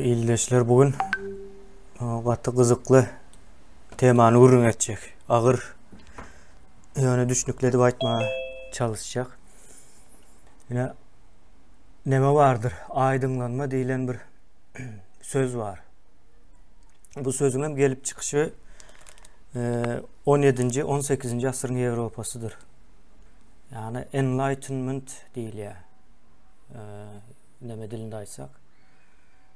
Ildeşler bu gün gaty gyzykly temany gürrüň etjek. Agyr ýöne düşnükli edip aýtmaga çalyşjak. Ine neme bardyr? Aýdyňlanma diýlen bir söz bar. Bu sözüň hem gelip çykyşy 17-nji, 18-nji asyryň Ýewropasydyr. Ýagny enlightenment diýilýär. Neme dilinde aýtsak.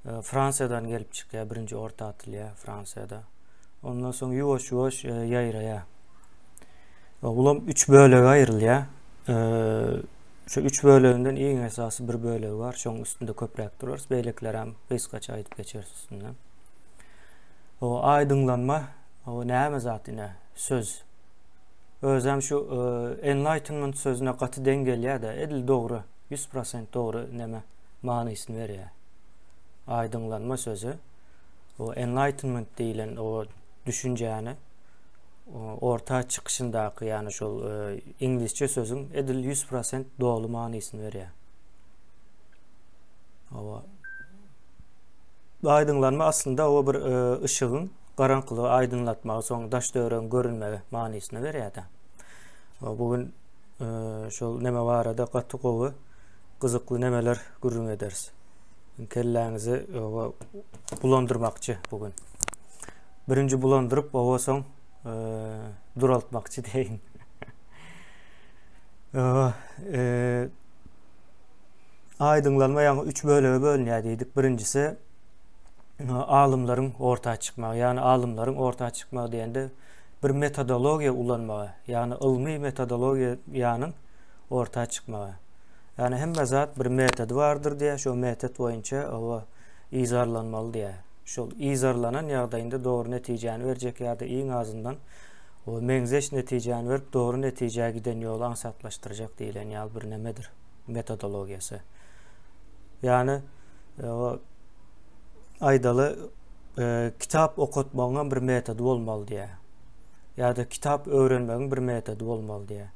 Fransiýadan gelip çykýar, birinji orta atylýar Fransiýada. Ondan soň ýuwaş-ýuwaş ýaýraýar. Bulam üç bölege aýrylýar. Şu üç böleginden iň esasy bir bölegi bar. Şoň üstünde köpräk durarys. Beýlekileri hem gysgaça aýdyp geçeris üstünden. O aýdyňlanma, o näme zat ine, söz. Özem şu enlightenment sözüne gaty deň gelýär-de, edil dogry, 100% dogry neme manysyny berýär. Aýdyňlanma sözi o enlightenment diýlen o düşünjäni orta çykyşyndaky, ýagny şol iňlisçe sözüň edil 100% doly manysyny berýär. Owa. Aýdyňlanma aslynda o bir yşygyň garaňkylygy aýdyňlatmagy, soň daş-töweregiň görünmegi manysyny berýär-de. Bu gün şol neme barada gaty gowy, gyzykly nemeler gürrüň ederis. Kelläňizi bulandyrmakçy bu gün. Birinji bulandyryp, owa soň duraltmakçy diýeýin. Aýdyňlanma ýaňy üç bölege bölünýär diýdik. Birinjisi alymlaryň orta çykmagy, ýagny alymlaryň orta çykmagy diýende bir metodologiýa ulanmagy, ýagny ylmy metodologiýanyň orta çykmagy. Ýagny hemme zat bir metody bardyr diýär, şo metod boýunça oba yzarlanmaly diýär. Şol yzarlanan ýagdaýynda dogry netijäni berjek ýa-da iň azyndan o meňzeş netijäni berip dogry netijä giden ýoly aňsatlaşdyrjak diýlen ýaly bir nemedir metodologiýasy. Ýagny o aýdaly e, kitap okatmagyň hem bir metody bolmaly diýär. Ýa-da kitap öwrenmegiň bir metody bolmaly diýär.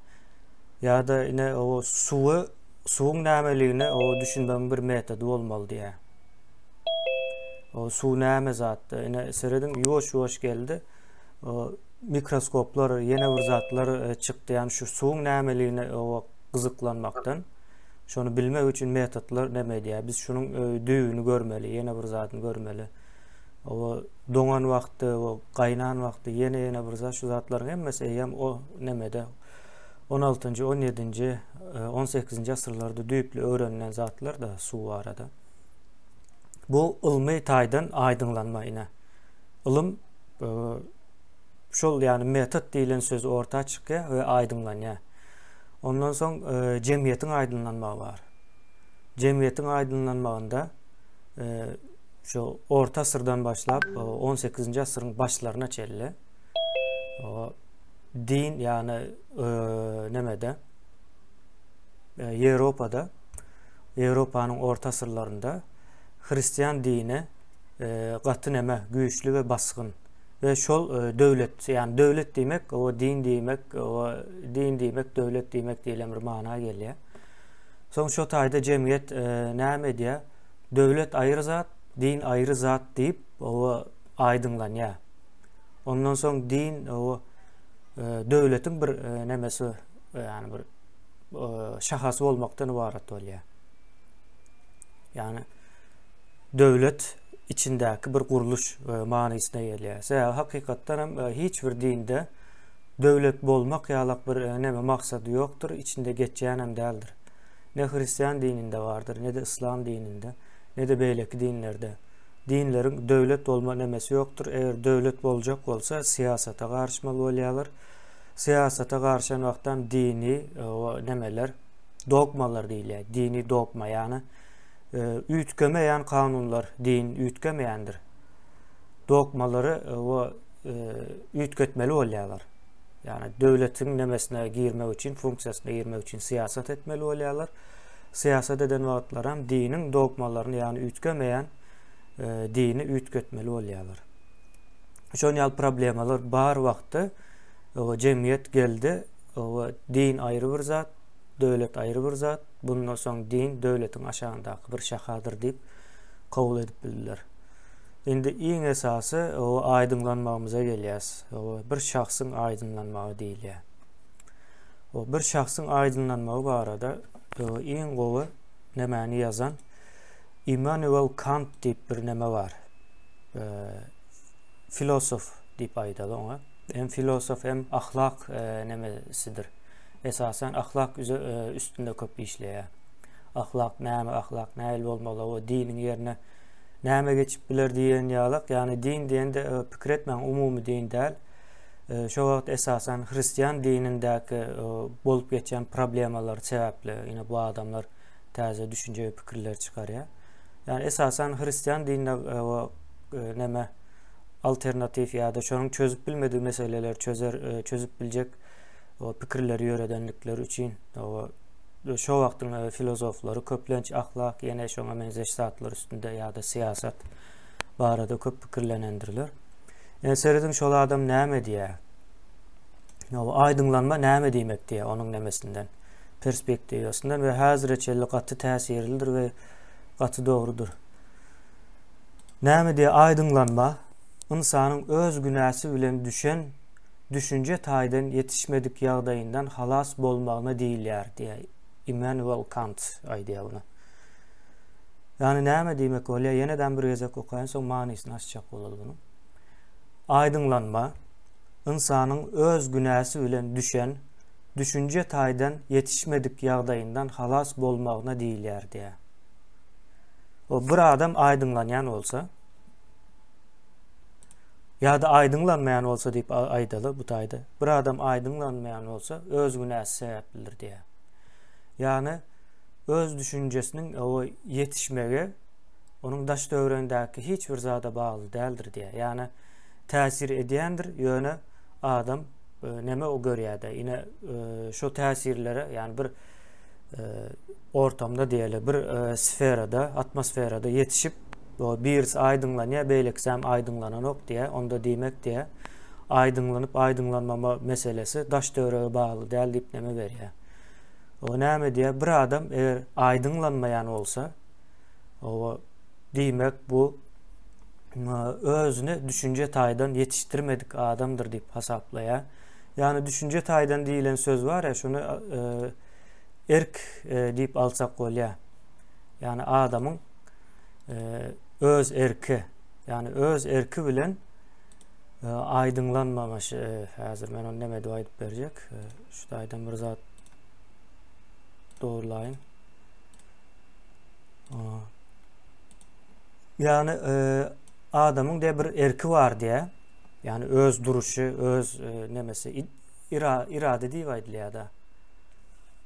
Ýa-da ine o suwy suwuň nämeligine o düşünmegiň bir metody bolmaly diýär. O suw näme zatdy? Ine serediň ýuwaş-ýuwaş geldi. O mikroskoplar, ýene bir zatlar e, çykdy. Ýani şu suwuň nämeligine o gyzyklanmakdan şony bilmek üçin metodlar näme edýär? Biz şunuň e, düýbüni görmeli, ýene bir zadyny görmeli. O doňan wagty, o gaýnan wagty ýene ýene bir zat şu zatlaryň hemmesi eýýäm o nemede 16-njy, 17-nji, 18-nji asyrlarda düýpli öwrenilen zatlar da suw barada. Bu ylmy taýdan aýdyňlanma ine. Ylym e, şol ýagny metod diýlen söz orta çykýar we aýdyňlanýar. Ondan soň e, jemgyýetiň aýdyňlanmagy bar. Jemgyýetiň aýdyňlanmagynda e, şu orta asyrdan başlap 18-nji asyryň başlaryna çenli o din ýagny e, nemede e, Ýewropada Ýewropanyň orta asyrlarynda hristian dini e, gaty neme güýçli we basgyn we şol e, döwlet ýagny döwlet diýmek o din diýmek o din diýmek döwlet diýmek diýlen bir mana gelýär. Soň şo taýda jemgyýet e, näme edýär? Döwlet aýry zat, din aýry zat diýip, o aýdyňlanýar. Ondan soň din o döwletiň bir nemesi, ýagny bir şahasy bolmakdan ybarat bolýar. Ýagny döwlet içindäki bir gurluş manysyna gelýär. Sebäbi hakykatdan hem hiç bir dinde döwlet bolmak ýalak bir neme maksady ýokdur, içinde geçýän hem däldir. Ne hristian dininde bardyr, ne-de yslam dininde, ne-de beýleki dinlerde. Dinleriň döwlet bolma nemesi ýokdur. Eger döwlet boljak bolsa, syýasata garyşmaly bolýarlar. Syýasata garyşan wagtam dini o nemeler, dogmalar diýilýär. Dini dogma, ýagny üýtgemeýän kanunlar, din üýtgemeýändir. Dogmalary o üýtgetmeli bolýarlar. Ýagny döwletiň nemesine girmek üçin, funksiýasyna girmek üçin syýasat etmeli bolýarlar. Syýasat eden wagtlaram diniň dogmalaryny, ýagny üýtgemeýän e, dini üýtgetmeli bolýarlar. Şon ýaly problemalar bar wagtda o jemgyýet geldi, o din aýry bir zat, döwlet aýry bir zat, bundan soň din döwletiň aşagyndaky bir şahadyr diýip kabul edip bildiler. Indi iň esasy o aýdyňlanmagymyza gelýäs. O bir şahsyň aýdyňlanmagy diýilýär. O bir şahsyň aýdyňlanmagy barada iň gowy nämäni ýazan Immanuel Kant diýip bir näme bar. Filosof diýip aýdaly oňa. Hem filosof hem ahlak nemesidir. Esasan ahlak üstünde köp işleýär. Ahlak näme, ahlak nähili bolmaly, o diniň ýerine näme geçip biler diýen ýalak, ýagny din diýende e, pikir etmäň umumy din däl. E, şo wagt esasan hristian dinindäki e, bolup geçýän problemalar sebäpli ýene bu adamlar täze düşünje we pikirler çykarýar. Ýagny esasan hristian dinine näme alternatiw ýa-da şonuň çözüp bilmediği meseleleri çözer çözüp biljek o pikirleri ýöredendikleri üçin o Şo wagtyň filozoflary köplenç ahlak, ýene şoňa meňzeş zatlar üstünde ýa-da syýasat barada köp pikirlenendirler. Ýene serediň şol adam näme diýýär? O aýdyňlanma näme diýmek diýýär onuň nemesinden, perspektiwasyndan we häzire çenli gaty täsirlidir we gaty dogrudyr. Näme diýýär? Aýdyňlanma ynsanyň öz günäsi bilen düşen düşünje taýdan ýetişmedik ýagdaýyndan halas bolmagyna diýilýär diýýär. Immanuel Kant aýdýar muny. Ýagny näme diýmek bolýar? Ýenedem bir gezek okaýyn, soň manysyny açjak bolaly munuň. Aýdyňlanma, ynsanyň öz günäsi bilen düşen, düşünje taýdan ýetişmedik ýagdaýyndan halas bolmagyna diýilýär diýýär. O bir adam aýdyňlanýan bolsa, Ýa-da aýdyňlanmaýan bolsa diýip aýdaly bu taýda. Bir adam aýdyňlanmaýan bolsa, öz günäsi sebäplidir diýýär. Ýagny öz düşünjesiniň o ýetişmegi onuň daş töweregindäki hiç bir zada bagly däldir diýýär. Ýagny täsir edýändir, ýöne adam e, näme o görýär-de, ine e, şo täsirlere, ýagny bir e, ortamda diýeli, bir sferada, atmosferada ýetişip Birisi aýdyňlanýar, beýlekisem aýdyňlananok diýýär. Onda diýmek diýýär, aýdyňlanyp aýdyňlanmama meselesi daş-töwerege bagly däl diýip neme berýär. O näme diýýär? Bir adam eger aýdyňlanmaýan bolsa, o diýmek bu özüni düşünje taýdan ýetişdirmedik adamdyr diýip hasaplaýar. Ýagny düşünje taýdan diýilen söz bar ýa, şuny e, erk e, diýip alsak bolýar. Ýagny adamyň öz erki, ýagny öz erki bilen aýdyňlanmamaş, häzir men ony näme edip aýdyp berjek. Şu taýdan bir zat dogurlaýyn. Ýagny adamyň de bir erki bar diýä. Ýagny öz duruşy, öz nemesi ira, irade diýip aýdylýar da.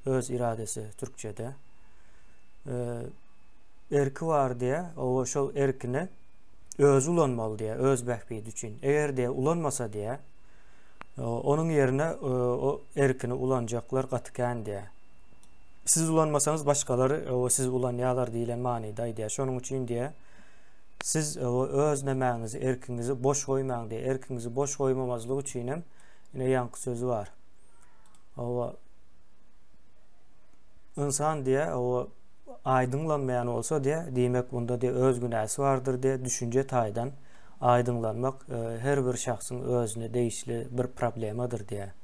Öz iradesi türkçede. Erki bar diýýär, owa şol erkini özi ulanmaly diýýär, öz bähbidi üçin. Eger diýýär ulanmasa diýýär, onuň ýerine o erkini ulanjaklar gaty kän diýýär. Siz ulanmasaňyz başgalary owa siz ulanýarlar diýlen manyda aýdýar. Şonuň üçin diýýär, siz owa öz nemäňizi, erkiňizi boş goýmaň diýýär. Erkiňizi boş goýmamazlyk üçin hem ine ýaňky sözi bar. Owa ynsan diýýär, owa aýdyňlanmaýan bolsa diýýär, diýmek bunda diýýär öz günäsi bardyr diýýär, düşünje taýdan aýdyňlanmak e, her bir şahsyň özüne degişli bir problemadyr diýýär.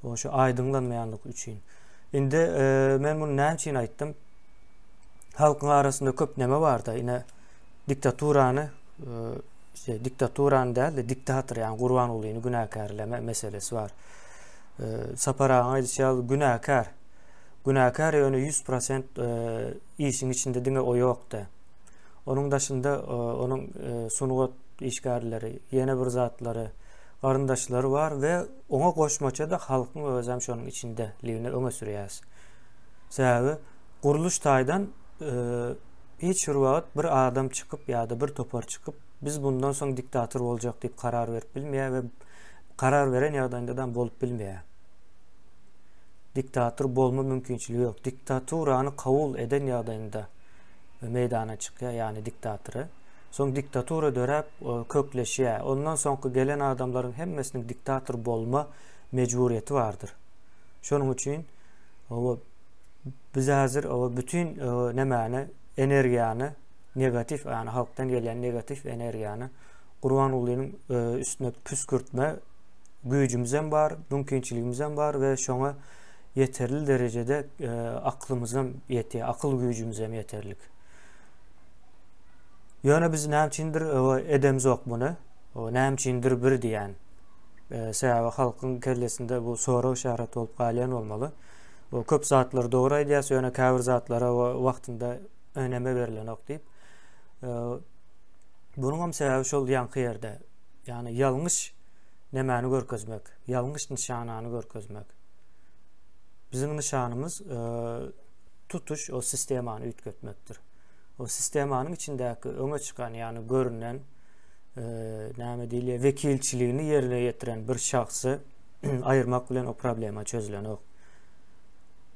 O şu aýdyňlanmaýanlyk üçin. Indi e, men muny näme üçin aýtdym? Halkyň arasynda köp neme barda, ine diktaturany e, işte diktaturany däl-de diktator, ýagny Gurbangulyny günäkärleme meselesi bar. E, Sapar agaň aýdyşy ýaly günäkär. Günäkär ýöne 100% işiň içinde diňe o ýokdy. Onuň daşynda onuň sungat işgärleri, ýene bir zatlary, garyndaşlary bar we oňa goşmaça-da halkyň özem şonuň içindeligini öňe sürýäs. Sebäbi gurluş taýdan hiç bir wagt bir adam çykyp ýa-da bir topar çykyp biz bundan soň diktator boljak diýip karar berip bilmeýär we karar beren ýagdaýynda-da bolup bilmeýär. Diktator bolma mümkinçiligi ýok. Diktaturany kabul eden ýagdaýynda meýdana çykýar, ýagny diktatory. Soň diktatura döräp, kökleşýär. Ondan soňky gelen adamlaryň hemmesiniň diktator bolma mejburyýeti bardyr. Şonuň üçin oba biz häzir oba bütin nemäni, energiýany. negatiw, ýagny halkdan gelýän negatiw energiýany Gurbangulynyň üstüne püskürtme güýjümizem bar, mümkinçiligimizem bar we şoňa ýeterli derejede aklymyzam ýetýär, akyl güýjümizem ýeterlik. Ýöne biz näme üçindir edemzok muny. Näme üçindir bir diýen. Sebäbi halkyň kellesinde bu sorag işareti bolup galýan bolmaly. Köp zatlary dogry aýdýas, ýöne käbir zatlara wagtynda öneme berlenok diýip. Bunuň hem sebäbi şol ýaňky ýerde. Ýagny ýalňyş nemäni görkezmek, ýalňyş nyşanany görkezmek. Biziň nyşanymyz e, tutuş o sistemany üýtgetmekdir. O sistemanyň içindäki öňe çykan, ýagny görünen e, näme diýilýär, wekilçiligini ýerine ýetiren bir şahsy aýyrmak bilen o problema çözülenok.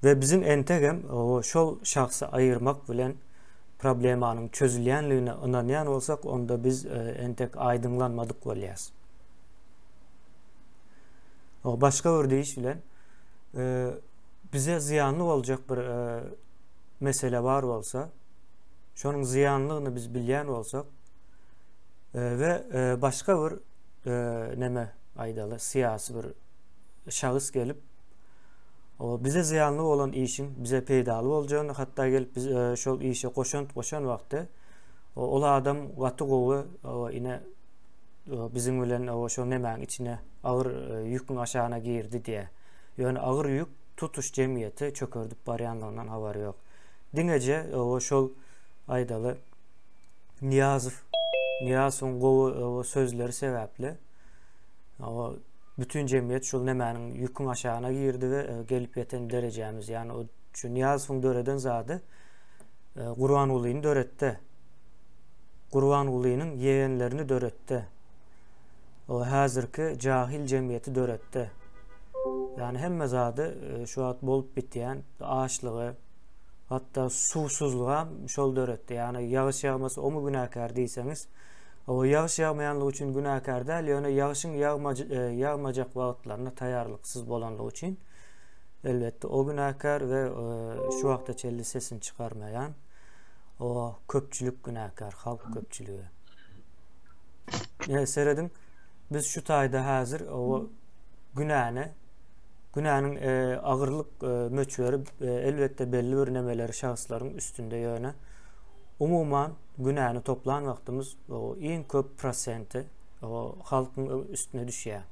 We biziň entegem şol şahsy aýyrmak bilen problemanyň çözülýänligine ynanýan bolsak, onda biz e, entek aýdyňlanmadyk bolýas. O başga bir diýiş bilen e, bize zyýanly boljak bir e, mesele bar bolsa, şonuň zyýanlygyny biz bilýän bolsak we başga bir neme aýdaly, syýasy bir şahs gelip O bize zyýanly bolan işiň bize peýdaly boljagyny, hatda gelip biz e, şol işe goşant goşan wagty ol adam gaty gowy ine biziň bilen o şol nemäň içine agyr e, ýüküň aşagyna girdi diýe. Ýöne agyr ýük tutuş jemgyýeti çökerdip barýanlygyndan habary ýok. Diňeje o şol aýdaly Niýazow Niýazowyň gowy sözleri sebäpli o Bütin jemgyýet şul nemäniň ýüküň aşagyna girdi we e, gelip ýeten derejämiz, ýagny o şu Nyýazowyň döreden zady e, Gurbangulyny döretdi. Gurbangulynyň ýegenlerini döretdi. O häzirki jahil jemgyýeti döretdi. Ýagny hemme zady e, şu wagt bolup bitýän açlygy, hatda suwsuzlygam şol döretdi. Ýagny ýagyş ýagmasa omy günäkär diýseňiz, Hawa, ýagyş ýagmaýanlygy üçin günäkär däl, ýöne ýagyşyň ýagmajak wagtlaryna taýýarlyksyz bolanlygy üçin, elbetde, o günäkär we şu wagta çenli sesini çykarmaýan o köpçülik günäkär, halk köpçüligi. Ýa serediň, biz şu taýda häzir o günäni, günäniň agyrlyk möçberi elbetde belli bir nemeleri şahslaryň üstünde ýöne umuman Günäni toplan wagtymyz iň köp prosenti halkyň üstüne düşýär.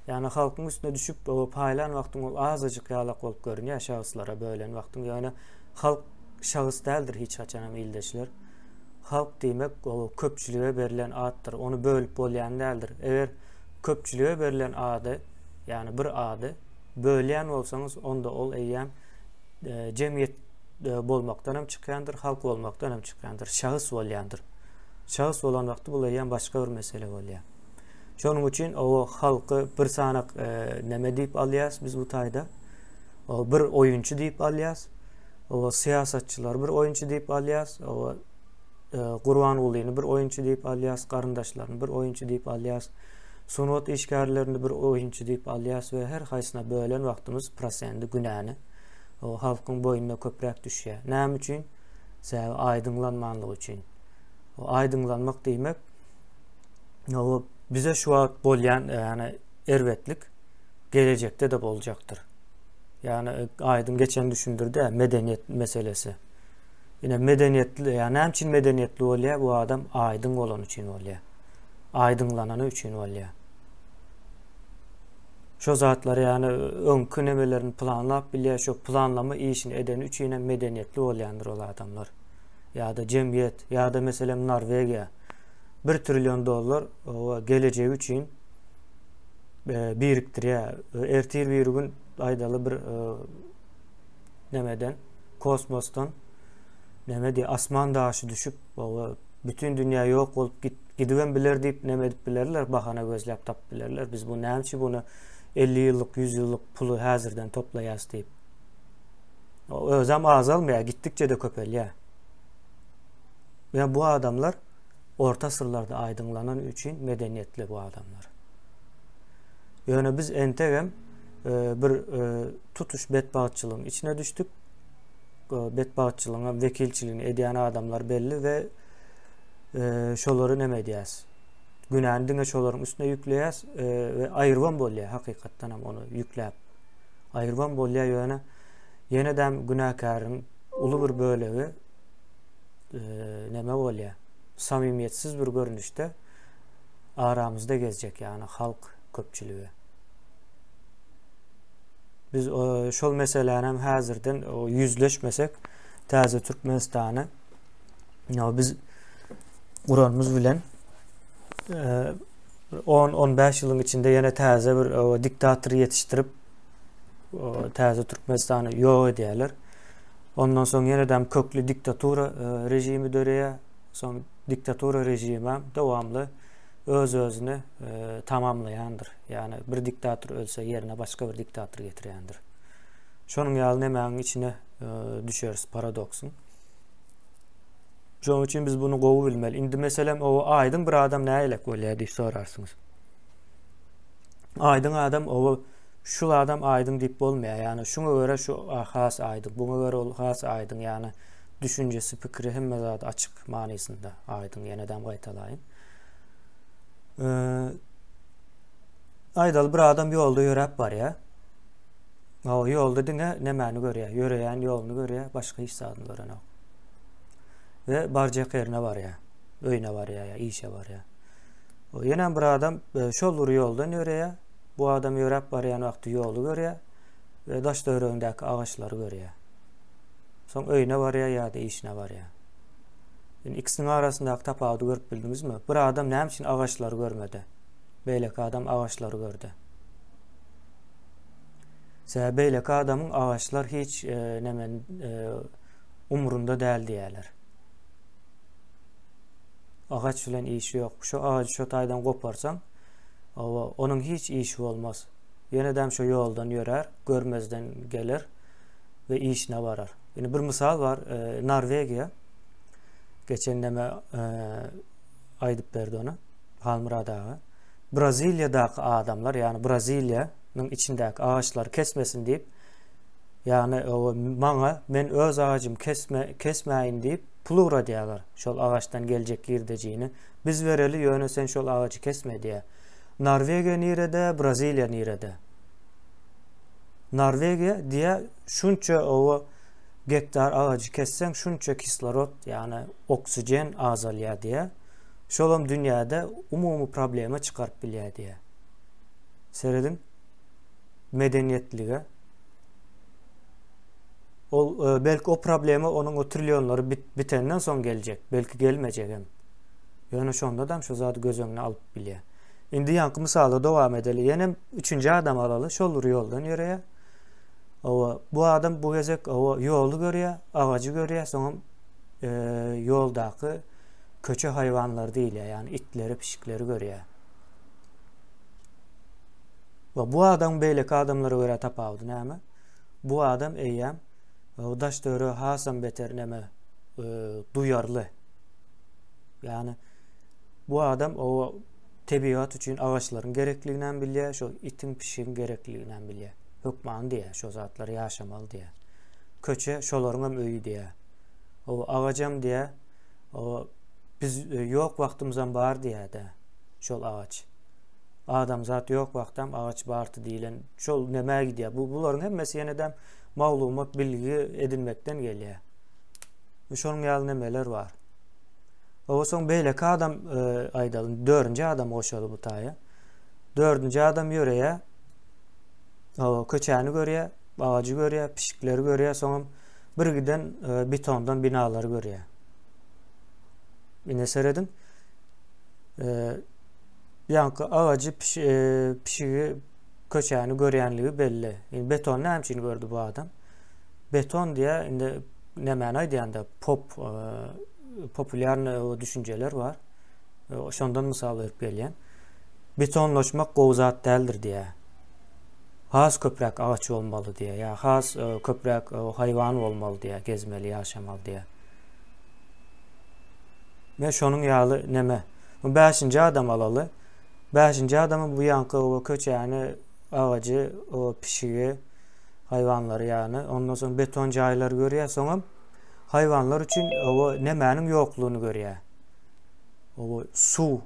Ýagny halkyň üstüne düşüp paýlan wagtyň ol azajyk ýalak bolup görünýär şahslara bölen wagtyň. Ýöne halk şahs däldir hiç haçan hem ildeşler. Halk diýmek o köpçülige berlen atdyr. Ony bölüp bolýan däldir. Eger köpçülige berlen ady, ýagny bir ady bölýän bolsaňyz, onda ol eýýäm e, jemgyýet e, bolmakdan hem çykýandyr, halk bolmakdan hem çykýandyr, şahs bolýandyr. Şahs bolan wagty bu eýýäm başga bir mesele bolýar. Şonuň üçin o halky bir sanak e, neme diýip alýas biz bu taýda? O bir oýunçy diýip alýas. O syýasatçylar bir oýunçy diýip alýas. O e, Gurbangulyny bir oýunçy diýip alýas, garyndaşlaryny bir oýunçy diýip alýas. Sungat işgärlerini bir oýunçy diýip alýas we her haýsyna bölen wagtymyz prosendi günäni o halkyň boýnuna köpräk düşýär. Näme üçin? Sebäbi aýdyňlanmanlygy üçin. O aýdyňlanmak diýmek o bize şu wagt bolýan ýagny erbetlik gelejekde-de boljakdyr. Ýagny e, aýdyň geçen düşündirdi, medeniýet meselesi. Ine medeniýetli, ýa näme üçin medeniýetli bolýar? Bu adam aýdyň bolany üçin bolýar. Aýdyňlanany üçin bolýar. Şo zatlary ýagny öňki nemelerini planlap bilýär, şo planlama işini edeni üçin hem medeniýetli bolýandyr ol adamlar. Ýa-da jemgyýet, ýa-da meselem Norwegiýa bir trillion dollar gelejegi üçin e, birikdirýär. Ertir bir gün aýdaly bir e, nemeden kosmosdan neme diýip asman daşy düşüp bütün dünýä ýok bolup git Gidibem biler diýip neme edip bilerler, bahana gözläp tapyp bilerler. Biz bu näme üçin buny 50 ýyllyk, 100 ýyllyk puly häzirden toplaýas diýip. Özem azalmaýar, gitdikçe-de köpelýär. Ýa bu adamlar orta asyrlarda aýdyňlanan üçin medeniýetli bu adamlar. Ýöne biz entegem e, bir e, tutuş betbagtçylygyň içine düşdük. betbagtçylygyň wekilçiligini edýän adamlar belli we şolary neme edýäs? Günäni diňe şolaryň üstüne ýükleýäs we aýrybam bolýar hakykatdan hem ony ýükläp. Aýrybam bolýar ýöne ýene-de günäkäriň uly bir bölegi neme bolýar? Samimiýetsiz bir görnüşde aramyzda gezjek, ýagny halk köpçüligi. Biz şol meseläni hem häzirden ýüzleşmesek, täze Türkmenistany biz guranymyz bilen 10-15 ýylyň içinde ýene täze bir diktator ýetişdirip täze Türkmenistany ýok edýärler. Ondan soň ýene-de kökli diktatura režimi döreýär. Soň diktatura režimi dowamly öz-özüni tamamlaýandyr. Ýagny bir diktator ölse ýerine başga bir diktator getirýändir. Şonuň ýaly nemäniň içine düşeris paradoksyň. Şonuň üçin biz bunu gowy bilmeli. Indi meselem o aýdyň bir adam nägilek bolýar diýip sorarsyňyz. Aýdyň adam o şul adam aýdyň diýip bolmaýar. Ýagny şuňa görä şu has aýdyň, buňa görä ol has aýdyň. Ýagny düşünjesi, pikiri hemme zat açyk manysynda aýdyň. Ýene-de gaýtalaýyn. Aýdaly bir adam ýolda ýöräp barýar. O ýolda diňe nemäni görýär? Ýöreýän ýoluny görýär, başga hiç zadyny görenok. We barjak ýerine barýar. Öýüne barýar ýa işe barýar. O ýene bir adam e, şol bir ýoldan ýöreýär. Bu adam ýöräp barýan wagty ýoly görýär we daş töweregindäki agaçlary görýär. Soň öýüne barýar ýa-da işine barýar. Indi ikisiniň arasyndaky tapawudy görüp bildiňizmi? Bir adam näme üçin agaçlary görmedi? Beýleki adam agaçlary gördi. Sebäbi beýleki adamyň agaçlar hiç e, neme e, umrunda däl diýýärler. Agaç bilen işi ýok. Şu agajy şu taýdan goparsaň, owa, onuň hiç işi bolmaz. Ýene-de şu ýoldan ýörär, görmezden geler we işine barar. Indi bir mysal bar, e, Norwegiýa geçen neme e, aýdyp berdi ony Halmyrat aga. Braziliýadaky adamlar, ýagny Braziliýanyň içindäki agaçlary kesmesin diýip, ýagny maňa men öz agajymy kesme kesmäýin diýip pul ugradýarlar. Şol agaçdan geljek girdejini biz bereli, ýöne sen şol agajy kesme diýýär. Norwegiýa nirede, Braziliýa nirede? Norwegiýa diýýär, şunça owa gektar agajy kesseň, şunça kislorod, ýagny oksigen azalýar diýýär. Şolam dünýäde umumy problema çykaryp bilýär diýýär. Serediň medeniýetlige. Ol e, belki o problema onuň o trillionlary bit, bitenden soň geljek, belki gelmejek hem. Ýöne şonda da şu zady göz öňüne alyp bilýär. Indi ýaňky mysala dowam edeli. Ýene üçünji adam alaly. Şol bir ýoldan ýöreýär. Owa, bu adam bu gezek owa ýoly görýär, agajy görýär, soňam e, ýoldaky köçe haýwanlary diýilýär, ýagny itleri, pişikleri görýär. We bu adamyň beýleki adamlara görä tapawudy näme? Bu adam eýýäm daş töwerege hasam beter näme e, duýarly. Ýagny bu adam o tebigat üçin agaçlaryň gerekligini hem bilýär, şo itiň, pişigiň gerekligini hem bilýär. Hökman diýýär, şo zatlar ýaşamaly diýýär. Köçe şolaryň hem öýi diýýär. O agajam diýýär, O biz e, ýok wagtymyzam bar diýýär-de şol agaç. Adamzat ýok wagtam agaç bardy diýlen şol nämä gidýär? Bu bularyň hemmesi ýene-de maglumat, bilgi edinmekden gelýär. Şonuň ýaly nemeler bar. O soň beýleki adam e, aýdaly, dördünji adam goşaly bu taýa. Dördünji adam ýöreýär. O köçäni görýär, agajy görýär, pişikleri görýär, soňam bir giden e, betondan binalary görýär. Ine serediň. E, ýaňky agajy piş, e, pişigi köçäni görýänligi belli. Indi beton näme üçin gördi bu adam? Beton diýä indi nämäni aýdýanda pop e, populýarny düşünjeler bar. E, şondan mysal berip gelýän. Betonlaşmak gowy zat däldir diýä. Has köpräk agaç bolmaly diýä, ýa has e, köpräk e, haýwan bolmaly diýä, gezmeli, ýaşamaly diýä. Men şonuň ýaly neme. Bu bäşinji adam alaly. Bäşinji adamy bu ýaňky o köçäni, agajy, o pişigi, Haýwanlary ýagny ondan soň beton jaýlary görýär, soňam haýwanlar üçin oba nemäniň ýoklugyny görýär. Oba suw,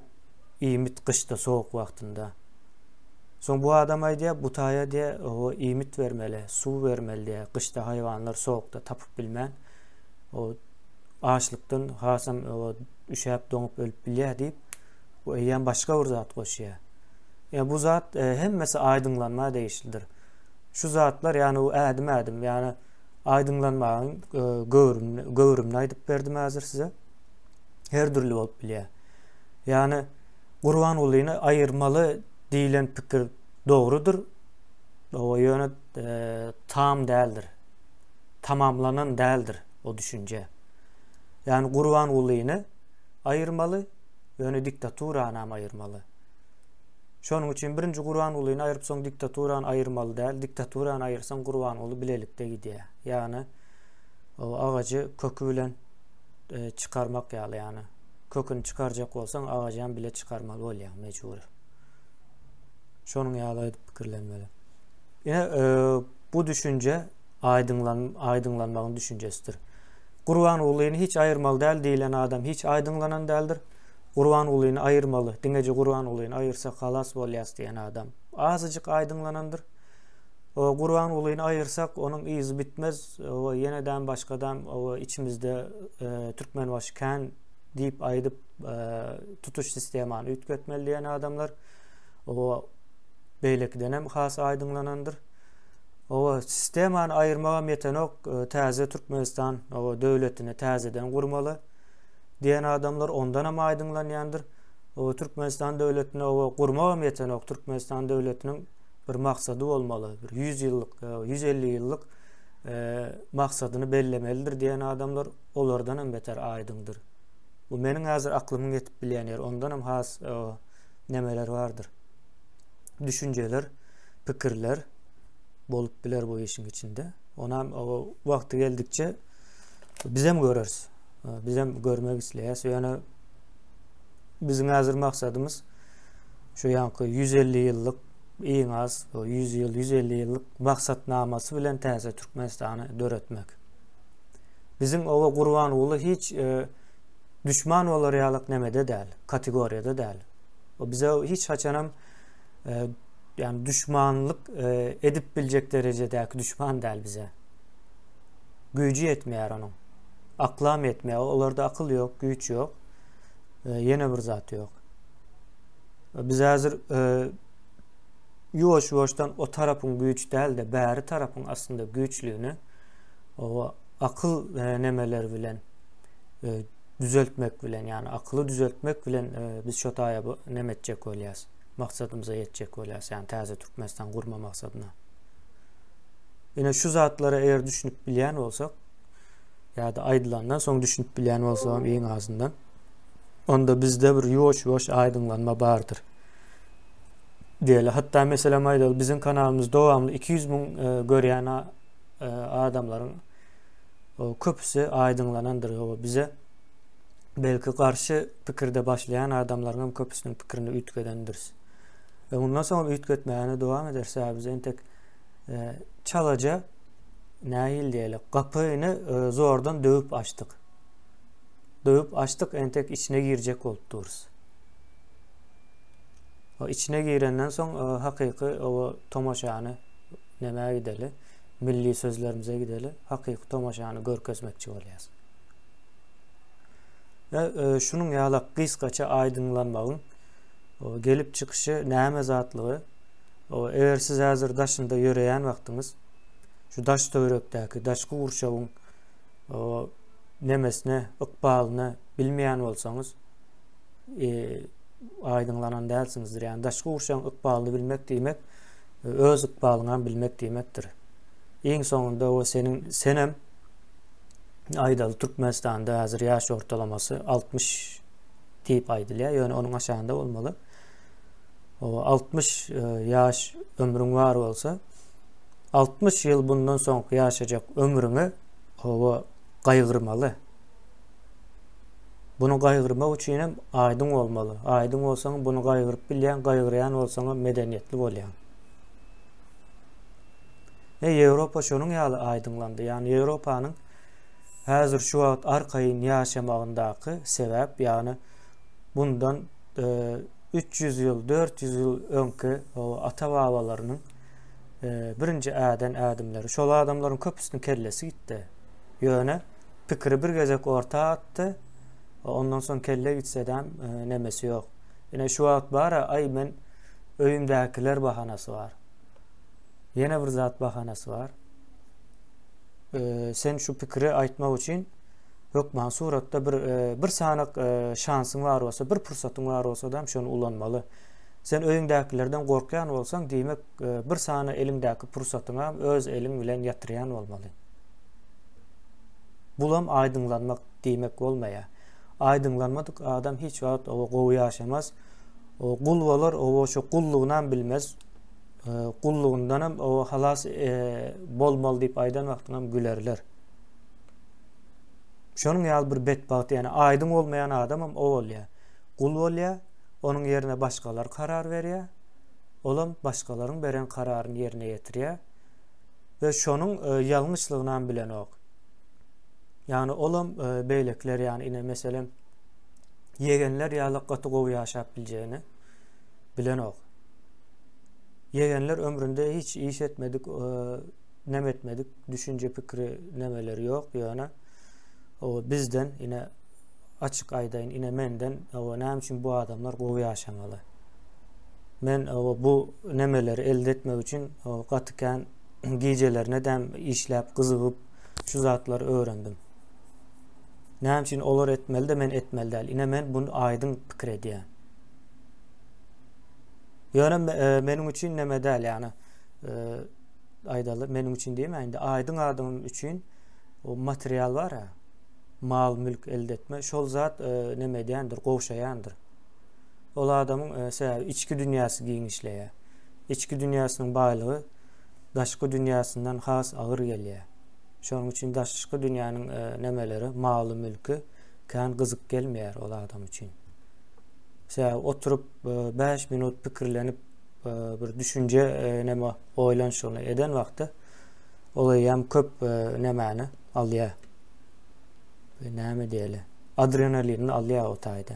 iýmit gyşda sowuk wagtynda. Soň bu adam aýdýar, bu taýa diýýär, oba iýmit bermeli, suw bermeli diýýär. Gyşda haýwanlar sowukda tapyp bilmän, o açlykdan hasam oba üşäp doňup ölüp bilýär diýip, bu eýýäm başga bir zat goşýar. Ýa bu zat e, hemmesi aýdyňlanma degişlidir. Şu zatlar ýagny bu ädim-ädim, ýagny aýdyňlanmagyň e, göwrümini, göwrümini aýdyp berdim häzir size. Her dürli bolup bilýär. Ýagny Gurbangulyny aýyrmaly diýlen pikir dogrudyr. O ýöne e, tam däldir. Tamamlanan däldir o düşünje. Ýagny Gurbangulyny aýyrmaly, ýöne diktaturany hem aýyrmaly. Şonuň üçin birinji Gurbangulyny aýryp soň diktaturany aýyrmaly däl. Diktaturany aýyrsaň Gurbanguly bilelikde gidýär. Ýagny o agajy köki bilen e, çykarmak ýaly ýagny köküni çykarjak bolsaň agajy hem bile çykarmaly bolýar mejbur. Şonuň ýaly edip pikirlenmeli. Ine e, bu düşünje aýdyňlan aýdyňlanmagyň düşünjesidir. Gurbangulyny hiç aýyrmaly däl diýlen adam hiç aýdyňlanan däldir. Gurbangulyny aýyrmaly, diňeje Gurbangulyny aýyrsak halas bolýas diýen adam azajyk aýdyňlanandyr. O Gurbangulyny aýyrsak, onuň yzy bitmez, o ýenedem başgadam o içimizde e, Türkmenbaşy kän diýip aýdyp e, tutuş sistemany üýtgetmeli diýen adamlar o beýlekidenem has aýdyňlanandyr. O sistemany aýyrmagam ýetenok, e, täze Türkmenistan o döwletini täzeden gurmaly. Diýen adamlar ondanam aýdyňlanýandyr. O Türkmenistan döwletini oba gurmagam ýetenok. Türkmenistan döwletiniň bir maksady bolmaly. Bir 100 ýyllyk, 150 e, ýyllyk e, maksadyny bellemelidir diýen adamlar olardan hem beter aýdyňdyr. Bu meniň häzir aklymyň ýetip bilýän ýeri. Ondan hem has e, nemeler bardyr. Düşünjeler, pikirler bolup biler bu işiň içinde. Onam o wagty geldikçe bizem göreris. Bizem görmek isleýäs. Ýöne biziň häzir maksadymyz şu ýaňky 150 ýyllyk iň az 100 ýyl, 150 ýyllyk maksatnamasy bilen täze Türkmenistany döretmek. Biziň oba Gurbanguly hiç e, düşman bolar ýalyk nemede däl, kategoriýada däl. O bize hiç haçanam e, yani düşmanlyk e, edip biljek derejedäki düşman däl bize. Güýji ýetmeýär onuň. Aklam ýetmeýär. Olarda akyl ýok, güýç ýok. E, ýene bir zat ýok. E, biz häzir e, ýuwaş-ýuwaşdan o tarapyň güýç däl-de, bäri tarapyň aslynda güýçlügini o akyl nemeler bilen düzeltmek bilen, ýagny akyly düzeltmek bilen biz şo taýa bu neme etjek bolýas. Maksadymyza ýetjek bolýas, ýagny täze Türkmenistan gurma maksadyna. Ine şu zatlara eger düşünip bilýän bolsak, ýa-da aýdylandan soň düşünip bilýän bolsagam iň azyndan, onda bizde bir ýuwaş-ýuwaş aýdyňlanma bardyr. Diýeli, hatda meselem aýdaly, biziň kanalymyz dowamly 200 müň e, görýän e, adamlaryň köpüsi aýdyňlanandyr. O bize belki garşy pikirde başlaýan adamlaryň hem köpüsiniň pikirini üýtgedendiris. We mundan soň üýtgetmäge dowam ederis. Sebäbi biz entek e, çalaja nähili diýeli, gapyny e, zordan döwüp açdyk. Döwüp açdyk, entek içine girjek bolup durus. O içine girenden soň e, hakyky o tomaşany nämä gideli? Milli sözlerimize gideli. Hakyky tomaşany görkezmekçi bolýas. Ve e, şunuň ýaly gysgaça aýdyňlanmagyň gelip çykyşy näme zatlygy Eger siz häzir daşynda ýöreýän wagtyňyz şu daş töwerekdäki daşky gurşawyň nemesine, ykbalyny bilmeýän bolsaňyz, e, aýdyňlanan dälsiňizdir. Ýagny daşky gurşawyň ykbalyny bilmek diýmek, öz ykbalyňy hem bilmek diýmekdir. Iň soňunda o seniň senem aýdaly Türkmenistanda häzir ýaş ortalamasy 60 diýip aýdylýar, ýöne onuň aşagynda bolmaly. O 60 e, ýaş ömrüň bar bolsa, 60 ýyl bundan soňky ýaşajak ömrüňi hawa gaýgyrmaly. Bunu gaýgyrmak üçin hem aýdyň bolmaly. Aýdyň bolsaň bunu gaýgyryp bilýän, gaýgyrýan bolsaň hem medeniýetli bolýaň. Ne Ýewropa şonuň ýaly aýdyňlandy. Ýagny Ýewropanyň häzir şu wagt arkaýyn ýaşamagyndaky sebäp, ýagny bundan 300 ýyl, 400 ýyl öňki ata-babalarynyň birinji äden ädimleri. Şol adamlaryň köpüsiniň kellesi gitdi. Ýöne pikiri bir gezek orta atdy. Ondan soň kelle gitsedem nemesi ýok. Ine şu wagt bara aý men öýümdäkiler bahanasy bar. Ýene bir zat bahanasy bar. Sen şu pikiri aýtmak üçin hökman suratda bir bir sanak şansyň bar bolsa, bir pursatyň bar bolsa da şony ulanmaly. Sen öýüňdäkilerden gorkýan bolsaň, diýmek bir sany eliňdäki pursatyňam öz eliň bilen ýatyrýan bolmaly. Bulam aýdyňlanmak diýmek bolmaýar. Aýdyňlanmadyk adam hiç wagt oba gowy ýaşamaz. O gul bolar, oba şo gullugynam bilmez. Gullugyndanam oba halas bolmaly diýip aýdan wagtyňam gülerler. Şonuň ýaly bir betbagt, ýagny aýdyň bolmaýan adamam o bolýar. Gul bolýar, onuň ýerine başgalar karar berýär. Olam başgalaryň beren kararyny ýerine ýetirýär. We şonuň ýalňyşlygynam bilenok. Ýagny olam beýlekiler ýagny ine meselem ýegenler ýaly gaty gowy ýaşap biljegini bilenok. Ýegenler ömründe hiç iş etmedik, nem etmedik, düşünje pikiri nemeleri ýok, ýöne o bizden ine açyk aýdaýyn, ine menden o näme üçin bu adamlar gowy ýaşamaly. Men o bu nemeleri elde etmek üçin o gaty kän gijelerine dem işläp, gyzygyp şu zatlary öwrendim. Näme üçin olar etmeli de men etmeli däl. Ine men bunu aýdyň pikir edýän. Ýöne e, meniň üçin neme däl, ýagny e, aýdaly, meniň üçin diýme, indi aýdyň adam üçin o material bar ha. Mal, mülk elde etme, şol zat e, neme edýändir, gowşaýandyr. Ol adamyň e, sebäbi içki dünýäsi giňişleýär. Içki dünýäsiniň baýlygy daşky dünýäsinden has agyr gelýär. Şonuň üçin daşky dünýäniň e, nemeleri, maly, mülki kän gyzyk gelmeýär ol adam üçin. Sebäbi oturyp 5 e, minut pikirlenip e, bir düşünje e, neme oýlanyşygyny eden wagty ol eýýäm köp nemäni alýar. Näme diýeli? Adrenalinini alýar o taýda.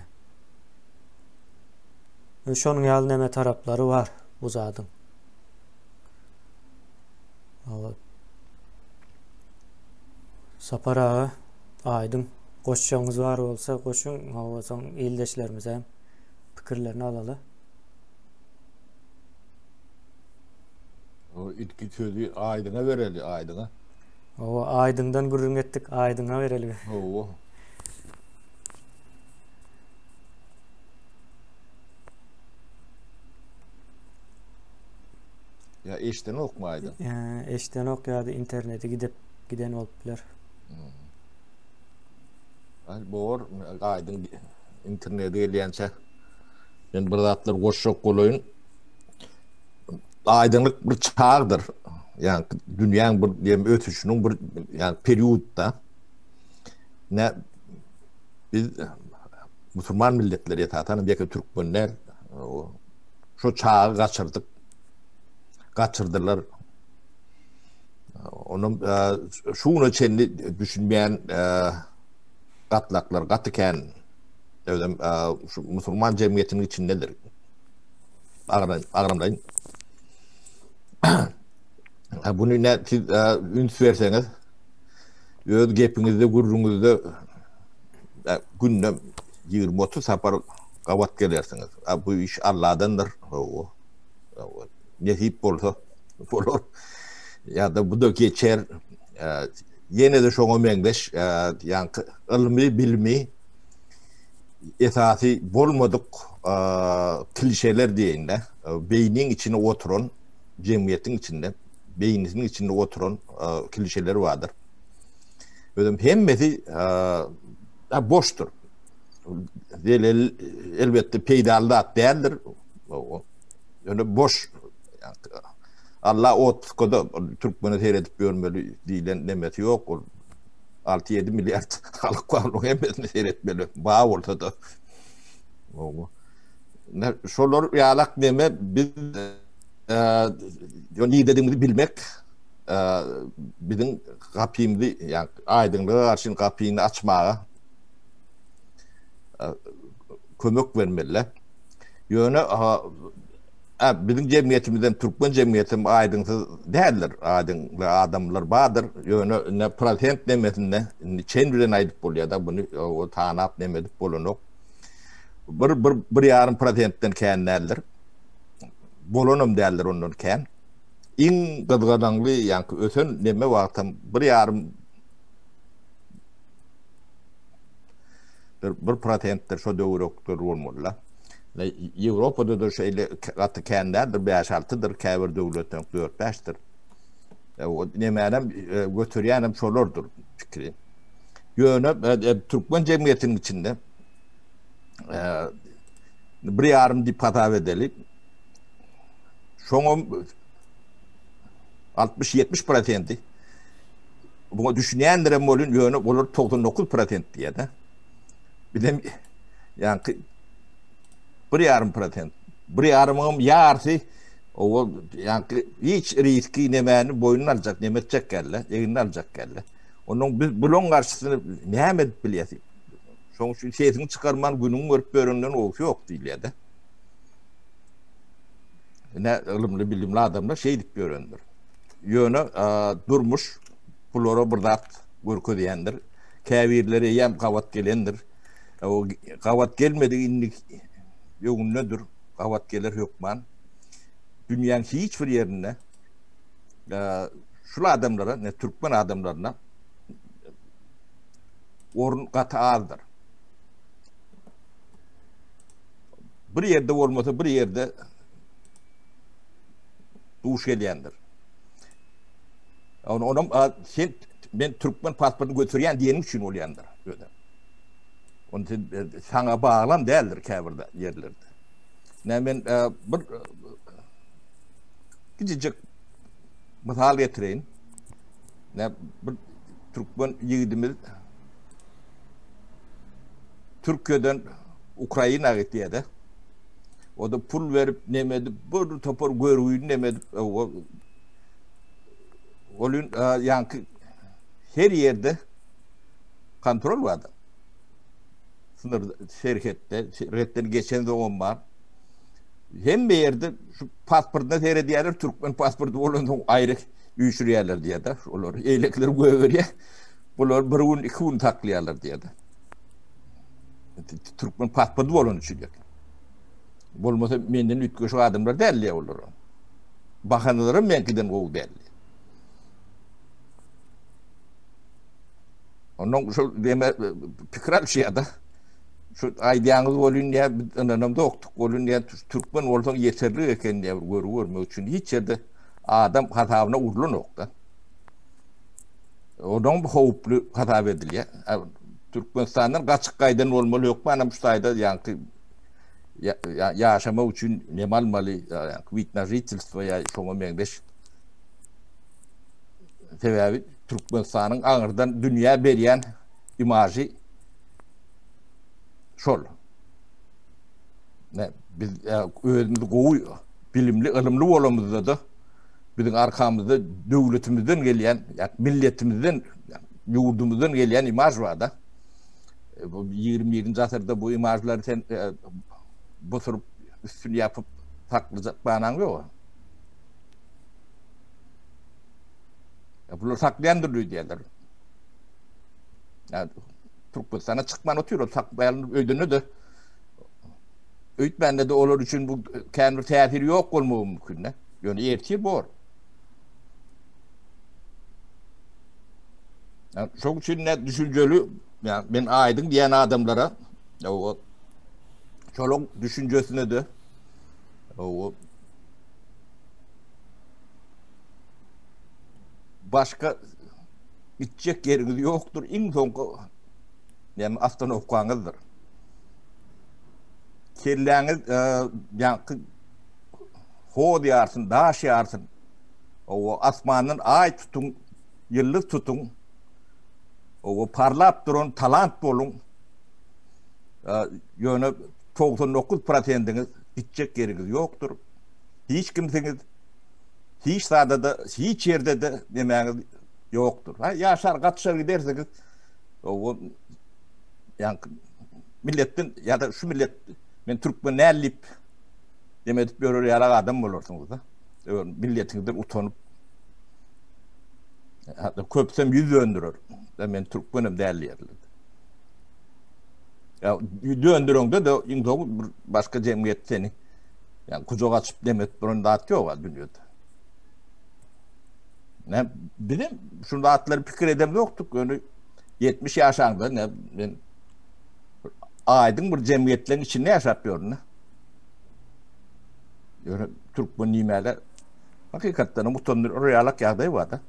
Şonuň ýaly neme taraplary bar bu zadyň. Sapar aga aýdyň goşjagyňyz bar bolsa goşuň, hawa soň ildeşlerimize hem pikirlerini alaly. O ilki sözi Aýdyňa bereli, Aýdyňa. Hawa, Aýdyňdan gürrüň etdik, Aýdyňa bereli. Hawa. Ýa eşdenokmy Aýdyň? Eşdenok ýa-da interneti gidip giden bolup biler. Hmm. Ay bor, Aýdyň internete gelýänçä men bir zatlar goşjak bolaýyn. Aýdyňlyk bir çagdyr. Ýagny dünýäň bir diýem ösüşiniň bir ýagny periodda. Ne biz musulman milletleri esasan hem ýeke türkmenler şu çagy gaçyrdyk. Gaçyrdylar. Onuň e, şu güne çenli düşünmeýän e, gatlaklar gaty kän. Özem e, şu musulman jemgyýetiniň içindedir. Agramlaýyn. Bunu ne siz üns berseňiz öz gepiňizde, gürrüňizde günde 20-30 sapar gabat gelersiňiz. Bu iş Allahdandyr. Nesip bolsa bolar. Ýa-da bu da geçer. Ýene-de şoňa meňzeş, ýaňky ylmy, bilimi esasy bolmadyk klişeler diýeýin-de, beýniň içine oturan, jemgyýetiň içinde, beýnisiniň içinde oturan klişeler bardyr. Özem hemmesi boşdur. Zelel elbetde peýdaly zat däldir. Ýöne boş Allah otpuskada türkmene seredip ýörmeli diýlen nemesi ýok. Ol 6-7 milliard halk bar, onuň hemmesine seretmeli. Ba bolsa-da. Şolar ýalak neme biz ýo nirededigimizi bilmek. biziň gapymyzy, ýa aýdyňlyga garşy gapyny açmaga kömek bermeliler. Ýöne biziň jemgyýetimizem, türkmen jemgyýetim aýdyňsyz däldir. Aýdyňly adamlar bardyr. Ýöne indi prosent nemesinde indi çen bilen aýdyp bolýar-da, buny tanap neme edip bolanok. Bir, bir, bir ýarym prosentden kän däldir. Bolanam däldir ondan kän. Iň gyzgalaňly, ýaňky ösen neme wagtam bir ýarym bir, bir prosentdir şo döwrekdir bolmaly-da. Ýewropada-da şeýle gaty kän däldir, bäş-altydyr, käbir döwletden dört-bäşdir. O nemänem göterýänem şolardyr pikiri. Ýöne türkmen jemgyýetiniň içinde bir ýarym diýip hasap edeli. Şoňam 60-70 prosenti buňa düşünýändirem bolun, ýöne olar 99 prosent diýýär-de. Bizem ýaňky bir ýarym prosent. Bir ýarymyň ýarsy o ýaňky hiç riski nemäni boýnuna aljak, neme etjek gelle, egnine aljak gelle. Onuň biz bulaň garşysyny näme edip bilýäs? Şonuň üçin sesiňi çykarman günüňi görüp ýörenden gowusy ýok diýilýär-de. Ine ylymly bilimli adamlar şeýdip ýörendir. Ýöne durmuş bulara bir zat görkezýändir. Käbirleri eýýäm gabat gelendir. O gabat gelmedik indi öňündedir. Gabat geler hökman. Dünýäň hiç bir ýerinde şul adamlara, ne türkmen adamlaryna orun gaty azdyr. Bir ýerde bolmasa bir ýerde duş gelýändir. Ony onam sen men türkmen pasportyny götürýän diýeniň üçin bolýandyr özem. Ony sen e, saňa baglam däldir käbir ýerlerde. Näme men e, bir kiçijik mysal getireýin. Ne bir türkmen ýigidimiz Türkiýeden Ukraina gitýär-de. O da pul berip, neme edip, bir topar görgüni neme edip, ol ýaňky her ýerde kontrol bar. Sınır serhetde, serhetden geçen soňam bar. Hemme ýerde şu pasportyna seredýärler, türkmen pasporty bolan soň aýry üýşürýärler diýýär-de, olar eýlekiler gögerýär. Bular bir gün, iki gün saklaýarlar diýýär-de. Türkmen pasporty bolan üçin. Bolmasa menden üýtgeşik adamlar däl diýýär olar. Bahanalaram meňkiden gowy däl. Ondan şol deme pikir alşýar-da. Şu aýdýaňyz bolun diýýär, biz ynanam dokduk bolun diýýär. Türkmen bolsaň ýeterlik eken diýýär, görgi görmek üçin hiç ýerde adam hasabyna urlanok-da. Onuň howply hasap edilýär. Türkmenistandan gaçyp gaýdan bolmaly hökmanam şu taýda ýaňky ýaşamak üçin neme almaly, ýaňky wid na žitelstvo ýa şoňa meňzeş. Sebäbi Türkmenistanyň aňyrdan dünýä berýän imažy şol. Ne, biz özümiz gowy, bilimli, ylymly bolamyzda-da biziň arkamyzda döwletimizden gelýän, ýa milletimizden, ýurdumyzdan gelýän imaž bar-da. E, bu 21-nji asyrda bu imažlary sen e, busuryp, üstüni ýapyp saklajak banaň ýok. E, bular saklaýandyr diýýärler. Ýa Türkmenistana çykman otyr, saklaýan öýdende de öýtmände de olar üçin bu kän bir täsiri ýok bolmagy mümkin-de. Ýöne ertir bor. Şoň üçin ne düşünjeli, ýa men aýdyň diýen adamlara o şolaň düşünjesine de o başga gitjek ýeriňiz ýokdur. Iň soňky näme ostanowkaňyzdyr. Kelläňiz ýaňky hoz ýarsyn, daş ýarsyn. Owa asmandan aý tutuň, ýyldyz tutuň. Owa parlap duran talant boluň. Ýöne 99 prosendiňiz gitjek ýeriňiz ýokdur. Hiç kimsiňiz. Hiç zada-da, hiç ýerde-de nemäňiz ýokdur. Ha, ýaşar, gatyşar gidersiňiz. O ýaňky milletden ýa-da şu millet men türkmen däl diýip neme edip ýörer ýaly adam bolarsyňyz-da. Milletiňizden utanyp Hatda köpüsem ýüz döndürer. Da men türkmenem däl diýerler. Ya döndüreňde de iň soňy bir başga jemgyýet seni yani kucak açyp demet duran zat ýok dünýede. Ne bizim şu zatlary pikir edem ýokduk. Ýöne 70 ýaşaňda ne men aýdyň bir jemgyýetleň içinde ýaşap ýörün. Ýöne türkmen diýmäge hakykatdan hem utandyryr ýalak ýagdaý bar-da.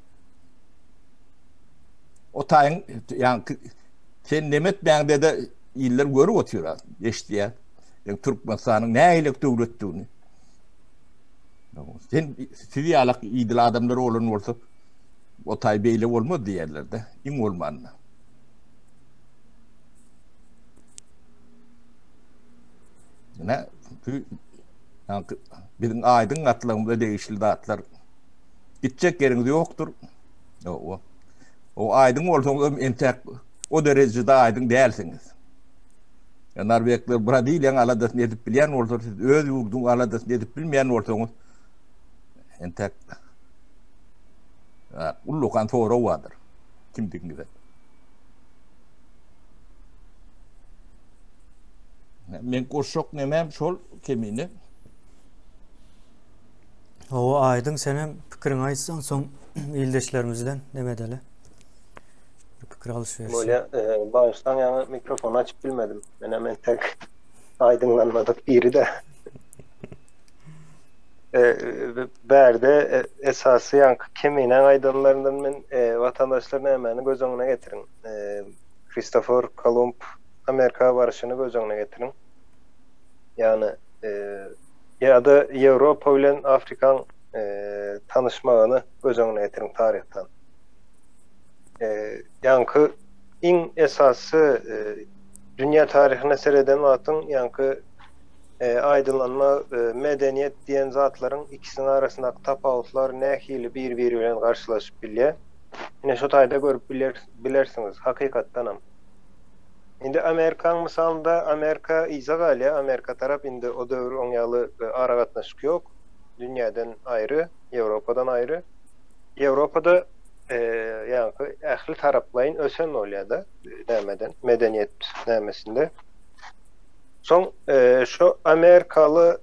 O taýyň ýaňky sen neme etmäňde-de iller görüp otyr, eşidýär. Ýa Türkmenistanyň nähili döwletdigini. Sen siz ýalak idil adamlar bolan bolsa o taý beýle bolmaz diýerler-de, iň bolmanda. Ine, biziň aýdyň gatlagymyza degişli zatlar. Gitjek ýeriňiz ýokdur. O, o aýdyň bolsaňyz hem entäk o derejede aýdyň dälsiňiz. Ya Norwegler Braziliýanyň aladasyny edip bilýän bolsa, siz öz ýurduň aladasyny edip bilmeýän bolsaňyz, entäk ullakan sorag bardyr kimdigiňize. Men goşjak nemem şol kemine. Hawa Aýdyň senem pikiriňi aýtsaň soň ildeşlerimizden neme edeli. Bir pikir alyş-berişi. Bolýa, e, bagyşlaň ýaňy mikrofony açyp bilmedim. Menem entek aýdyňlanmadyk biri-de. E, bärde e, esasy ýaňky Keminäň aýdanlaryndan men e, watandaşlar nämäni göz öňüne getiriň. E, Kristofor Kolumb Amerika baryşyny göz öňüne getiriň. Ýagny e, ýa-da Ýewropa bilen Afrikaň e, tanyşmagyny göz öňüne getiriň taryhdan. E, ýaňky iň esasy e, dünýä taryhyna sereden wagtyň ýaňky e, aýdyňlanma, e, medeniýet diýen zatlaryň ikisiniň arasyndaky tapawutlar nähili bir-biri bilen garşylaşyp bilýär. Ine şu taýda görüp biler, bilersiňiz hakykatdanam. Indi Amerikaň mysalynda Amerika yza galýar, Amerika tarap indi o döwür oň ýaly aragatnaşyk ýok, dünýäden aýry, Ýewropadan aýry. Ýewropada ýaňky ähli taraplaýyn ösen bolýar-da, nämeden, medeniýet nämesinde. Soň şo amerikaly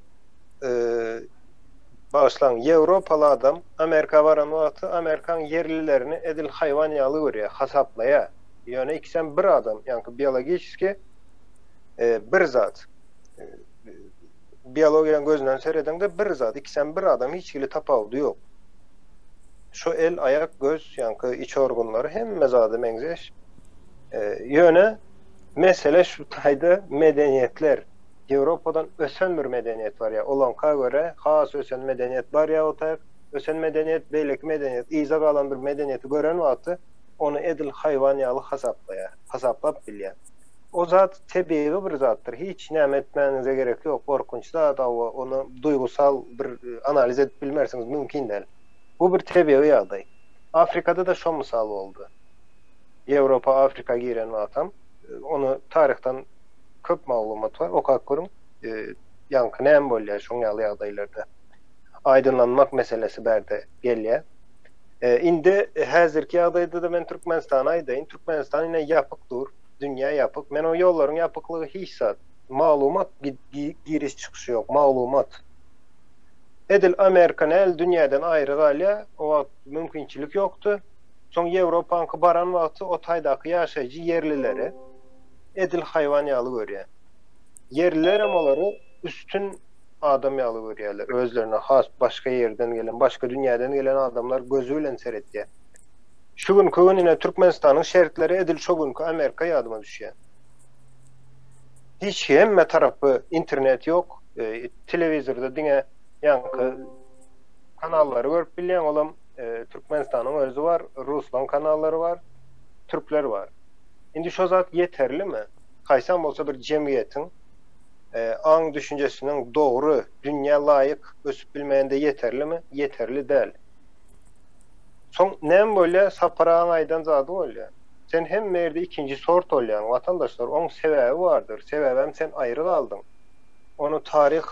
bagyşlaň, ýewropaly adam Amerika baran wagty Amerikaň ýerlilerini edil haýwan ýaly görýär, hasaplaýar. Ýöne ikisem bir adam, ýaňky biologiçeski bir zat. Biologiýanyň gözünden seredeňde bir zat, ikisem bir adam, hiç hili tapawudy ýok. Şo el, aýak, göz, ýaňky iç organlary hemme zady meňzeş. Ýöne mesele şu taýda medeniýetler. Ýewropadan ösen bir medeniýet bar ýa olaňka görä has ösen medeniýet bar ýa o taýak ösen medeniýet beýleki medeniýet yza galan bir medeniýeti gören wagty ony edil haýwan ýaly hasaplaýar, hasaplap bilýär. O zat tebigy bir zatdyr, hiç näme etmäniňize gerek ýok, gorkunç zat hawa, ony duýgusal bir analiz edip bilmersiňiz, mümkin däl. Bu bir tebigy ýagdaý. Afrikada-da şo mysal boldy. Ýewropa Afrika giren wagtam, ony taryhdan köp maglumat bar, okap görüň, ýaňky näme bolýar şoň ýaly ýagdaýlarda. Aýdynlanmak meselesi bärde gelýär. Indi häzirki ýagdaýda-da men Türkmenistany aýdaýyn. Türkmenistan ine ýapyk dur. Dünýä ýapyk. Men o ýollaryň ýapyklygy hiç zat. Maglumat giriş-çykyşy ýok. Maglumat. Edil Amerika näl dünýäden aýry galýar, o wagt mümkinçilik ýokdy. Soň Ýewropaňky baran wagty o taýdaky ýaşaýjy ýerlileri edil haýwan ýaly görýär. Ýerlilerem olary üstün adam ýaly görýärler. Özlerine has başga ýerden gelen, başga dünýäden gelen adamlar gözi bilen seretýär. Şu günki gün ine Türkmenistanyň şertleri edil şo günki Amerika ýadyma düşýär. Hiç hemme tarapy internet ýok, e, telewizorda diňe ýaňky kanallary görüp bilýäň, olam e, Türkmenistanyň özi bar, ruslaň kanallary bar, türkler bar. Indi şo zat ýeterlimi? Haýsam bolsa bir jemgyýetiň. aň düşünjesiniň dogry, dünýä laýyk ösüp bilmeginde ýeterlimi? Ýeterli däl. Soň näme bolýar? Sapar agaň aýdan zady bolýar. Sen hemme ýerde ikinji sort bolýaň, watandaşlar, oň sebäbi bardyr. Sebäbem sen aýry galdyň. Ony taryh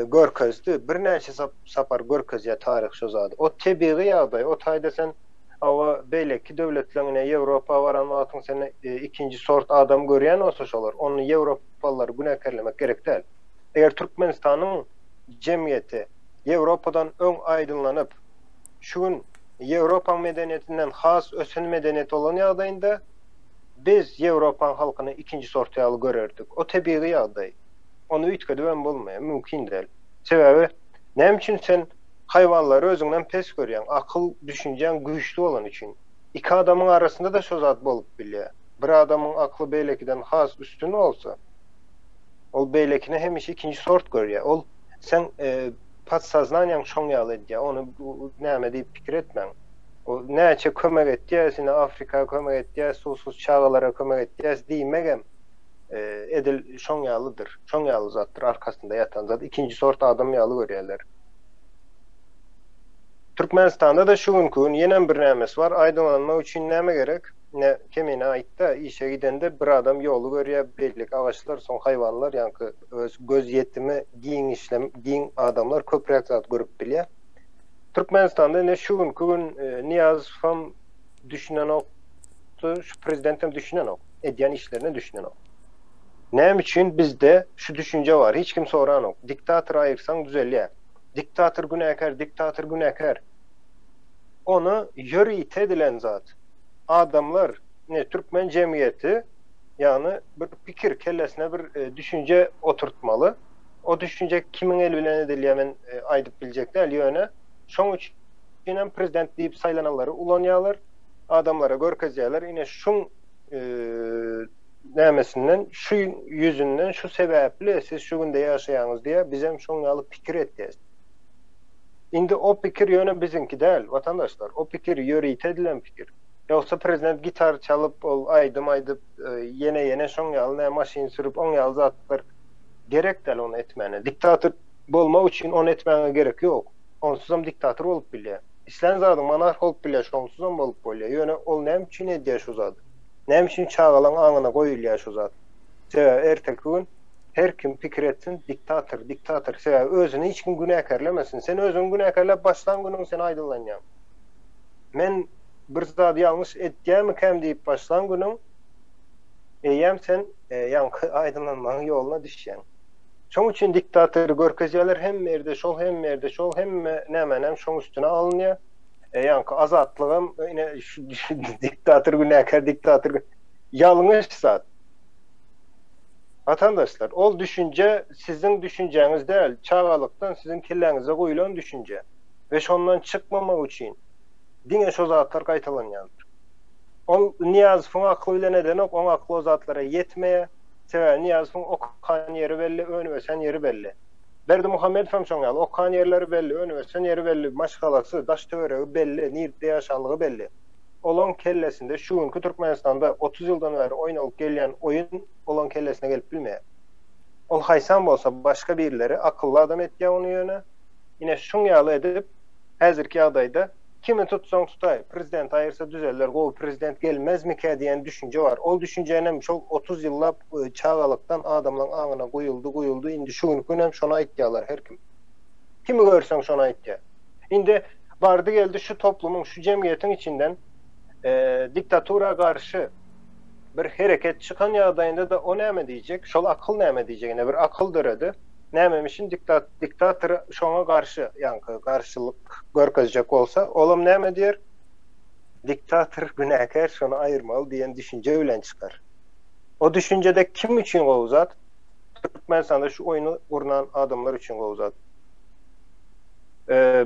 görkezdi. Birnäçe sapar görkezýär taryh şo zady. O tebigy ýagdaý. O taýda sen hawa beýleki döwletleň ine Ýewropa baran wagtyň sen ikinji sort adam görýän bolsa şolar. Ony ýewropalylary günäkärlemek gerek däl. Eger Türkmenistanyň jemgyýeti Ýewropadan öň aýdyňlanyp, şu gün Ýewropaň medeniýetinden has ösen medeniýet bolan ýagdaýynda biz Ýewropaň halkyny ikinji sort ýaly görerdik. O tebigy ýagdaý. Ony üýtgedibem bolmaýar, mümkin däl. Sebäbi näme üçin sen haýwanlary özüňden pes görýäň? Akyl, düşünjäň güýçli bolany üçin. Iki adamyň arasynda-da şo zat bolup bilýär. Bir adamyň akly beýlekiden has üstün bolsa, ol beýlekini hemişe ikinji sort görýär. Ol seň podsoznaniýaň şoň ýaly edýär. Ony näme diýip pikir etmäň. O näçe kömek etýäs, ine Afrika kömek etýäs, suwsuz çagalara kömek etýäs diýmegem edil şoň ýalydyr. Şoň ýaly zatdyr arkasynda ýatan zat. Ikinji sort adam ýaly görýärler. Türkmenistanda-da şu günki gün ýenem bir nämesi bar. Aýdyňlanmak üçin näme gerek? Ine, Kemine aýtda, işe gidende bir adam ýoly görýär, beýleki agaçlar, soň haýwanlar, ýaňky öz göz ýetimi giňişlem, giň adamlar köpräk zat görüp bilýär. Türkmenistanda ine şu günki gün Nyýazowam düşünenokdy, şu prezidentem düşünenok, edýän işlerine düşünenok. Näme üçin bizde şu düşünje bar, hiç kim soranok, diktatory aýyrsaň düzelýär. Diktator günäkär, diktator günäkär. Ony ýörite edilen zat. Adamlar, ine türkmen jemgyýeti, ýagny bir pikir, kellesine bir düşünje oturtmaly. O düşünje kimiň eli bilen edilýär men aýdyp biljek däl, ýöne şoň üçin hem prezident diýip saýlananlary ulanýarlar, adamlara görkezýärler, ine şuň nämesinden, şu ýüzünden, şu sebäpli siz şu günde ýaşaýaňyz diýýär, bizem şoň ýaly pikir etýäs. Indi o pikir ýöne biziňki däl, watandaşlar, o pikir ýörite edilen pikir. Ýogsa prezident gitar çalyp, ol aýdym aýdyp, ýene-ýene şoň ýaly nä maşyn sürüp, oň ýaly zatlar gerek däl ony etmäne. Diktator bolmak üçin ony etmäňe gerek ýok. Onsuzam diktator bolup bilýär. Islän zadyň monarh bolup bilýär, şonsuzam bolup bolýar. Ýöne ol näme üçin edýär şu zady? Näme üçin çagalaň aňyna goýulýar şu zat? Sebäbi erteki gün her kim pikir etsin, diktator, diktator. Sebäbi özüni hiç kim günäkärlemesin. Sen özüňi günäkärläp başlan günüň sen aýdyňlanýaň. Men bir zady ýalňyş etýärmikäm diýip başlan günüň eýýäm sen ýaňky aýdyňlanmagyň ýoluna düşýäň. Şoň üçin diktatory görkezýärler hemme ýerde şol hemme ýerde şol hemme nämänem şoň üstüne alynýar. Ýaňky azatlygam ine şu diktator günäkär diktator ýalňyş zat. Watandaşlar ol düşünje siziň düşünjäňiz däl çagalykdan siziň kelläňize guýlan düşünje we şondan çykmamak üçin diňe şo zatlar gaýtalanýandyr. Ol Nyýazowyň akly bilen edenok, oň akly o zatlara ýetmeýär. Sebäbi Nyýazowyň okan ýeri belli, önüp-ösen ýeri belli. Berdimuhamedowam şoň ýaly, okan ýerleri belli, önüp-ösen ýeri belli, maşgalasy, daş-töweregi belli, nirde ýaşanlygy belli. Olaň kellesinde şu günki Türkmenistanda 30 ýyldan bäri oýnalyp gelýän oýun olaň kellesine gelip bilmeýär. Ol haýsam bolsa başga birileri akylly adam etýär ony ýöne. Ine şuň ýaly edip häzirki ýagdaýda kimi tutsaň tutaý, prezident aýyrsa düzeler, gowy prezident gelmezmikä diýen düşünje bar. Ol düşünjänem şol 30 ýyllap çagalykdan adamlaň aňyna guýuldy, guýuldy, indi şu günki günem şony aýtýarlar her kim. Kimi görseň şony aýtýar. Indi bardy geldi şu toplumyň, şu jemgyýetiň içinden diktatura garşy bir hereket çykan ýagdaýynda-da o näme diýjek, şol akyl näme diýjek, ine bir akyl döredi. Nämemişin diktat diktator şoňa garşy ýaňky garşylyk görkezjek bolsa, olam näme diýer? Diktator günäkär şony aýyrmaly diýen düşünje bilen çykar. O düşünjede kim üçin gowy zat? Türkmenistanda şu oýny gurnan adamlar üçin gowy zat.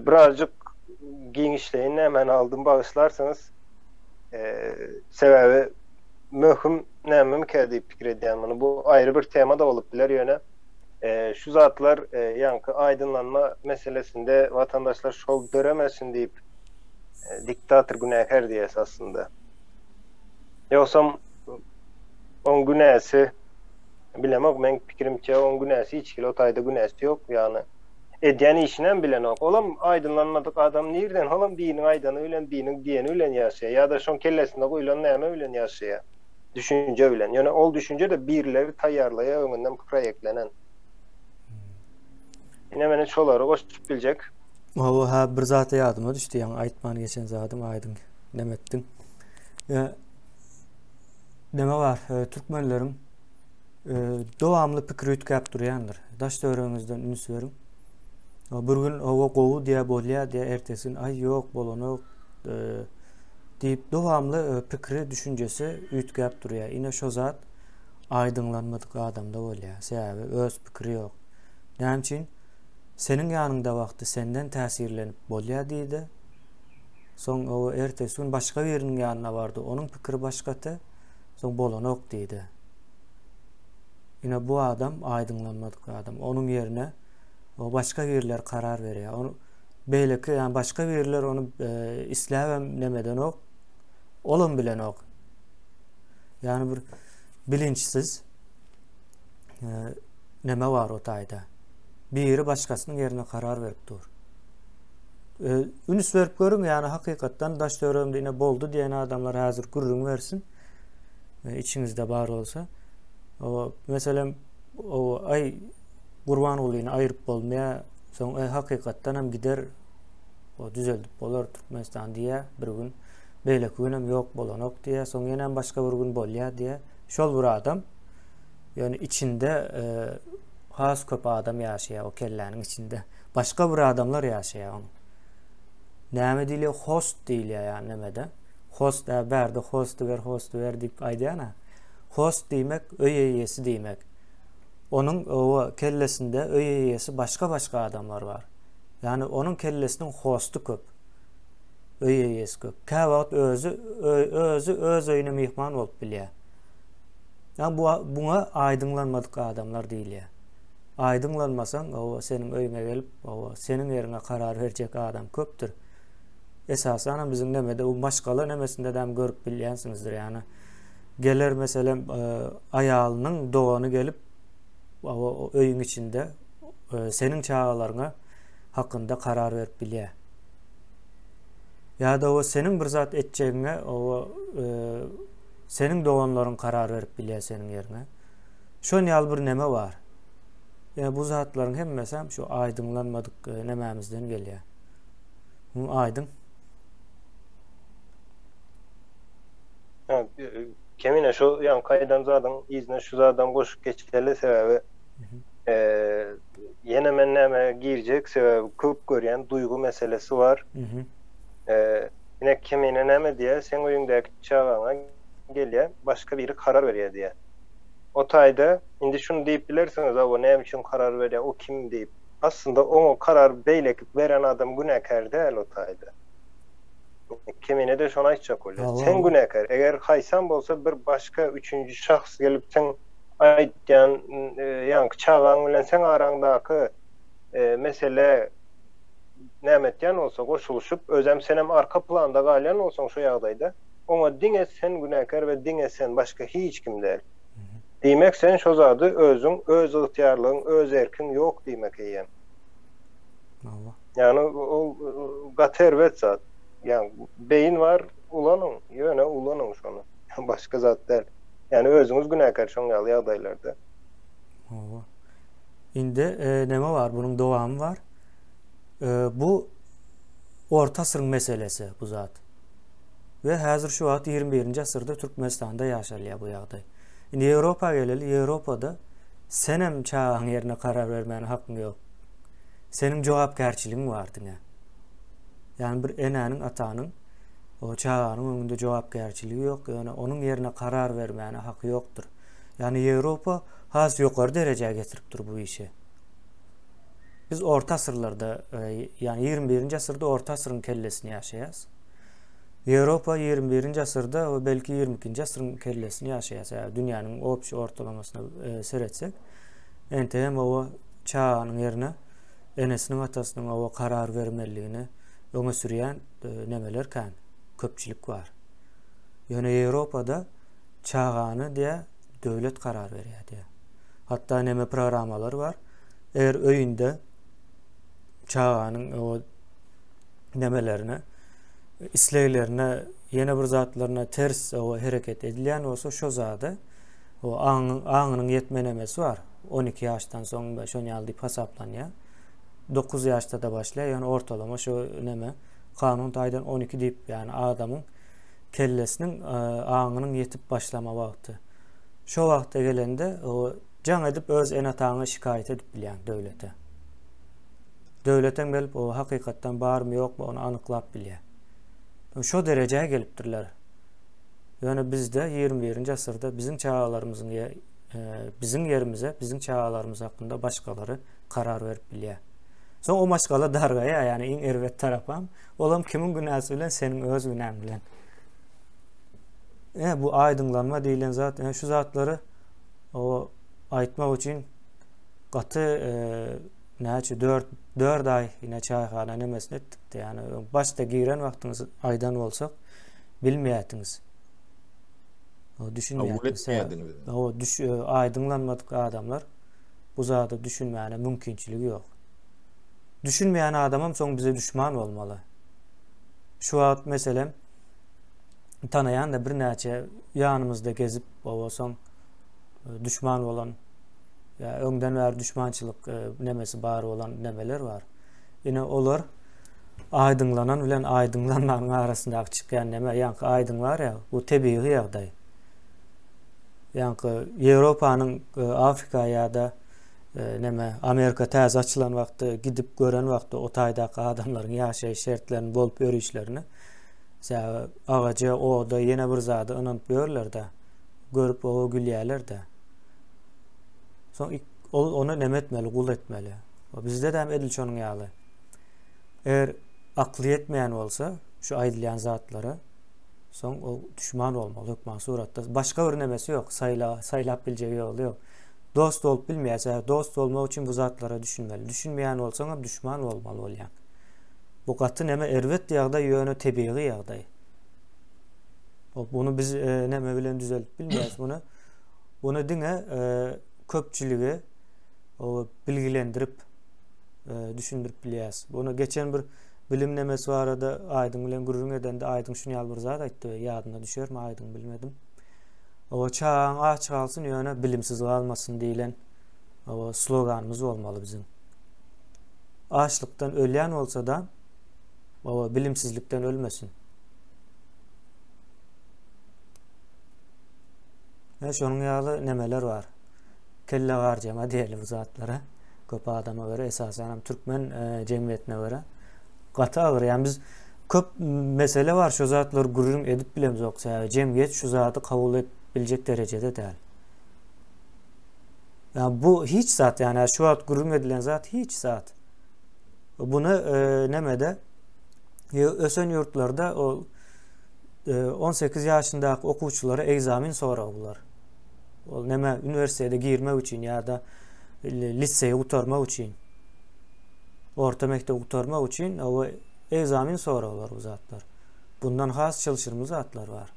Birazjyk giňişleýin nämäni aldym bagyşlarsyňyz. Sebäbi möhüm nämemikä diýip pikir edýän muny. Bu aýry bir tema-da bolup biler ýöne şu zatlar ýaňky aýdynlanma meselesinde watandaşlar şol döremesin diýip diktator günäkär diýýäs aslynda. Ýogsam oň günäsi. Bilemok, meň pikirimçe oň günäsi hiç hili o taýda günäsi ýok, ýagny edýän işinem bilenok. Olam aýdynlanmadyk adam nirden olam biriniň aýdany bilen biriniň diýeni bilen ýaşaýar ýa-da şoň kellesinde guýlan näme bilen ýaşaýar. Düşünje bilen. Ýöne ol düşünje-de birileri taýýarlaýar öňünden proýektlenen. Ine meni şolary goşup biljek. Hawa hä bir zat ýadyma düşdi ýaňy aýtman geçen zadym aýdyň neme etdiň. Neme bar türkmenleriň dowamly pikiri üýtgäp durýandyr. Daş töweregiňizden üns beriň. Bir gün hawa gowy diýä bolýa diýä ertesi gün aý ýok bolanok diýip dowamly pikiri düşünjesi üýtgäp durýar. Ine şo zat aýdyňlanmadyk adamda bolýar. Sebäbi öz pikiri ýok. Näme üçin? Seniň ýanyňda wagty senden täsirlenip bolýar diýdi. Soň o ertesi gün başga biriniň ýanyna bardy. Onuň pikiri başgaty. Soň bolanok diýdi. Ine bu adam aýdyňlanmadyk adam. Onuň ýerine o başga biriler karar berýär. Ony beýleki, ýani başga biriler ony e, isläbem nemedenok. Olam bilenok. Ýani bir bilinçsiz e, neme bar o taýda. Biri başgasynyň ýerine karar berip dur. E, üns berip görüň, ýani hakykatdan daş töweregimde ine boldy diýen adamlar häzir gürrüň bersin. E, içiňizde bar bolsa. O, meselem, o aý Gurbangulyny aýryp bolmaýar. Soň e, hakykatdan hem gider. O düzeldip bolar Türkmenistan diýä bir gün. Beýleki gün hem ýok bolanok diýä. Soň ýene hem başga bir gün bolýar diýä. Şol bir adam ýöne içinde e, has köp adam ýaşaýar o kelläniň içinde. Başga bir adamlar ýaşaýar onuň. Näme diýilýär? Host diýilýär ýa nämede? Host, ä, bärde hosty ber, hosty ber diýip aýdýan-a. Host diýmek öý eýesi diýmek. Onuň owa kellesinde öý eýesi başga-başga adamlar bar. Ýagny onuň kellesiniň hosty köp. Öý eýesi köp. Käwagt özi özi öz öýüne myhman bolup bilýär. Ýa bu buňa aýdyňlanmadyk adamlar diýilýär. Aýdyňlanmasaň, owa seniň öýüňe gelip, owa seniň ýeriňe karar berjek adam köpdür. Esasanam biziň nemede bu maşgala nemesinde däm görüp bilýänsiňizdir ýagny geler meselem e, aýalynyň dogany gelip o öýüň içinde e, seniň çagalaryňa hakynda karar berip bilýär. Ýa-da o seniň bir zat etjegiňe o e, seniň doganlaryň karar berip bilýär seniň ýeriňe. Şon ýaly bir neme bar. Ýa bu zatlaryň hemmesi hem şu aýdyňlanmadyk e, nemämizden gelýär. Bu aýdyň. Ha, Kemine şu ýaňky aýdan zadyň yzyna şu zadam goşup geçeli sebäbi e, ýene men näme girjek sebäbi köp görýän duýgy meselesi bar. E, ine Kemine näme diýýär? Seň öýüňdäki çagaňa gelýär, başga biri karar berýär diýýär. O taýda indi şuny diýip bilersiňiz, hawa näme üçin karar berýär, o kim diýip. Aslynda oňa karar beýleki beren adam günäkär däl o taýda. Kemine-de şony aýtjak bolýar. Sen günäkär. Eger haýsam bolsa bir başga üçünji şahs gelip seň aýtýan ýaňky çagaň bilen seň araňdaky mesele näme etýän bolsa goşulyşyp özem senem arka planda galýan bolsaň şu ýagdaýda oňa diňe sen günäkär we diňe sen başga hiç kim däl. Diýmek sen şo zady özüň öz ygtyýarlygyň öz erkiň ýok diýmek eýýäm. Hawa. Ýagny ol gaty erbet zat. Ýagny beýin bar ulanyň ýöne ulanyň şony. Başga zat däl. Ýagny özüňiz günäkär şoň ýaly ýagdaýlarda. Hawa. Indi e, neme bar bunuň dowamy bar. E, bu orta asyryň meselesi bu zat. We häzir şu wagt 21-nji asyrda Türkmenistanda ýaşalýar bu ýagdaý. Indi Ýewropa geleli, Ýewropada senem çagaň ýerine karar bermäne hakyň ýok. Seniň jogapkärçiligiň bar diňe. Ýagny bir enäniň, atanyň o çaganyň öňünde jogapkärçiligi ýok, ýöne onuň ýerine karar bermäne haky ýokdur. Ýagny Ýewropa has ýokary derejä getiripdir bu işi. Biz orta asyrlarda, e, ýagny 21-nji asyrda orta asyryň kellesini ýaşaýas. Ýewropa 21-nji asyrda we belki 22-nji asyryň kellesini ýaşaýar. Sebäbi dünýäniň obşi ortalamasyna e, seretsek, entegem owa çaganyň ýerine enesiniň atasynyň owa karar bermeliligini öňe sürýän e, nemeler kän, köpçülik bar. Ýöne Ýewropada çagany diýä döwlet karar berýär diýä. Hatda neme programmalar bar. Eger öýünde çaganyň o nemelerine isleglerine ýene bir zatlaryna ters o hereket edilýän bolsa şo zada o aňyň aňynyň ýetme nemesi bar. 12 ýaşdan soň şon ýaly diýip hasaplanýar. 9 ýaşda-da başlaýar, ýöne ortalama şo neme kanun taýdan 12 diýip, ýagny adamyň kellesiniň aňynyň ýetip başlama wagty. Şo wagta gelende o jaň edip öz ene-ataňa şikaýat edip bilýäň döwlete. Döwletem gelip o hakykatdan barmy ýokmy ony anyklap bilýär. Şo derejä gelipdirler. Ýöne bizde 21-nji asyrda biziň çagalarymyzyň biziň ýerimize, biziň çagalarymyz hakynda başgalary karar berip bilýär. Soň o maşgala dargaýar, ýagny iň erbet tarapam, olam kimiň günäsi bilen, seniň öz günäň bilen. E, bu aýdyňlanma diýlen zat, e, şu zatlary o aýtmak üçin gaty e, näçe 4 4 aý ýene çaýhana nemesini etdik-de, ýagny başda giren wagtyňyz aýdan bolsak bilmeýärdiňiz. O düşünmeýärdiňiz. O düş e, aýdyňlanmadyk adamlar bu zada düşünmäne mümkinçiligi ýok. Düşünmeýän adamam soň bize düşman bolmaly. Şu wagt meselem tanaýan da birnäçe ýanymyzda gezip oba soň e, düşman bolan ýa öňden bäri düşmançylyk e, nemesi bar bolan nemeler bar. Ine olar aýdyňlanan bilen aýdyňlanmanyň arasyndaky çykýan neme, ýaňky aýdyň bar ýa, bu tebigy ýagdaý. Ýaňky Ýewropanyň e, Afrika ýa-da e, neme Amerika täze açylan wagtda gidip gören wagtda o taýdaky adamlaryň ýaşaýyş şertlerini bolup ýörüşlerini sebäbi agaja, oda, ýene bir zada ynanyp ýörler-de. Görüp oba gülýärler-de. Soň ol ony neme etmeli, gul etmeli. Bizde de edil şonuň ýaly. Eger akly ýetmeýän bolsa şu aýdylýan zatlara Soň ol düşman bolmaly hökman suratda. Başga bir nemesi ýok, saýla, saýlap biljek ýoly ýok. Dost bolup bilmeýär. Sebäbi dost bolmak üçin bu zatlara düşünmeli. Düşünmeýän bolsaň hem düşman bolmaly bolýaň. Bu gaty neme erbet ýagdaý, ýöne tebigy ýagdaý. O bunu biz e, neme bilen düzeltip bilmeýäris bunu. Bunu diňe e, köpçüligi o bilgilendirip e, düşündirip bilýäris. Bunu geçen bir Bilim nemesi barada Aýdyň bilen gürrüň edende Aýdyň şuny ýaly bir zat aýtdy we ýadyna düşermi Aýdyň bilmedim. Owa çagaň aç galsyn ýöne bilimsiz galmasyn diýlen owa sloganymyz bolmaly biziň. Açlykdan ölýän bolsa-da owa bilimsizlikden ölmesin. E şonuň ýaly nemeler bar. Kelle garjama diýeli bu zatlara. Köp adama göre, esasan hem türkmen e, jemgyýetine göre gaty agyr. Ýani biz köp mesele bar şu zatlary gürrüň edip bilemzok. Sebäbi jemgyýet şu zady kabul edip biljek derejede däl. Ya bu hiç zat yani şu wagt gürrüň edilen zat hiç zat. Bunu e, nemede e, ösen ýurtlarda o e, 18 ýaşyndaky okuwçylara ekzamen soraglar. Ol näme uniwersitete girmek üçin ýa-da liseýi gutarmak üçin orta mekdebi gutarmak üçin o ekzamen soraglar bu zatlar. Bundan has çylşyrymly zatlar bar.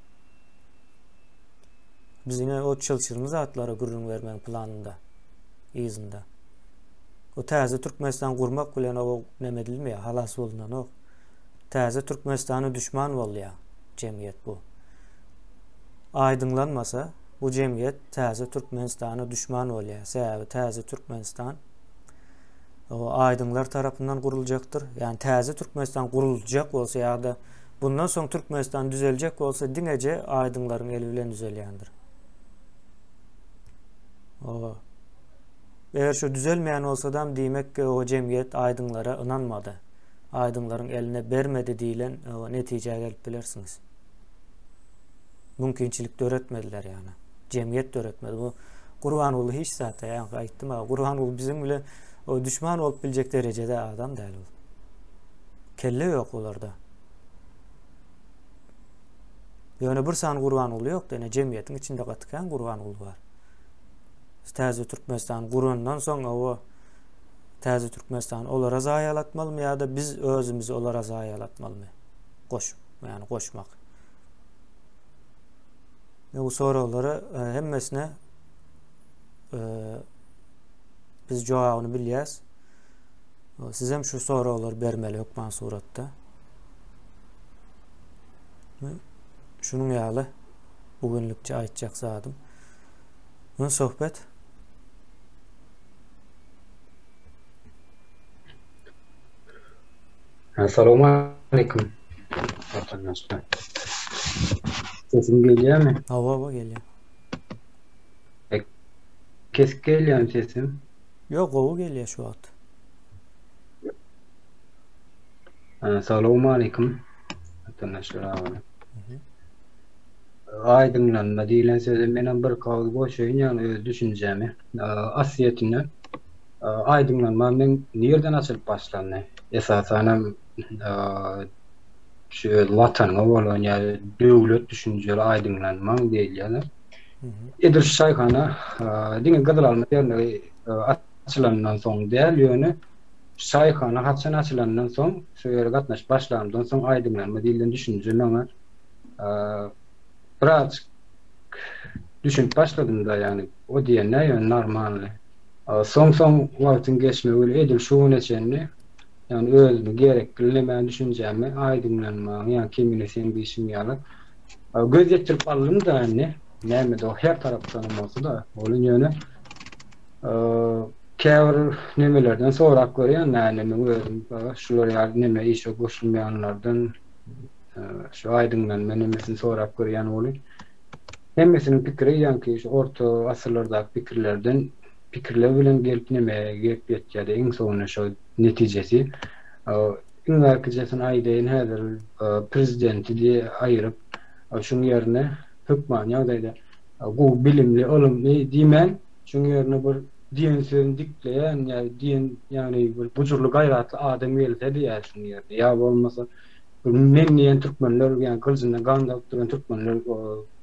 Biz ine o çylşyrymly zatlara gürrüň bermegiň planynda yzynda. O täze Türkmenistan gurmak bilen o näme edilmeýär, halas bolunanok. Täze Türkmenistana düşman bolýar jemgyýet bu. Aýdyňlanmasa, bu jemgyýet täze Türkmenistana düşman bolýar. Sebäbi täze Türkmenistan o aýdyňlar tarapyndan guruljakdyr. Ýagny täze Türkmenistan guruljak bolsa ýa-da bundan soň Türkmenistan düzeljek bolsa diňeje aýdyňlaryň eli bilen düzelýändir. O Eger şu düzelmeýän bolsadam diýmek ki o jemgyýet aýdyňlara ynanmady. Aýdyňlaryň eline bermedi diýlen netijä gelip bilersiňiz. Mümkinçilik döretmediler ýagny. Jemgyýet döretmedi. Bu Gurbanguly hiç zat ýa aýtdym ha. Gurbanguly biziň bilen o düşman bolup biljek derejede adam däl ol. Kelle ýok olarda. Ýöne bir sany Gurbanguly ýok, ýöne jemgyýetiň içinde gaty kän Gurbanguly bar. Täze Türkmenistan gurandan soň owa Täze Türkmenistan olara zaýalatmalymy ýa-da biz özümizi olara zaýalatmalymy? Goş, ýagny goşmak. Bu soraglara e, hemmesine e, Biz jogabyny bilýäs. Sizem şu soraglary bermeli hökman suratda. Şunuň ýaly bu günlükçe aýtjak zadym. Mun söhbet. Assalamu aleyküm. Watandaşlar. Sesim gelýärmi? Hawa, hawa gelýär. E, kesik gelýärmi sesim? Ýok, gowy gelýär şu wagt. Salam aleyküm. Watandaşlar agam. Aýdyňlanma diýlen söze menem bir kagyz goşaýyn ýagny öz düşünjämi. Aslyýetinde aýdyňlanma meň nirden açylyp başlandy? Esasanam şu öz watanyňa bolan ýa döwlet düşünjeli aýdyňlanmaň diýilýär. Edil şu çaýhana diňe Gyzyl alma dernegi açylandan soň däl, ýöne şu çaýhana haçan açylandan soň, şu ýere gatnaşyp başlanymdan soň aýdyňlanma diýlen düşünje maňa birazjyk düşünip başladym-da, ýagny o diýen nä ýöne normalny. Soň-soň wagtyň geçmegi bilen edil şu güne çenli ýagny özümi gerekli nämäni düşünjämi aýdyňlanmagyň, ýagny kemine seň diýşiň ýaly göz ýetirip aldym-da indi. Näme-de o her tarapdanam bolsa-da, welin ýöne käbir nemelerden sorap görýän näme meň özüm şular ýaly neme işe goşulmaýanlardan şu aýdyňlanma nemesini sorap görýän welin hemmesiniň pikiri ýaňky şu orta asyrlardaky pikirlerden pikirler bilen gelip nemeye gelip ýetýärdi iň soňunda şo netijesi iň bärkijesini aýdaýyn häzir prezidenti diýe aýyryp şuň ýerine hökmany ýagdaýda gowy bilimli ylymly diýmän şuň ýerine bir diýen sözüni dikleýän ýa diýen ýagny bir gujurly gaýratly adam gelse diýýär şuň ýerine ýa bolmasa Men diýen türkmenler, ýagny gylyjyndan gan damyp duran türkmenler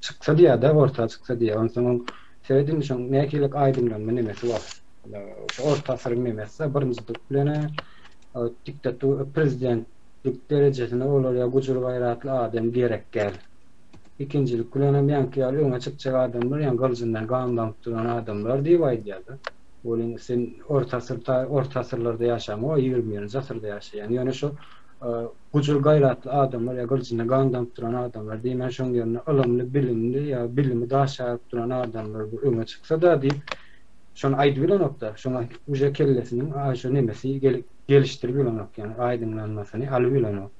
çyksa diýýär-de, orta çyksa diýýär. Onsoňam serediň şoň nähili aýdyňlanma nemesi bar. Şu orta asyryň nemesi birinjilik bilen diktatura prezidentlik derejesine olar ýa gujur-gaýratly adam gerek däl. Ikinjilik bilenem ýaňky ýaly öňe çykjak adamlar, ýagny gylyjyndan gan damyp duran adamlar diýip aýdýar-da. Welin sen orta asyr orta asyrlarda ýaşaňok, 21-nji asyrda ýaşaýaň. Ýöne şu gujur-gaýratly adamlar ýa gylyjyna gan damyp duran adamlar diýmän, şoň ýerine ylymly, bilimli ýa bilimi daş ýaryp duran adamlar bir öňe çyksa-da diýip, şony aýdybilenok-da. Şoňa uje kellesiniň şo nemesi gelişdirip bilenok, ýagny aýdyňlanmasyny alybilenok.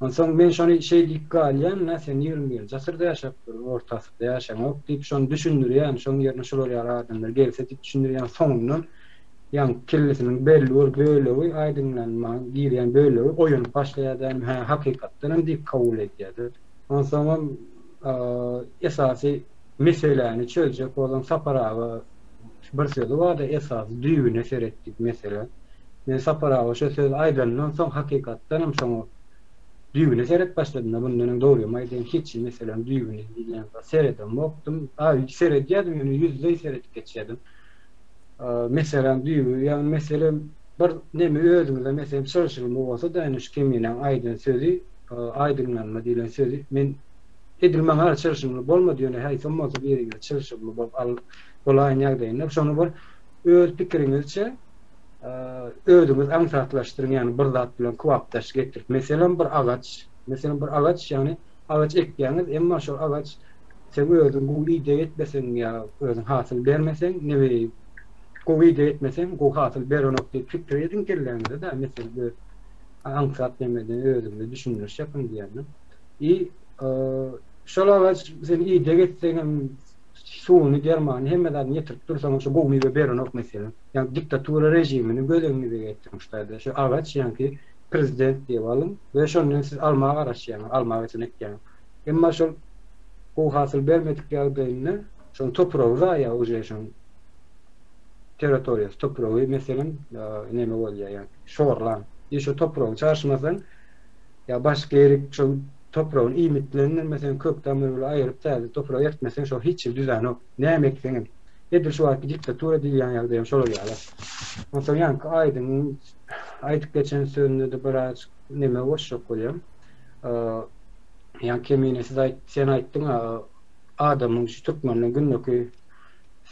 Onsoň men şony şeý diýip galýan, nä sen 21-nji asyrda ýaşap dur, orta asyrda ýaşaňok diýip şony düşündirýän, şoň ýerine şular ýaly adamlar gelse diýip düşündirýän, soňundan ýaňky kellesiniň belli bir bölegi aýdyňlanma girýän bölegi oýanyp başlaýar-da, hä, hakykatdanam diýip kabul edýär-de. Onsoňam esasy meseläni çözjek bolsaň Sapar aga bir sözi bar-da, esasy düýbüne seret diýip mesele. Men Sapar aga şo sözi aýdanyndan soň hakykatdanam şoňa düýbüne seret başladym-da, mundan öň dogrymy aýdaýyn hiç meseläniň düýbüne diýilýän zat seredemokdym. A, seredýärdim ýöne ýüzleý seredip geçýärdim. Meseläň düýbi, ýagny mesele bir neme özüňize meselem çylşyrymly bolsa-da ine şu Keminäň aýdan sözi, aýdyňlanma diýlen sözi men edil maňa çylşyrymly bolmady ýöne haýsam bolsa biriňize çylşyrymly bolup al bolaýan ýagdaýynda şony bir öz pikiriňizçe özüňiz aňsatlaşdyryň ýagny bir zat bilen kybapdaş getirip meselem bir agaç meselem bir agaç ýagny agaç ekýäňiz emma şol agaç Sen özüň gowy ideg etmeseň ýa özüň hasyl bermeseň, neme gowy ideg etmeseň, gowy hasyl berenok diýip pikir ediň kelläňizde-de, meselem öz aňsat nemeden özüňize düşündiriş ýapyň diýýändim. I şol agaç sen ideg etseňem, suwuny, dermanyny, hemme zadyny ýetirip dursaňam şo gowy miwe berenok meselem. Ýagny diktatura režimini göz öňüňize getiriň şu taýda. Şu agaç ýaňky prezident diýip alyň we şondan siz alma garaşýaňyz, alma agajyny ekýäňiz. Emma şol gowy hasyl bermedik ýagdaýynda şoň topragy zaýa uje şoň territoriýasy topragy meselem neme bolýar ýa şorlan i şo topragy çaşmasaň ýa başga ýerik şo topragyny iýmitlendirmeseň kök damyr bilen aýyryp täze toprak ekmeseň şo hiç ýeri düzänok näme ekseňem edil şu wagtky diktatura diýilýän ýagdaýam şolar ýaly onsoň ýaňky aýdyň aýdyp geçen sözünde-de biraz neme goşjak bolýan Ýa kemine siz aýt sen aýtdyň adamyň şu türkmeniň gündeki.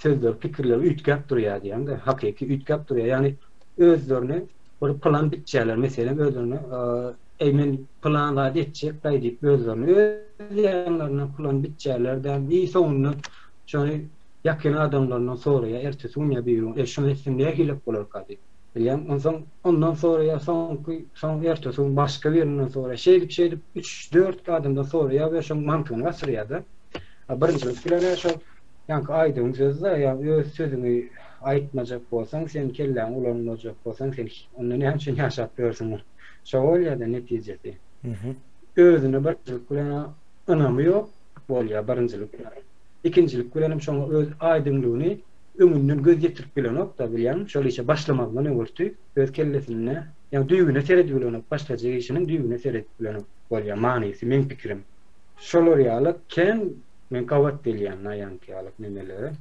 sözleri, pikirleri üýtgäp durýar diýýän-de, hakyky üýtgäp durýar. Ýagny özlerini bir plan bitýärler, meselem özlerine eý men pylan zat etjek-daý diýip özlerini öz ýanlaryna plan bitýärler-de, i soňunda şony ýakyn adamlaryndan soraýar, ertesi gün ýa bir gün, eý şuny etsem nähilek bolarka diýip. Bilýäň, onsoň ondan soraýar, soňky, soň ertesi gün başga birinden soraýar. Şeýdip, şeýdip üç-dört adamdan soraýar we şoň mantygyny gaçyrýar-da. A birinjilik bilen-ä şol ýaňky aýdygyň sözi-de, ýa öz sözüňi aýtmajak bolsaň, sen kelläňi ulanmajak bolsaň, sen onda näme üçin ýaşap ýörsüň? Şo bolýar-da netijesi. Özüne birinjilik bilen-ä ynamy ýok bolýar birinjilik bilen. Ikinjilik bilenem şoňa öz aýdyňlygyny öňünden göz ýetirip bilenok-da, bilýäňmi, şol işe başlamazdan öňürti öz kellesinde, ýagny düýbüne seredip bilenok, başlajak işiniň düýbüne seredip bilenok bolýar, manysy, meň pikirim. Şolar ýaly kän men gabat gelýän naýanky ýaly nemelere.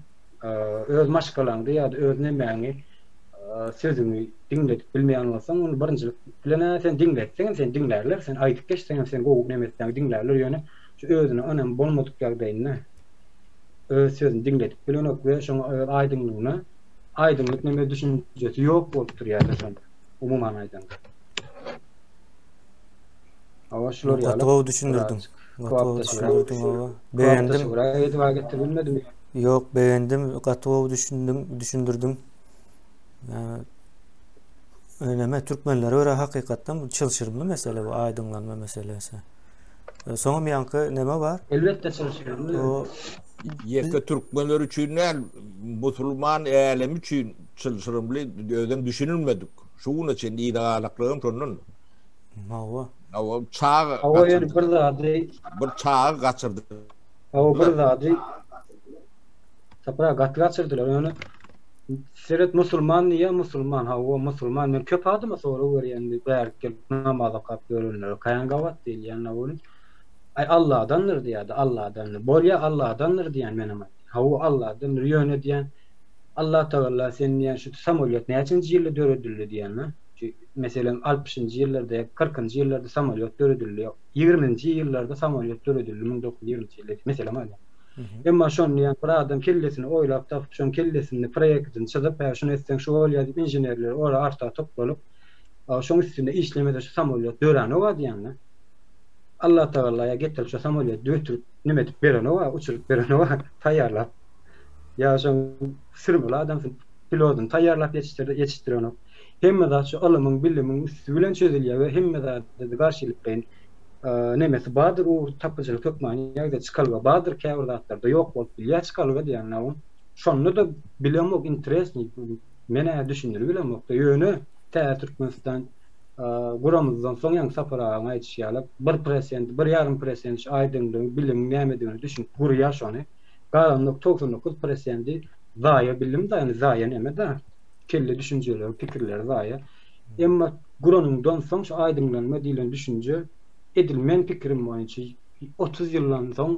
Öz maşgalaňda ýa-da öz nemäňi, sözüňi diňledip bilmeýän bolsaň, ony birinjilik bilen-ä sen diňletseňem seni diňlärler, sen aýdyp geçseňem sen gowy neme etseň diňlärler, ýöne şu özüne ynamy bolmadyk ýagdaýynda öz sözüni diňledip bilenok we şoňa öz aýdyňlygyna aýdyňlyk neme düşünjesi ýok bolup durýar-da şonda, umuman aýdanda. Hawa, şular ýaly. Gaty gowy düşündirdiň. Gaty gowy düşündirdiň hawa. Begendim. Edip getirip bilmedim. Ýok, begendim. Gaty gowy düşündiň, düşündirdiň. Näme türkmenlere görä hakykatdan bu çylşyrymly mesele bu aýdyňlanma meselesi. Soňam ýaňky neme bar? Elbetde çylşyrymly. O ýeke türkmenler üçin däl, musulman älemi üçin çylşyrymly, özem düşünilmedik. Şu güne çenli yza galaklygam şondan. Hawa. Hawa, çaga Hawa, ýöne bir zady bir çaga gaçyrdy. Hawa, bir zady Sapar gaty gaçyrdylar. Ýöne seret musulman diýýär, musulman. Hawa, musulman. Men köp adama sorag berýän, bärik gelip namaz okap ýörenlere. Kän gabat diýilýän ony. Aý Alladandyr diýýärdi, Alladandyr. Bolýa Alladandyr diýýän menem aýtýan. Hawa, Alladandyr. Ýöne diýýän Allah Tagala sen diýýän şu samolýot näçenji ýylda döredildi diýýän-de. Şu meselem altmyşynjy ýyllarda ýa kyrkynjy ýyllarda samolýot döredildi. Ýigriminji ýyllarda samolýot döredildi, 1920-nji ýylda meselem aýdýan. Emma şony diýýän bir adam kellesini oýlap tapyp, şoň kellesinde proýektini çyzyp, hä şuny etseň şu bolýar diýip inženerleri ora arta toplalyp, şoň üstünde işlemese şu samolýot döränok-a diýýän-de. Allah Tagala ýa getirip şu samolýoty dötürip nime edip berenok-a, uçuryp berenok-a, taýýarlap. Ýa şoň sürmeli adamsyny, pilotyny taýýarlap ýetişdirenok. Hemme zat şu ylymyň, bilimiň üsti bilen çözülýär we hemme zada garşylyklaýyn nemesi bardyr, ugur tapyjylyk hökmany ýagdaý çykalga bardyr, käbir zatlarda ýok bolup bilýär çykalga diýýän ol. Şonda-da bilemok interesnyý, men-ä düşündirip bilemok-da, ýöne täze Türkmenistan guramyzdan soň ýaňky Sapar agaň aýdyşy ýaly bir prosent, bir ýarym prosent şu aýdyňlygyň, bilimiň nämedigine düşünip gurýar şony. Galan 99 prosendi zaýa bilim-da, ýagny zaýa neme-da. Kelle düşünjeleri, pikirleri zaýa. Emma guranyňdan soň şu aýdyňlanma diýlen düşünje edil men pikirim boýunça 30 ýyldan soň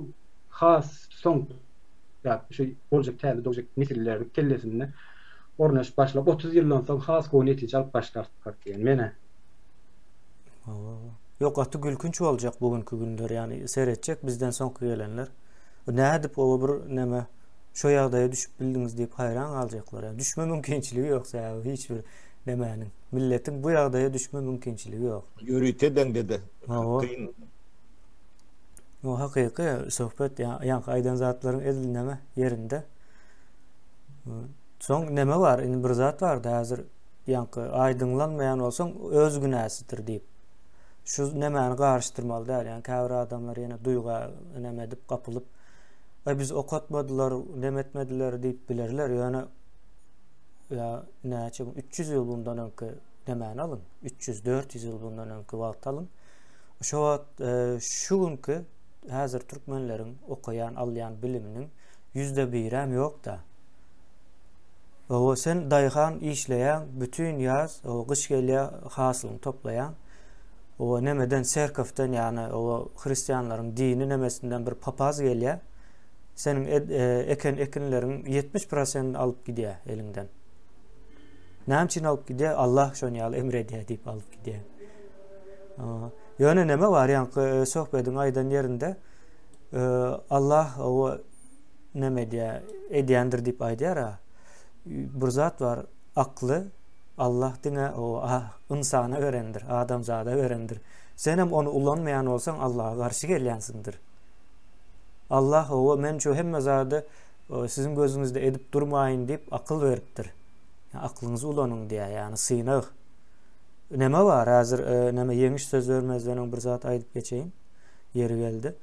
has soň şu boljak täze dogjak nesilleriň kellesinde ornaşyp başlap 30 ýyldan soň has gowy netije alyp başlarsyň diýen menä. Hawa. Ýok gaty gülkünç boljak bu günki günler ýagny seretjek bizden soňky gelenler. Nädip oba bir neme şo ýagdaýa düşüp bildiňiz diýip haýran galjaklar. Ýagny düşme mümkinçiligi ýok sebäbi hiç bir nemäniň milletiň bu ýagdaýa düşme mümkinçiligi ýok. Ýörite deňde-de kyn. O hakyky söhbet ýaňky aýdan zatlaryň edil neme ýerinde. Soň neme bar? Indi bir zat bar-da häzir ýaňky aýdyňlanmaýan bolsaň öz günäsidir diýip. Şu nemäni garyşdyrmaly däl. Ýagny käbir adamlar ýene duýga neme edip gapylyp Aý biz okatmadylar, neme etmediler diýip bilerler. Ýöne ýa näçe 300 ýyl bundan öňki nemäni alyň? 300, 400 ýyl bundan öňki wagt alyň. Şo wagt e, şu günki häzir türkmenleriň okaýan, alýan biliminiň ýüzde birem ýok-da. Owa sen daýhan işleýäň, bütin ýaz, owa gyş gelýär, hasylyňy toplaýaň. Owa nemeden serkowdan ýagny owa hristianlaryň dini nemesinden bir papaz gelýär. Seniň e, eken ekinleriň 70 prosentini alyp gidýär eliňden. Näme üçin alyp gidýär? Allah şony ýaly emr edýär diýip alyp gidýär. Ýöne neme bar ýaňky e, söhbediň aýdan ýerinde e, Allah owa. neme edýär, edýändir diýip aýdýar-a. Bir zat bar, akly Allah diňe o ynsana berendir, adamzada berendir. Senem ony ulanmaýan bolsaň Allaha garşy gelýänsiňdir. Allah hawa men şu hemme zady siziň gözüňizde edip durmaýyn diýip akyl beripdir. Aklyňyzy ulanyň diýýär, ýagny synag. Neme bar häzir neme ýeňiş söz bermezden öň bir zat aýdyp geçeýin. Ýeri geldi.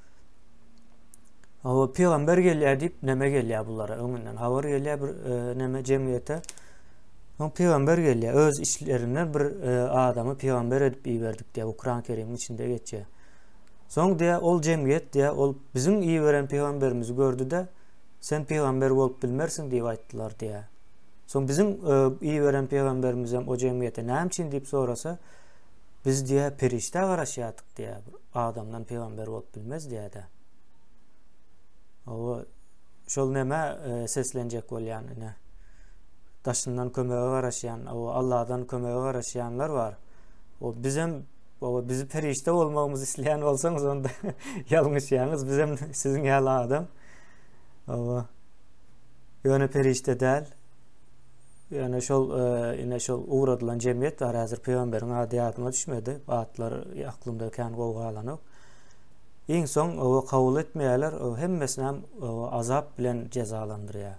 Hawa pygamber gelýär diýip neme gelýär bulara öňünden habar gelýär bir neme jemgyýete. Soň pygamber gelýär. Öz içlerinden bir adamy pygamber edip iberdik diýýär. Bu Kuran Kerimiň içinde geçýär. Soň diýýär ol jemgyýet diýýär ol biziň iberen pygamberimizi gördi-de sen pygamber bolup bilmersiň diýip aýtdylar diýýär. Soň biziň iberen pygamberimizem o jemgyýete näme üçin diýip sorasa, biz diýýär perişdä garaşýardyk diýýär. Adamdan pygamber bolup bilmez diýýär-de. Hawa, şol nämä seslenjek bolýan ine. Daşyndan kömege garaşýan, hawa, Allahdan kömege garaşýanlar bar. O bizem hawa, bizi perişde bolmagymyzy isleýän bolsaňyz onda ýalňyşýaňyz. Bizem siziň ýaly adam. Hawa. Ýöne perişde däl. Ýöne şol ine şol ugradylan jemgyýet bar. Häzir pygamberiň ady ýadyma düşmedi. Atlar aklymda kän gowy galanok. Iň soň o kabul etmeýärler, o hemmesini hem azap bilen jezalandyrýar.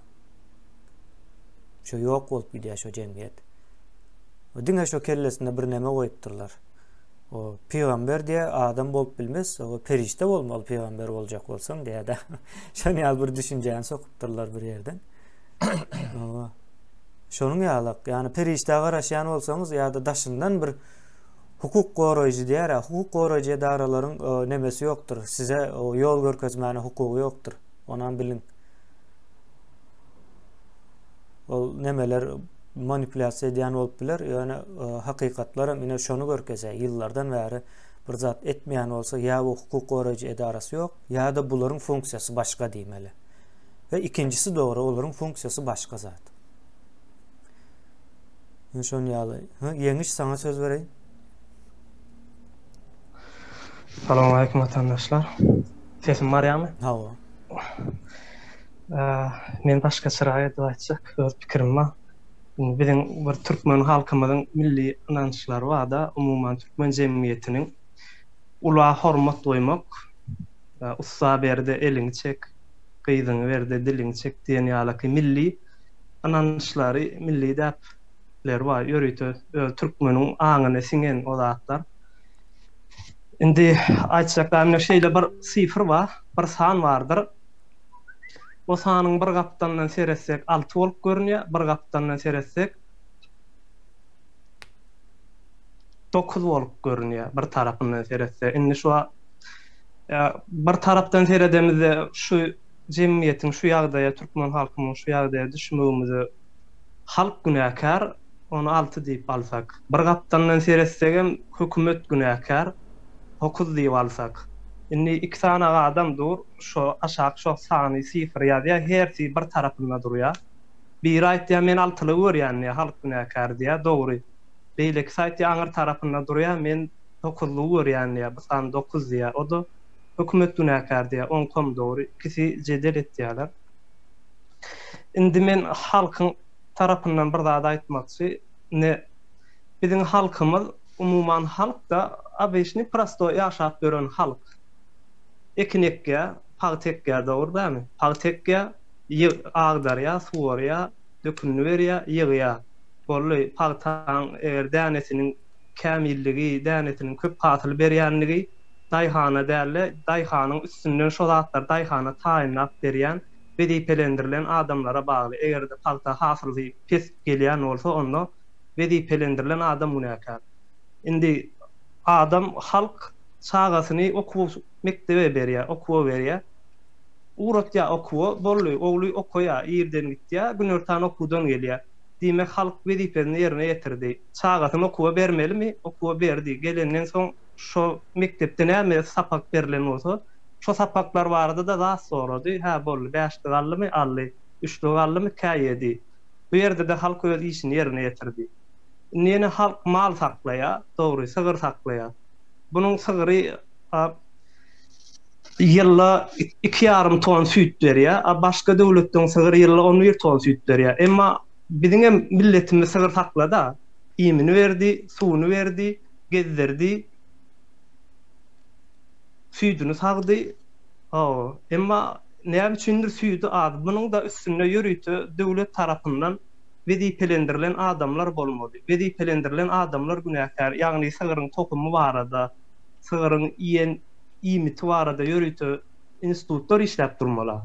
Şo ýok bolup gidýär şo jemgyýet. O diňe şo kellesinde bir neme goýupdyrlar. O pygamber diýe adam bolup bilmez, o perişde bolmaly pygamber boljak bolsaň diýe-de. Şonuň ýaly bir düşünjäni sokupdyrlar bir ýerden. Owa. Şonuň ýaly, ýagny perişdä garaşýan bolsaňyz ýa-da daşyndan bir hukuk goraýjy diýär, hukuk goraýjy edaralaryň nemesi ýokdur. Size ýol görkezmäne hukugy ýokdur. Onam biliň. Ol nemeler manipulýasiýa edýän bolup biler, ýöne hakykatlar hem ine şony görkezýär. Ýyllardan bäri bir zat etmeýän bolsa, ýa bu hukuk goraýjy edarasy ýok, ýa-da bularyň funksiýasy başga diýmeli. We ikinjisi dogry, olaryň funksiýasy başga zat. Ine şonuň ýaly. Ýeňiş saňa söz bereýin. Salam aleýkum watandaşlar. Sesim barýarmy? Hawa. Men başgaçarak edip aýtjak, öz pikirim bar. Indi biziň bir türkmen halkymyzyň milli ynançlary bar-da, umuman türkmen jemgyýetiniň ula hormat goýmak, ussa ber-de eliňi çek, gyzyňy ber-de diliňi çek diýen ýalyky milli ynançlary, milli däpleri bar, ýörite öz türkmeniň aňyna siňen o zatlar. Indi aýtjak zadym şeýle bir sifr bar, bir san bardyr. O sanyň bir gapdalyndan seretsek alty bolup görünýär, bir gapdalyndan seretsek dokuz bolup görünýär, bir tarapyndan seretsek. Indi şu bir tarapdan seredemizde şu jemgyýetiň şu ýagdaýa, türkmen halkynyň şu ýagdaýa düşmegimize halk günäkär, ony alty diýip alsak. Bir gapdalyndan seretsegem hökümet günäkär, dokuz diýip alsak. Indi iki sany adam dur, şo aşak şo sany sifr ýazýar, hersi bir tarapynda durýar. Biri aýtýar men altylygy görýän diýýär, halk günäkär diýýär, dogry. Beýlekisi aýtýar aňyr tarapynda durýar, men dokuzlygy görýän diýýär, bu san dokuz diýýär, o-da hökümet günäkär diýýär, oňkam dogry, ikisi jedel etýärler. Indi men halkyň tarapyndan bir zat aýtmakçy, indi biziň halkymyz umuman halk-da, obyçnyý prostoý ýaşap ýören halk. Ekin ekýär, pagta ekýär, dogry dälmi? Pagta ekýär, ýyg, agdarýar, suwarýar, dökünini berýär, ýygýar. Boldy. Pagtaň eger dänesiniň kämilligi, dänesiniň köp hasyl berýänligi daýhana däl-de, daýhanyň üstünden şo zatlary daýhana taýynlap berýän wezipelendirilen adamlara bagly. Eger-de pagta hasyly pes gelýän bolsa, onda wezipelendirilen adam günäkär. Indi adam, halk çagasyny okuw mekdebe berýär, okuwa berýär. Ugratýar okuwa, boldy, ogly okaýar, irden gitýär, günortan okuwdan gelýär. Diýmek, halk wezipesini ýerine ýetirdi. Çagasyny okuwa bermelimi? Okuwa berdi. Gelenden soň şo mekdepde näme sapak berlen bolsa, şo sapaklar barada-da zat sorady. Hä, boldy, bäşlik aldymy? Aldy. Üçlük aldymy? Käýedi. Bu ýerde-de halk öz işini ýerine ýetirdi. Indi ýene halk mal saklaýar, dogry, sygyr saklaýar. Bunuň sygry. Ýylda 2,5 ton süýt berýär, a başga döwletden sygyr ýylda 11 ton süýt berýär. Emma biziň hem milletimiz sygyr saklada. Iýmini berdi, suwuny berdi, gezdirdi. Süýdüni sagdy. Hawa, emma näme üçindir süýdi az. Munuň-da üstünde ýörite döwlet tarapyndan wezipelendirilen adamlar bolmaly. Wezipelendirilen adamlar günäkär, ýagny sygryň tohumy barada, sygryň iýen iýmiti barada ýörite institutlar işläp durmaly.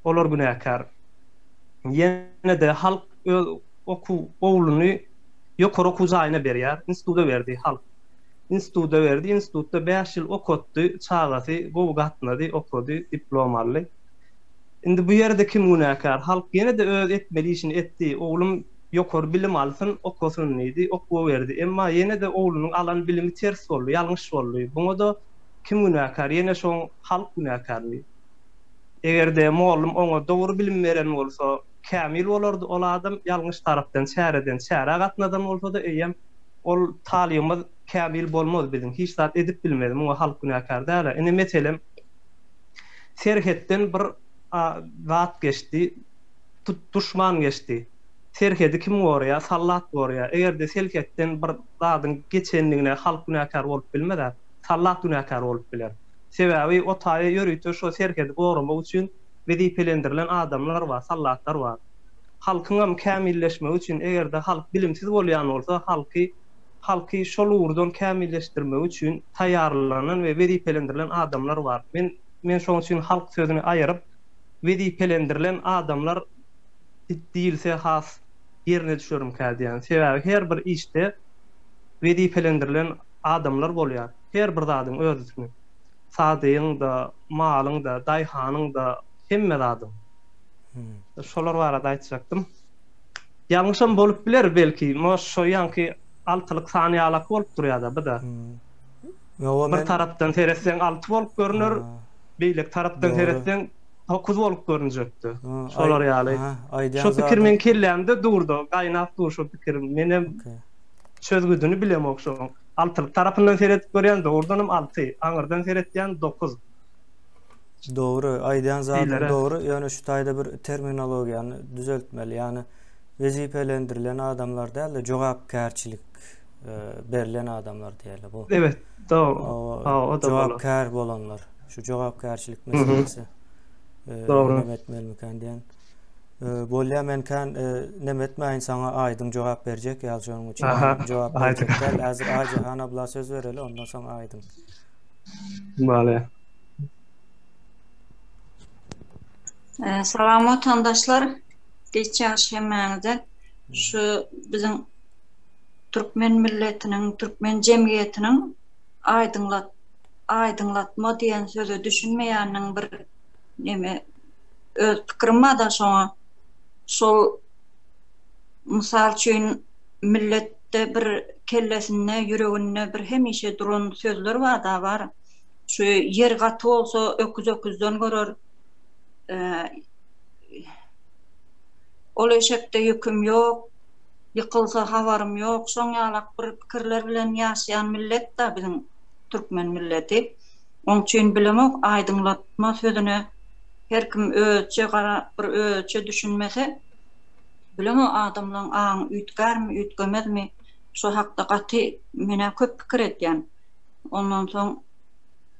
Olar günäkär. Ýene-de halk öz okuw ogluny ýokary okuw jaýyna berýär, instituta berdi halk. Instituta berdi, institutda bäş ýyl okatdy, çagasy gowy gatnady, okady, diplom aldy. Indi bu ýerde kim günäkär? Halk ýene-de öz etmeli işini etdi, oglum ýokary bilim alsyn, okasyn diýdi, okuwa berdi. Emma ýene-de oglunyň alan bilimi ters boldy, ýalňyş boldy. Buňa-da kim günäkär? Ýene şoň halk günäkärmi? Eger-de mollum oňa dogry bilim beren bolsa, kämil bolardy ol adam, ýalňyş tarapdan çäreden çärä gatnadan bolsa-da eýýäm ol talybymyz kämil bolmaz biziň, hiç zat edip bilmez, muňa halk günäkär däl-ä. Indi meselem, serhetden bir zat geçdi, duşman geçdi. Serhedi kim goraýar? Sallat goraýar. Eger-de selhetden bir zadyň geçenligine halk günäkär bolup bilmez-ä, sallat günäkär bolup biler. Sebäbi o taýa ýörite şo serhedi goramak üçin wezipelendirilen adamlar bar, sallatlar bar. Halkyňam kämilleşmegi üçin, eger-de halk bilimsiz bolýan bolsa, halky halky şol ugurdan kämilleşdirmegi üçin taýýarlanan we wezipelendirilen adamlar bar. Men men şoň üçin halk sözüni aýyryp, wezipelendirilen adamlar diýilse has ýerine düşerimkä diýýän. Sebäbi her bir işde wezipelendirilen adamlar bolýar. Her bir zadyň özüsini. Sadygyň-da, malyň-da, daýhanyň-da, hemme zadyň. Şolar barada aýtjakdym. Ýalňyşam bolup biler belki. Moş şo ýaňky altylyk san ýalak bolup durýada bu-da. Bir tarapdan seretseň alty bolup görüner, beýleki tarapdan seretseň dokuz bolup görünjekdi. Şolar ýaly. Şo pikir meň kellämde durdy, gaýnap dur şo pikir. Menem çözgüdini bilemok şoň. Altylyk tarapyndan seredip görýän dogrudanam alty, aňyrdan seretýän dokuz. Dogry, aýdýan zadyň dogry, ýöne şu taýda bir terminologiýany düzeltmeli. Ýagny wezipelendirilen adamlar däl-de, jogapkärçilik e, berlen adamlar diýeli bu. Evet, dogry. Ha, o da jogapkär bolanlar. Şu jogapkärçilik meselesi. E, dogry. Neme etmelimikan diýen. E, bolýa men kän e, neme etmäýin saňa aýdyň jogap berjek ýaly şonuň üçin jogap berjek däl. Häzir Aýjahan abla söz bereli, ondan soň aýdyň. Bolýa. Salam watandaşlar. Geç ýagşy hemmäňize. Şu biziň türkmen milletiniň, türkmen jemgyýetiniň aýdyňlat aýdyňlatma diýen söze düşünmeýäniniň bir neme öz pikirim barda şoňa. Şol mysal üçin milletde bir kellesinde, ýüreginde bir hemişe duran sözler barda bar. Şu ýer gaty bolsa öküz öküzden görer. Ol eşekde ýüküm ýok, ýykylsa habarym ýok. Şoň ýalak bir pikirler bilen ýaşaýan millet-dä biziň türkmen milleti. Oň üçin bilemok aýdyňlatma sözüne her kim özüçe garap bir özüçe düşünmese bilemok adamlaň aňy üýtgärmi üýtgemezmi şo hakda gaty menä köp pikir edýän. Ondan soň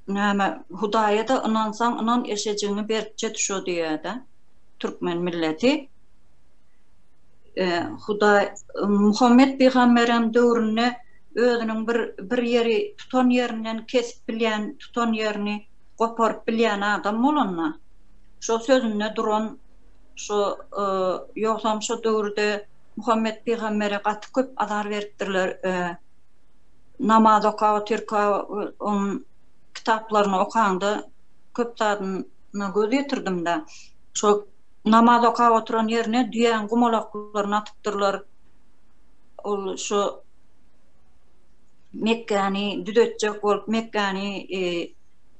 näme Hudaýa-da ynansaň ynan eşejigiňi berkje düşe diýýär-dä türkmen milleti. Hudaý Muhammet pygamberem döwründe özüniň bir bir ýeri tutan ýerinden kesip bilýän tutan ýerini goparyp bilýän adam bolanda şo sözünde duran şo ýogsam şo döwürde Muhammet pygambere gaty köp azar beripdirler namaz okap otyrka onuň kitaplaryny okaňda köp zadyna göz ýetirdim-de. Şo namaz okap oturan ýerine düýäň gumalaklaryny atypdyrlar. Ol şo Mekgäni düzetjek bolup, Mekgäni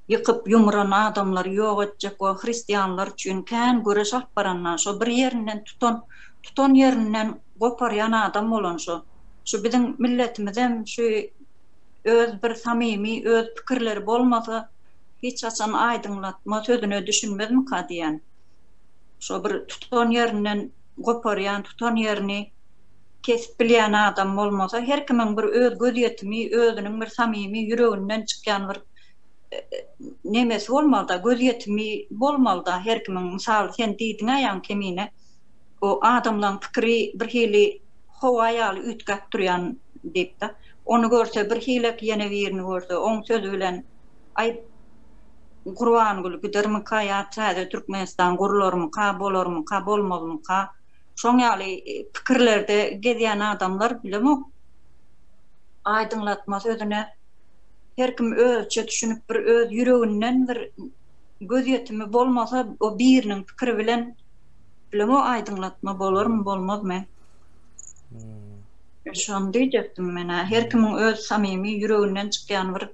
ýykyp ýumuran adamlary ýok etjek bolup, hristianlar üçin kän göreş alyp barandan, şo bir ýerinden tutan, tutan ýerinden goparýan adam bolan şo. Şu biziň milletimizem şu öz bir samimi öz pikirleri bolmasa. hiç haçan aýdyňlatma sözüne düşünmezmika diýýän. Şo bir tutan ýerinden goparýan, tutan ýerini kesip bilýän adam bolmasa, her kimiň bir öz gözýetimi, özüniň bir samymy ýüreginden çykýan bir nemesi bolmalyda, gözýetimi bolmalyda her kimiň. Mysal, sen diýdiň-ä ýaňy Kemine, o adamlaň pikiri bir hili howa ýaly üýtgäp durýan diýip-de. Ony görse bir hilek, ýene birini görse, oň sözi bilen, aý, Gurbanguly gidermika ýa täze Türkmenistan gurlarmyka, bolarmyka, bolmazmyka? Şoň ýaly pikirlerde gezýän adamlar bilemok. Aýdyňlatma sözüne her kim özüçe düşünip bir öz ýüreginden bir gözýetimi bolmasa o biriniň pikiri bilen bilemok aýdyňlatma bolarmy bolmazmy? Şony diýjekdim men-ä. Her kimiň öz samymy ýüreginden çykýan bir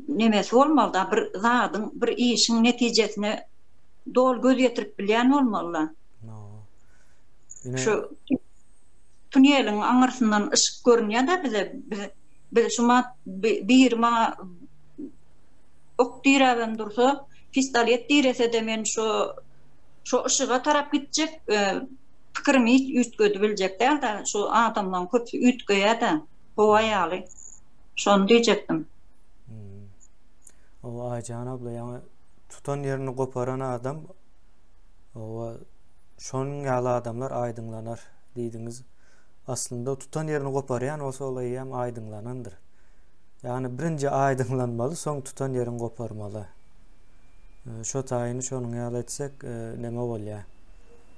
nemesi bolmaly-da, bir zadyň, bir işiň netijesine doly göz ýetirip bilýän bolmaly-da. Şu tuneliň aňyrsyndan yşyk görünýär-de bize. Biz biz şu mat biri maňa ok diräbem dursa, pistolet direse-de men şu şu yşyga tarap gitjek. Pikirimi hiç üýtgedibiljek däl-de, şu adamlaryň köpüsi üýtgeýär-de, howa ýaly. Şony diýjekdim. Owa Aýjan abla ýaňy tutan ýerini goparan adam owa şonuň ýaly adamlar aýdyňlanar diýdiňiz. Aslynda tutan ýerini goparýan bolsa ol eýýäm aýdyňlanandyr. Ýagny birinji aýdyňlanmaly, soň tutan ýeriňi goparmaly. Şo taýyny şonuň ýaly etsek neme bolýar?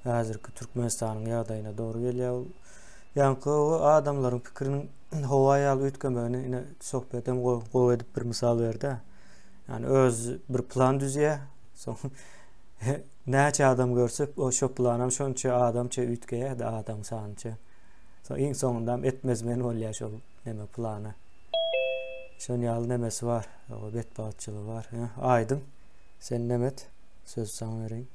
Häzirki Türkmenistanyň ýagdaýyna dogry gelýär ol. Ýaňky adamlaryň pikiriniň howa ýaly üýtgemegini ine söhbetem gowy edip bir mysal berdi. Ýani öz bir plan düzýär. Soň näçe adam görse o şo planam şonça adamça üýtgeýär-de adam sanyça. Soň iň soňundam etmezmen bolýar şol neme plany. Şon ýaly nemesi bar. O betbagtçylygy bar. Aýdyň. Sen nemet? Söz saňa bereýin.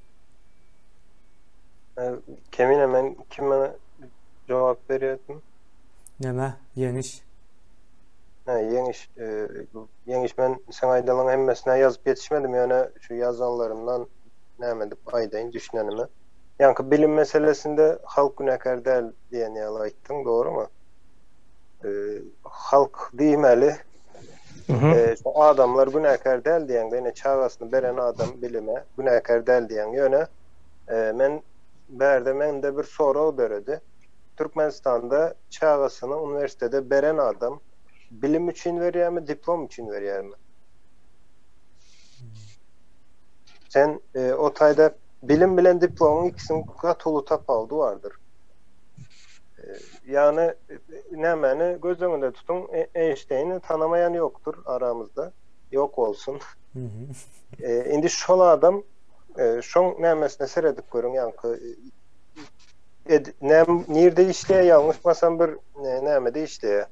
Kemine men kime jogap berýärdim? Näme? Ýeňiş. Hä, ýeňiş. Ýeňiş men seň aýdanlaryň hemmesine ýazyp ýetişmedim, ýöne şu ýazanlarymdan näme edip aýdaýyn düşünenimi. Ýaňky bilim meselesinde halk günäkär däl diýen ýaly aýtdyň, dogrumy? Halk diýmeli. Şu adamlar günäkär däl diýeňde, ine çagasyny beren adam bilime günäkär däl diýeň. Ýöne men bärde mende bir sorag döredi. Türkmenistanda çagasyny uniwersitete beren adam bilim üçin berýärmi, diplom üçin berýärmi? Sen o taýda bilim bilen diplomyň ikisiniň gaty uly tapawudy bardyr. Ýagny nämäni göz öňünde tutuň, Eýnşteýni tanamaýan ýokdur aramyzda. Ýok bolsun. Indi şol adam şoň nämesine seredip görüň, ýaňky ed näm nirde işleýär, ýalňyşmasam bir nämede işleýär.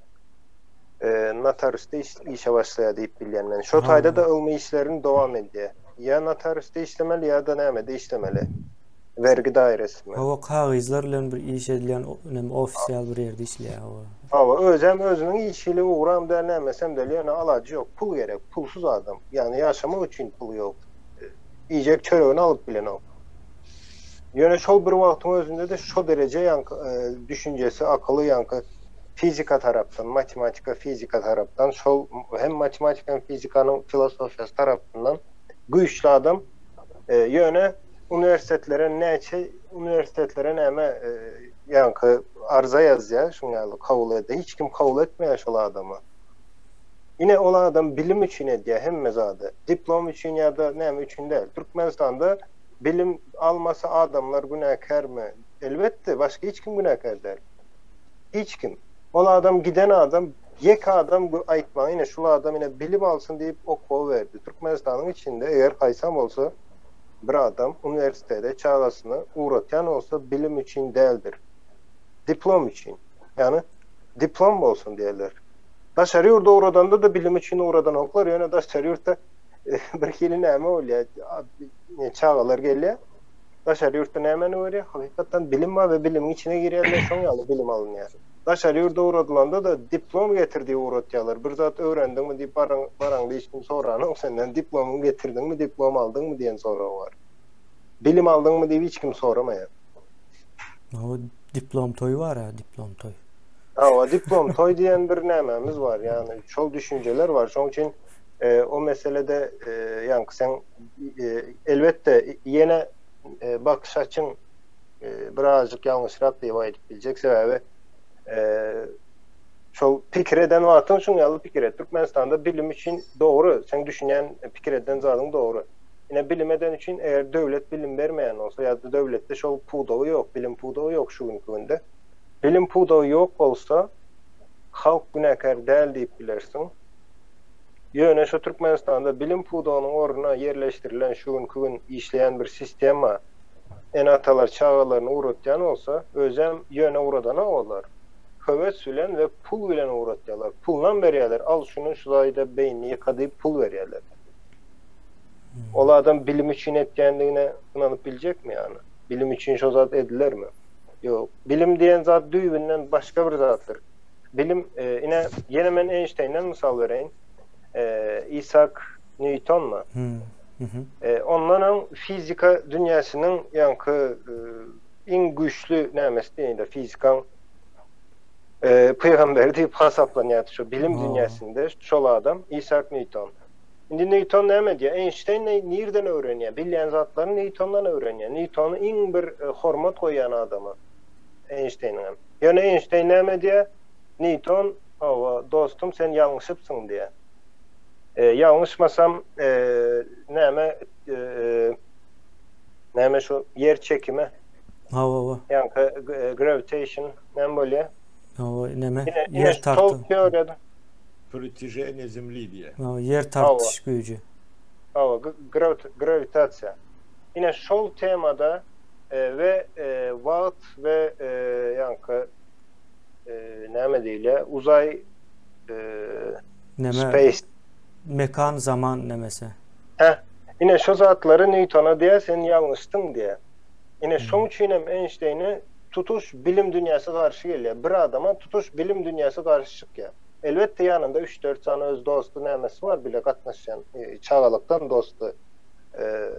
Notariusda işe başlaýar diýip bilýän men. Şo taýda-da ylmy işlerini dowam edýär. Ýa notariusda işlemeli, ýa-da nämede işlemeli. Wergi daýresinde. Hawa kagyzlar bilen bir iş edilýän neme ofis ýaly bir ýerde işleýär hawa. Hawa özem özüniň işili ugram däl nämesem däl ýöne alajy ýok pul gerek pulsuz adam ýagny ýaşamak üçin puly ýok iýjek çöregini alyp bilenok ýöne şol bir wagtyň özünde-de şo dereje ýaňky düşünjesi akyly ýaňky fizika tarapdan matematika fizika tarapdan şol hem matematika hem fizikanyň filosofiýasy tarapyndan güýçli adam Ýöne uniwersitetlere näçe uniwersitetlere näme ýaňky arza ýazýar şuň ýaly kabul ede hiç kim kabul etmeýär şol adamy. Ine ol adam bilim üçin edýär hemme zady. Diplom üçin ýa-da näme üçin däl. Türkmenistanda bilim almasa adamlar günäkärmi? Elbetde başga hiç kim günäkär däl. Hiç kim. Ol adam giden adam Ýeke adam aýtmaň ine şul adam ine bilim alsyn diýip okuwa berdi. Türkmenistanyň içinde eger haýsam bolsa bir adam uniwersitete çagasyny ugratýan bolsa bilim üçin däldir. Diplom üçin. Ýagny diplom bolsun diýerler. Daşary ýurda ugradanda-da bilim üçin ugradanoklar ýöne daşary ýurtda bir hili näme bolýar çagalar gelýär daşary ýurtda nämeni görýär hakykatdan bilim bar we bilimiň içine girýärler şoň ýaly bilim alynýar. Daşary ýurda ugradylanda-da diplom getir diýip ugratýarlar. Bir zat öwrendiňmi diýip baraň, baraňda hiç kim soranok senden. Diplomyňy getirdiňmi, diplom aldyňmy diýen sorag bar. Bilim aldyňmy diýip hiç kim soramaýar. Hawa, diplom toýy bar-a, diplom toý. Hawa, diplom toý diýen bir nämämiz bar. Ýagny şol düşünjeler bar. Şonuň üçin e, o meselede e, ýaňky sen e, elbetde ýene e, bakyş açyň birazjyk ýalňyşrak diýip aýdyp biljek. Sebäbi şol pikir eden wagtyň şuň ýaly pikir et. Türkmenistanda bilim üçin dogry, sen düşünýän pikir eden zadyň dogry. Ine bilim eden üçin eger döwlet bilim bermeýän bolsa ýa-da döwletde şol pudagy ýok, bilim pudagy ýok şu günki günde. Bilim pudagy ýok bolsa halk günäkär däl diýip bilersiň. Ýöne şu Türkmenistanda bilim pudagynyň ornuna ýerleşdirilen şu günki gün işleýän bir sistema Ene-atalar çagalaryny ugratýan bolsa, özem ýöne ugradanok olar. Höwes bilen we pul bilen ugratýarlar. Pulunam berýärler, al şuny şu zaýda beýnini ýyka diýip pul berýärler. Ol adam bilim üçin etýändigine ynanyp biljekmi ýany? Bilim üçin şo zat edilermi? Ýok. Bilim diýen zat düýbünden başga bir zatdyr. Bilim, ine, ýene men Eýnşteýnden mysal bereýin. Isak Nýutonmy? Ondan öň fizika dünýäsiniň ýaňky iň güýçli nämesi diýeýin-de, fizikaň pygamberi diýip hasaplanýardy şo bilim dünýäsinde şol adam Isak Nýuton. Indi Nýuton näme diýýär? Eýnşteýn nirden öwrenýär? Bilýän zatlaryny Nýutondan öwrenýär. Nýutony iň bir hormat goýýan adamy Eýnşteýniňem. Ýöne Eýnşteýn näme diýýär? Nýuton, hawa, dostum sen ýalňyşypsyň diýýär. Ýalňyşmasam, näme, näme şu ýer çekimi? Hawa, hawa. Ýaňky gravitation näme bolýar? Hawa, näme? Ýer tartym. Teoriýada. Pritiženiýe zemli diýýär. Hawa, ýer tartyş güýji. Hawa, grawitasiýa. Ine şol temada we wagt we ýaňky näme diýilýär? Uzaý Neme? Space. Mekan zaman nemesi. Heh. Ine şo zatlary Nýutona diýä sen ýalňyşdyň diýä. Ine şoň üçinem Eýnşteýne tutuş bilim dünýäsi garşy gelýär. Bir adama tutuş bilim dünýäsi garşy çykýar. Elbetde ýanynda üç-dört sany öz dosty nämesi bar bile gatnaşýan çagalykdan dosty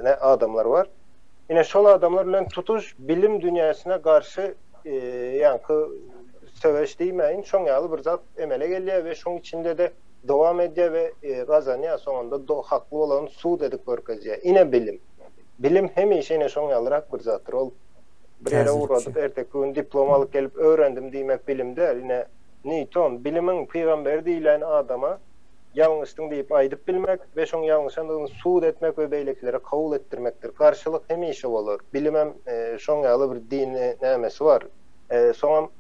ne adamlar bar. Ine şol adamlar bilen tutuş bilim dünýäsine garşy ýaňky söweş diýmäýin, şoň ýaly bir zat emele gelýär we şoň içinde-de dowam edýär we gazanýar, soňunda do hakly bolany sud edip görkezýär. Ine bilim. Bilim hemişe ine şoň ýalyrak bir zatdyr. Ol bir ýere ugradyp, erteki gün diplom alyp gelip öwrendim diýmek bilim däl. Ine Nýuton, bilimiň pygamberi diýlen adama ýalňyşdyň diýip aýdyp bilmek we şoň ýalňyşandygyny sud etmek we beýlekilere kabul etdirmekdir. Garşylyk hemişe bolar. Bilimem şoň ýaly bir dini nämesi bar. Soňam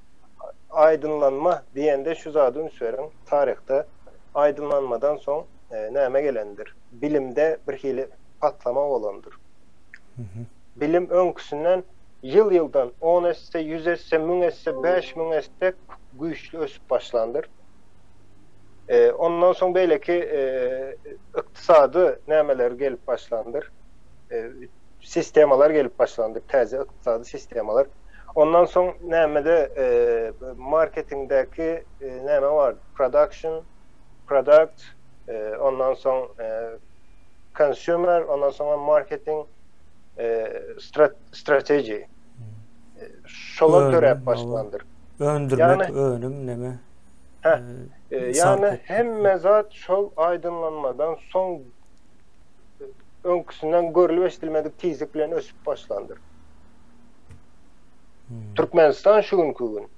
aýdynlanma diýende şu zada üns beriň, taryhda aýdynlanmadan soň näme gelendir? Bilimde bir hili patlama bolandyr. Bilim öňküsinden ýyl-ýyldan on esse, ýüz esse, müň esse, 5000 esse güýçli ösüp başlandyr. Ondan soň beýleki ykdysady nämeler gelip başlandyr. Sistemalar gelip başlandy, täze ykdysady sistemalar. Ondan soň nämede marketingdäki näme bar? Production, product, ondan soň consumer, ondan soň marketing strategy. Şolar döräp başlandyr. Öndürmek, önüm näme? Heh. Ýagny hemme zat şol aýdynlanmadan soň öňküsinden görlüp eşidilmedik tizlik bilen ösüp başlandyr. Türkmenistan şu günki gün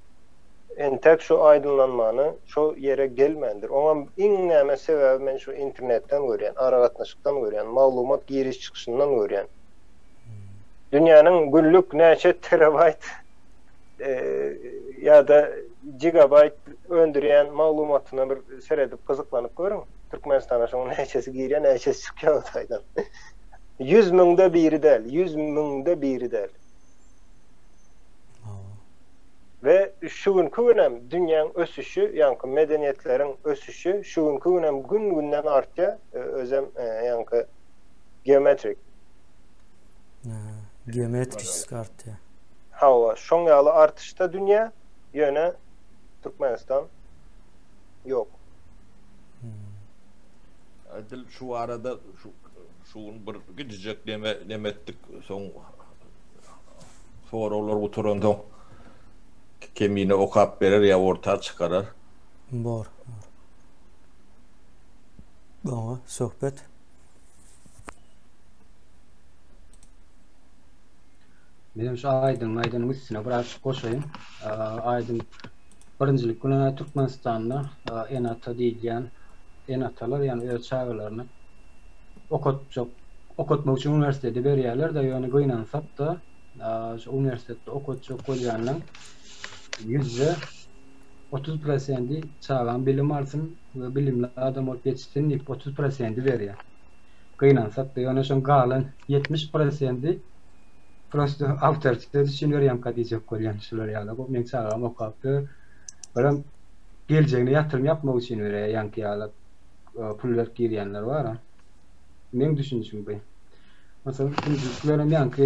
entek şu aýdynlanmany şo ýere gelmändir. Oňam iň näme sebäbi men şu internetden görýän, aragatnaşykdan görýän, maglumat giriş çykyşyndan görýän. Dünýäniň günlük näçe terabaýt ýa-da gigabaýt öndürýän maglumatyna bir seredip gyzyklanyp görüň. Türkmenistana şoň näçesi girýär, näçesi çykýar o taýdan. 100 müňde biri däl, 100 müňde biri däl. We şu günki günem dünýäň ösüşi, ýaňky medeniýetleriň ösüşi şu günki günem gün-günden artýar, özem ýaňky geometrik. Geometrik artýar. Hawa, şoň ýaly artyşda dünýä, ýöne. Türkmenistan ýok. Edil şu arada şu şu gün bir gidijek neme neme etdik soň soraglar gutaransoň Kemine okap berer ýa orta çykarar. Bor. Oňa söhbet. Menem şu Aýdyň aýdanyň üstüne biraz goşaýyn. Aýdyň birinjilik bilen Türkmenistanda ene-ata diýilýän ene-atalar ýagny öz çagalaryny okatjak okatmak üçin uniwersitete berýärler-de ýöne gynansak-da şu uniwersitetde okatjak bolýanyň 30% prosendi çagam bilim alsyn we bilimli adam bolup ýetişsin diýip 30 prosendi berýär. Gynansak-da ýöne şoň galan 70 prosendi prosto awtoritet üçin berýänka diýjek bolýan şular ýaly meň çagam okap ýör. Birem geljegine ýatyrym ýapmak üçin berýär ýaňky ýaly pul berip girýänler bar-a. Meň düşünişim bu. Meselem ikinjiliklerem ýaňky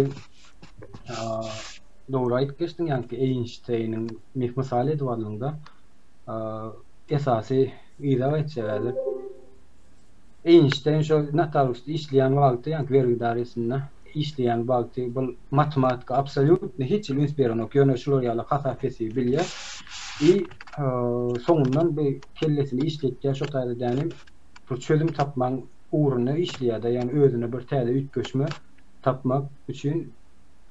dogry aýdyp geçdiň ýaňky Eýnşteýniň mysal edip aldyňda esasy yza gaýtjak häzir. Eýnşteýn şo notariusda işleýän wagty, ýaňky bergi idaresinde işleýän wagty bul matematika absolýutno hiç hili üns berenok, ýöne şular ýaly hasap-hesibi bilýär. I soňundan bu kellesini işletýär şo taýda dänim bir çözüm tapmaň ugrunda işleýär-de, ýagny özüne bir täze üýtgeşme tapmak üçin,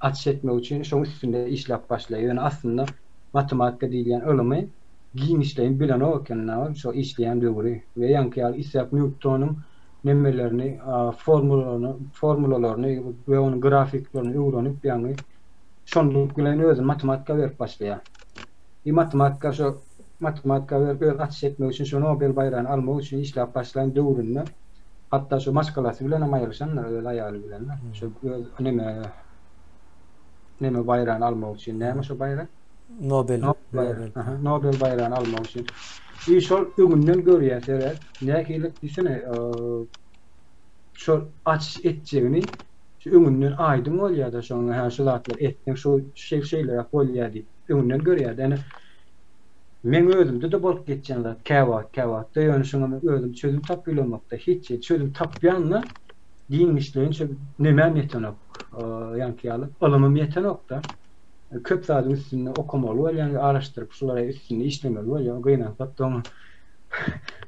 açyş etmek üçin şoň üstünde işläp başlaýar. Ýöne aslynda matematika diýilýän ylymy giňişleýin bilenok eken ol şo işleýän döwri we ýaňky ýaly Isaak Nýutonyň nemelerini formulalaryny formulalaryny we onuň grafiklerini öwrenip ýaňy şonluk bilen özüni matematika berip başlaýar. I matematika şo matematika berip öz açyş etmek üçin şo Nobel baýragyny almak üçin işläp başlan döwründe hatda şo maşgalasy bilen hem aýrylyşandyr öz aýaly bilen şo öz neme neme baýragyny almak üçin näme şo baýrak? Nobel. Nobel. Nobel baýragyny almak üçin. I şol öňünden görýär seret. Nähili diýsene, şol açyş etjegini şu öňünden aýdyň bolýar-da şoňa, hä şu zatlar etseň şu şeý şeýleräk bolýar diýip öňünden görýär-de. Ýöne meň özümde-de bolup geçýän zat käwagt käwagtda ýöne şoňa men özüm çözüm tapyp bilemokda hiç hili çözüm tapýan-da giňişleýin şo nemäm ýetenok ýaňky ýaly ylymym ýetenok-da. Köp zadyň üstünde okamaly bolýan we araşdyryp şulara üstünde işlemeli bolýar. Gynansak-da oňa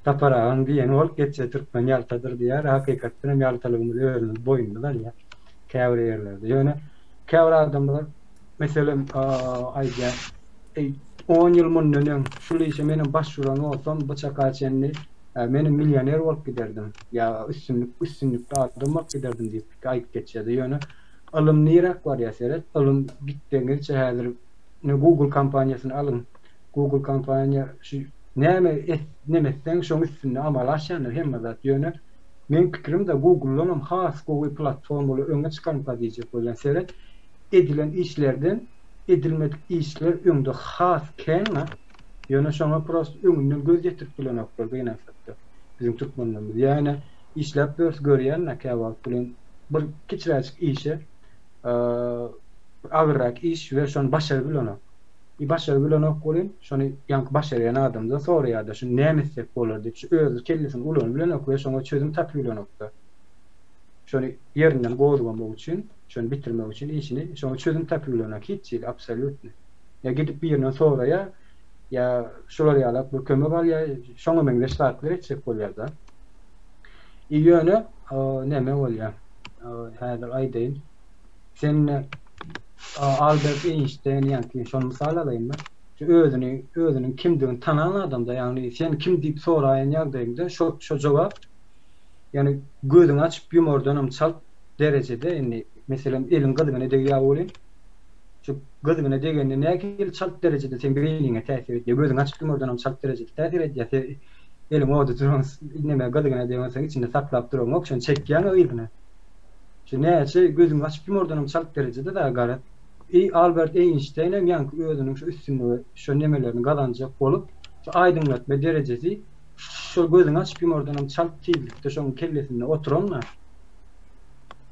Sapar agaň diýeni bolup geçýär, türkmen ýaltadyr diýýär. Hakykatdan hem ýaltalygymyzy özümiz boýnumyza alýar käbir ýerlerde. Ýöne käbir adamlar meselem aýdýar, Eý, on ýyl mundan öň şul işe menem baş uran bolsam bu çaka çenli menem millioner bolup giderdim ýa üstünlik üstünlikli adam bolup giderdim diýip aýdyp geçýär-de. Ýöne Ylym niräk barýar seret, ylym gitdigiňizçe häzir ine Google kompaniýasyny alyň. Google kompaniýa şu näme et neme etseň şoň üstünde amala aşýandyr hemme zat. Ýöne meň pikirimde Googledanam has gowy platformalar öňe çykarmyka diýjek bolýan. Seret edilen işlerden edilmedik işler öňde has kän-a. Ýöne şoňa prost öňünden göz ýetirip bilenoklar gynansakda biziň türkmenlerimiz. Ýa-ine işläp ýörüs görýän-ä käwagt bilen bir kiçiräjik işe agyrrak iş we şony başaryp bilenok. I başaryp bilenok welin, şony ýaňky başarýan adamdan soraýar-da, şuny näme etsek bolar diýip, şu öz kellesini ulanyp bilenok we şoňa çözüm tapyp bilenok-da. Şony ýerinden gozgamak üçin, şony bitirmek üçin işini, şoňa çözüm tapyp bilenok hiç hili, absolýutny. Ýa gidip birinden soraýar, ýa şular ýalak bir kömek alýar, şoňa meňzeş zatlar etjek bolýar-da. Ýöne neme bolýar? Häzir aýdaýyn. Sen Albert Eýnşteýn ýaňky şony mysal alaýyn-da. Şu özüni, özüniň kimdigini tanan adamda, ýagny sen kim diýip soraýan ýagdaýyňda şo şo jogap ýagny gözüňi açyp ýumardanam çalt derejede indi meselem eliň gyzgyna degýär welin şu gyzgyna degende nähili çalt derejede seň beýniňe täsir edýär, gözüňi açyp ýumardanam çalt derejede täsir edýär. Eliň oda duran neme gyzgyna degensoň içinde saklap duraňok şony çekýäň yzyna. Şu näçe gözüňi açyp ýumardanam çalt derejede dagy garaz. I Albert Eýnşteýnem ýaňky özüniň şu üstünligi şo nemelerini gazanjak bolup şu aýdyňlatma derejesi şo gözüňi açyp ýumardanam çalt tizlikde şoň kellesinde oturan-da.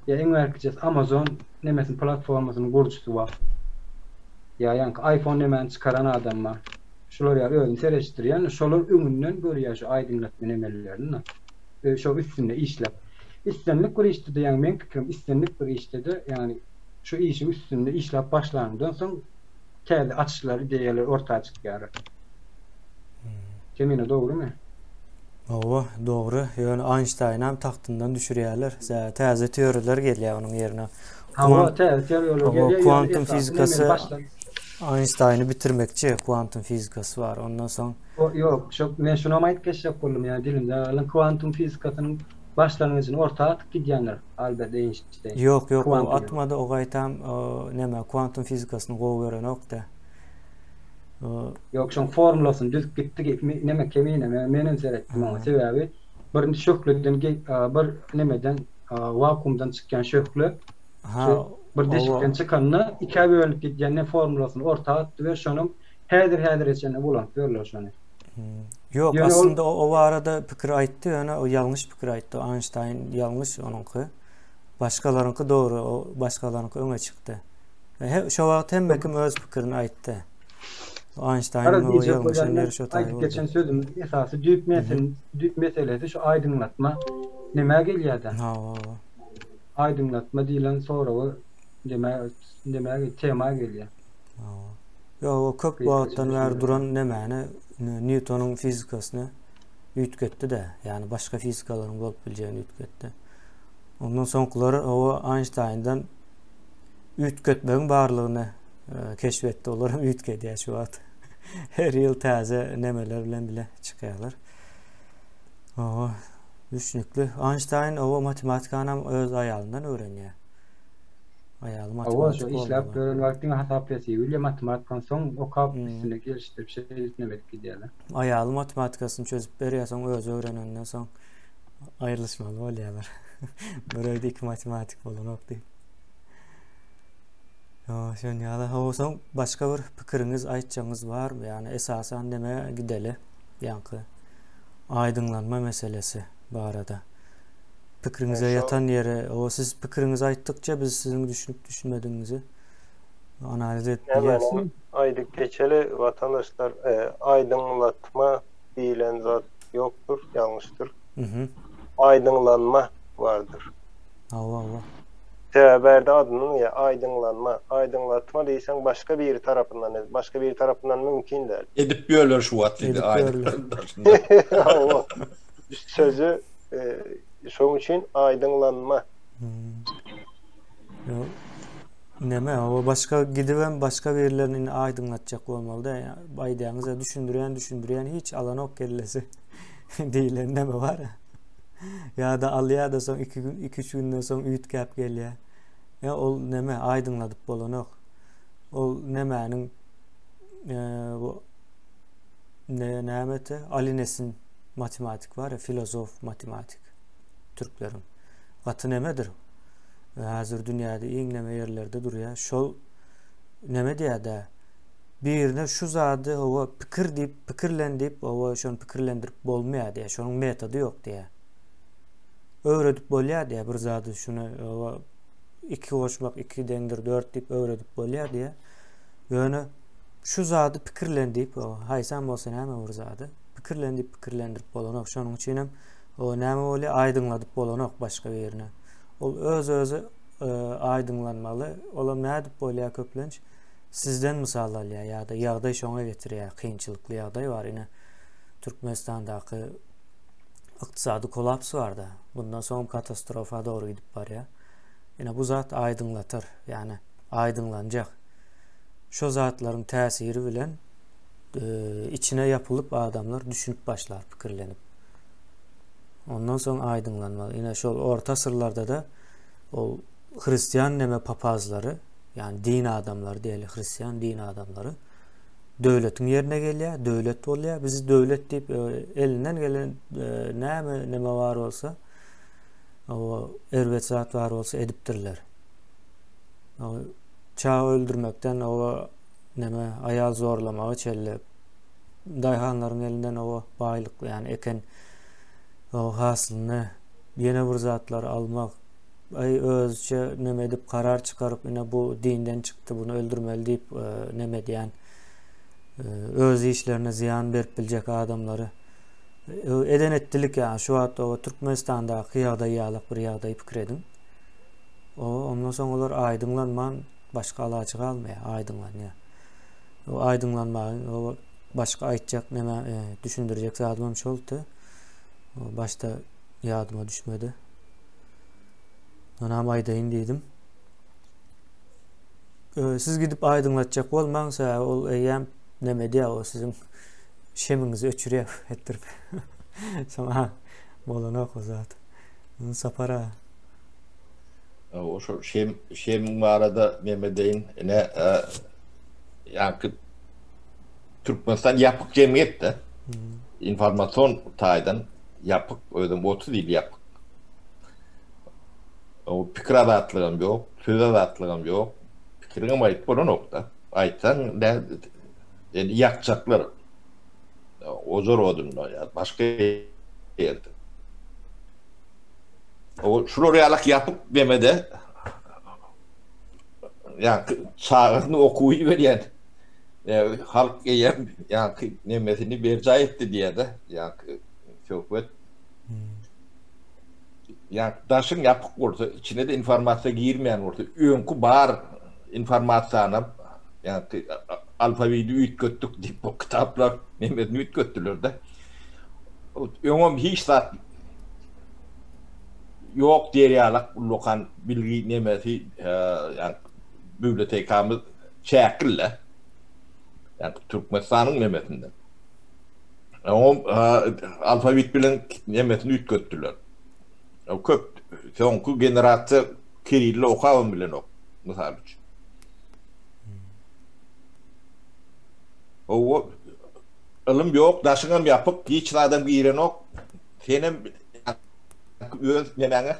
Ýa iň bärkijesi Amazon nemesini platformasynyň gurujysy bar. Ýa ýaňky iPhone nemäni çykaran adam bar. Şular ýaly özüni sereşdirýän, şolar öňünden görýär şu aýdyňlatma nemelerini. Şo üstünde işläp. Islendik bir işde-de, ýagny meň pikirim islendik bir işde-de, ýagny şu işiň üstünde işläp başlanyňdan soň täze açyşlar, ideýalar orta çykýar. Kemine dogrymy? Hawa, dogry. Ýöne Einsteýnam tagtyndan düşürýärler. Täze teoriýalar gelýär onuň ýerine. Hawa, täze teoriýalar gelýär. Kwantum fizikasy Einsteýni bitirmekçi, kwantum fizikasy bar. Ondan soň Ýok, şo men şunam aýdyp geçjek boldum, ýa dilimde galan kwantum fizikasynyň başlangyjyny orta atyp gidýändir Albert Eýnşteýn. Ýok, ýok, o atmady, o gaýtam näme kwantum fizikasyny gowy görenokdy. Ýok, şoň formulasyny düzüp gitdi, neme kemine, menem seretdim oňa. Sebäbi bir şöhleden bir nemeden wakuumdan çykýan şöhle bir deşikden çykanda ikä bölünip gidýän ne formulasyny orta atdy we şonuň häzir-häzire çenli ulanyp ýörler şony. Ýok, aslynda o barada pikir aýtdy, ýöne o ýalňyş pikir aýtdy. Einstein ýalňyş onuňky. Başgalaryňky dogry, o başgalaryňky öňe çykdy. Şo wagt hemme kim öz pikirini aýtdy. Einsteiniň o ýalňyşan ýeri şo taý boldy. Geçen sözümiz esasy düýp mesele, düýp meselesi şu aýdyňlatma nämä gelýär-de? Hawa, hawa. Aýdyňlatma diýlen soraga nämä nämä tema gelýär. Hawa. Ýok, o köp wagtdan bäri duran nemäni Nýutonyň fizikasyny üýtgetdi-de, ýagny başga fizikalaryň bolup biljegini üýtgetdi. Ondan soňkular o Einsteýnden üýtgetmegiň barlygyny e, keşf etdi. Olar hem üýtgedýär şu wagt. Her ýyl täze nemeler bilen bile çykýarlar. Owa, düşnükli. Einstein owa matematikany hem öz aýalyndan öwrenýär. Aýaly matematik Owa, işläp ýören wagty diňe hasap ýazyp bilýär, matematikany soň okap hmm. üstüne gelişdirip şeýdip neme edip gidýärler. Aýaly matematikasyny çözüp berýär, soň özi öwrenenden soň aýrylyşmaly bolýarlar. Bir öýde iki matematik bolanok diýip. Ýa, şon ýaly. Hawa, soň başga bir pikiriňiz, aýtjagyňyz barmy? Ýagny esasan neme gideli? Ýaňky aýdyňlanma meselesi barada. Pikiriňize ýatan ýeri, o siz pikiriňizi aýtdykça biz siziň düşünip düşünmedigiňizi analiz edip bilýäris. Aýdyp geçeli, watandaşlar, e, aýdyňlatma diýlen zat ýokdur, ýalňyşdyr. Mhm. Aýdyňlanma bardyr. Hawa, hawa. Sebäbi bärde adynyň ýa aýdyňlanma, aýdyňlatma diýseň başga biri tarapyndan edip, başga biri tarapyndan mümkin däl. Edip ýörler şu wagt diýdi aýdyňlaryň daşynda. Hawa. Sözi şoň üçin aýdyňlanma. Ýok. Neme, hawa başga gidibem başga birilerini indi aýdyňlatjak bolmaly da. Aýdýaňyz-a düşündirýän, düşündirýän hiç alanok kellesi diýlen neme bar. Ýa-da alýar-da soň iki gün, iki-üç günden soň üýtgäp gelýär. Ýa ol neme aýdyňladyp bolanok. Ol nemäniň bu ne nämeti Ali Nesin matematik bar ya, filozof matematik türkleriň. Gaty nemedir. Häzir dünýäde iň neme ýerlerde durýar. Şol neme diýýär-de, birine şu zady hawa pikir diýip, pikirlen diýip, hawa şony pikirlendirip bolmaýar diýýär. Şonuň metody ýok diýýär. Öwredip bolýar diýýär bir zady şuny hawa 2 goşmak 2 deňdir 4 diýip öwredip bolýar diýýär. Ýöne şu zady pikirlen diýip, haýsam bolsa näme bir zady pikirlen diýip pikirlendirip bolanok. Şonuň üçin hem o näme bolýar? Aýdyňladyp bolanok başga birine. Ol öz-özi e, aýdyňlanmaly. Olam nädip bolýar köplenç? Sizden mysal alýar ýa-da ýagdaý şoňa getirýär, kynçylykly ýagdaý bar. Ine, Türkmenistandaky ykdysady kolaps bar-da. Bundan soň katastrofa dogry gidip barýar. Ine, bu zat aýdyňlatar, ýagny aýdyňlanjak. Şo zatlaryň täsiri bilen e, içine ýapylyp adamlar düşünip başlar, pikirlenip. Ondan soň aýdyňlanmaly. Ine, şol orta asyrlarda-da ol hristian neme papazlary ýagny din adamlary diýeli, hristian din adamlary döwletiň ýerine gelýär, döwlet bolýar. Bizi döwlet diýip e, elinden gelen e, näme näme bar bolsa, o erbet zat bar bolsa edipdirler. O çaga öldürmekden o näme aýal zorlamaga çenli daýhanlaryň elinden o baýlyk, ýagny eken o hasylyny ýene bir zatlar almak Aý özüçe neme edip karar çykaryp ine bu dinden çykdy bunu öldürmeli diýip neme edýän. Öz işlerine zyýan berip biljek adamlary eden etdilik ýa şu wagt o Türkmenistandaky ýagdaý ýalak bir ýagdaý pikir ediň. O ondan soň olar aýdyňlanman başga alajy galmaýar, aýdyňlanýar. O aýdyňlanmagyň o başga aýtjak näme e, düşündirjek zadym hem şoldy. O başda ýadyma düşmedi. Onam aýdaýyn diýdim. Siz gidip aýdyňlatjak bolmaň, sebäbi ol eýýäm neme edýär, o siziň şemiňizi öçürýär etdirip. Soň bolanok o zat. Sapar aga. O şol şem şemiň barada neme deýin, ine ýaňky Türkmenistan ýapyk jemgyýetde. Informasion taýdan ýapyk, özem 30 ýyl ýapyk. O pikir azatlygam ýok, söz azatlygam ýok. Pikiriňem aýdyp bolanok-da. Aýtsaň, nä seni ýakjaklar. Ojar odunda ýa başga ýerde. O şular ýalak ýapyk demede ýa çagasyny okuwa iberýän halk eýýäm ýaňky nemesini berjaý etdi diýýär-de, ýaňky söhbet. Ýa daşyň ýapyk bolsa, içine-de informasiýa girmeýän bolsa, öňki bar informasiýanam, ýagny alfawidi üýtgetdik diýip, bu kitaplar nemesini üýtgetdiler-de. Öňem hiç zat ýok diýer ýalak ullakan bilgi nemesi, ýagny bibliotekamyz çäkli-le. Ýagny Türkmenistanyň nemesinde. Oňam alfawit bilen nemesini üýtgetdiler. Köp soňky generasiýa kirille okabam bilenok, mysal üçin. Owo ylym ýok, daşyňam ýapyk, hiç zadam girenok. Senem öz nemäňe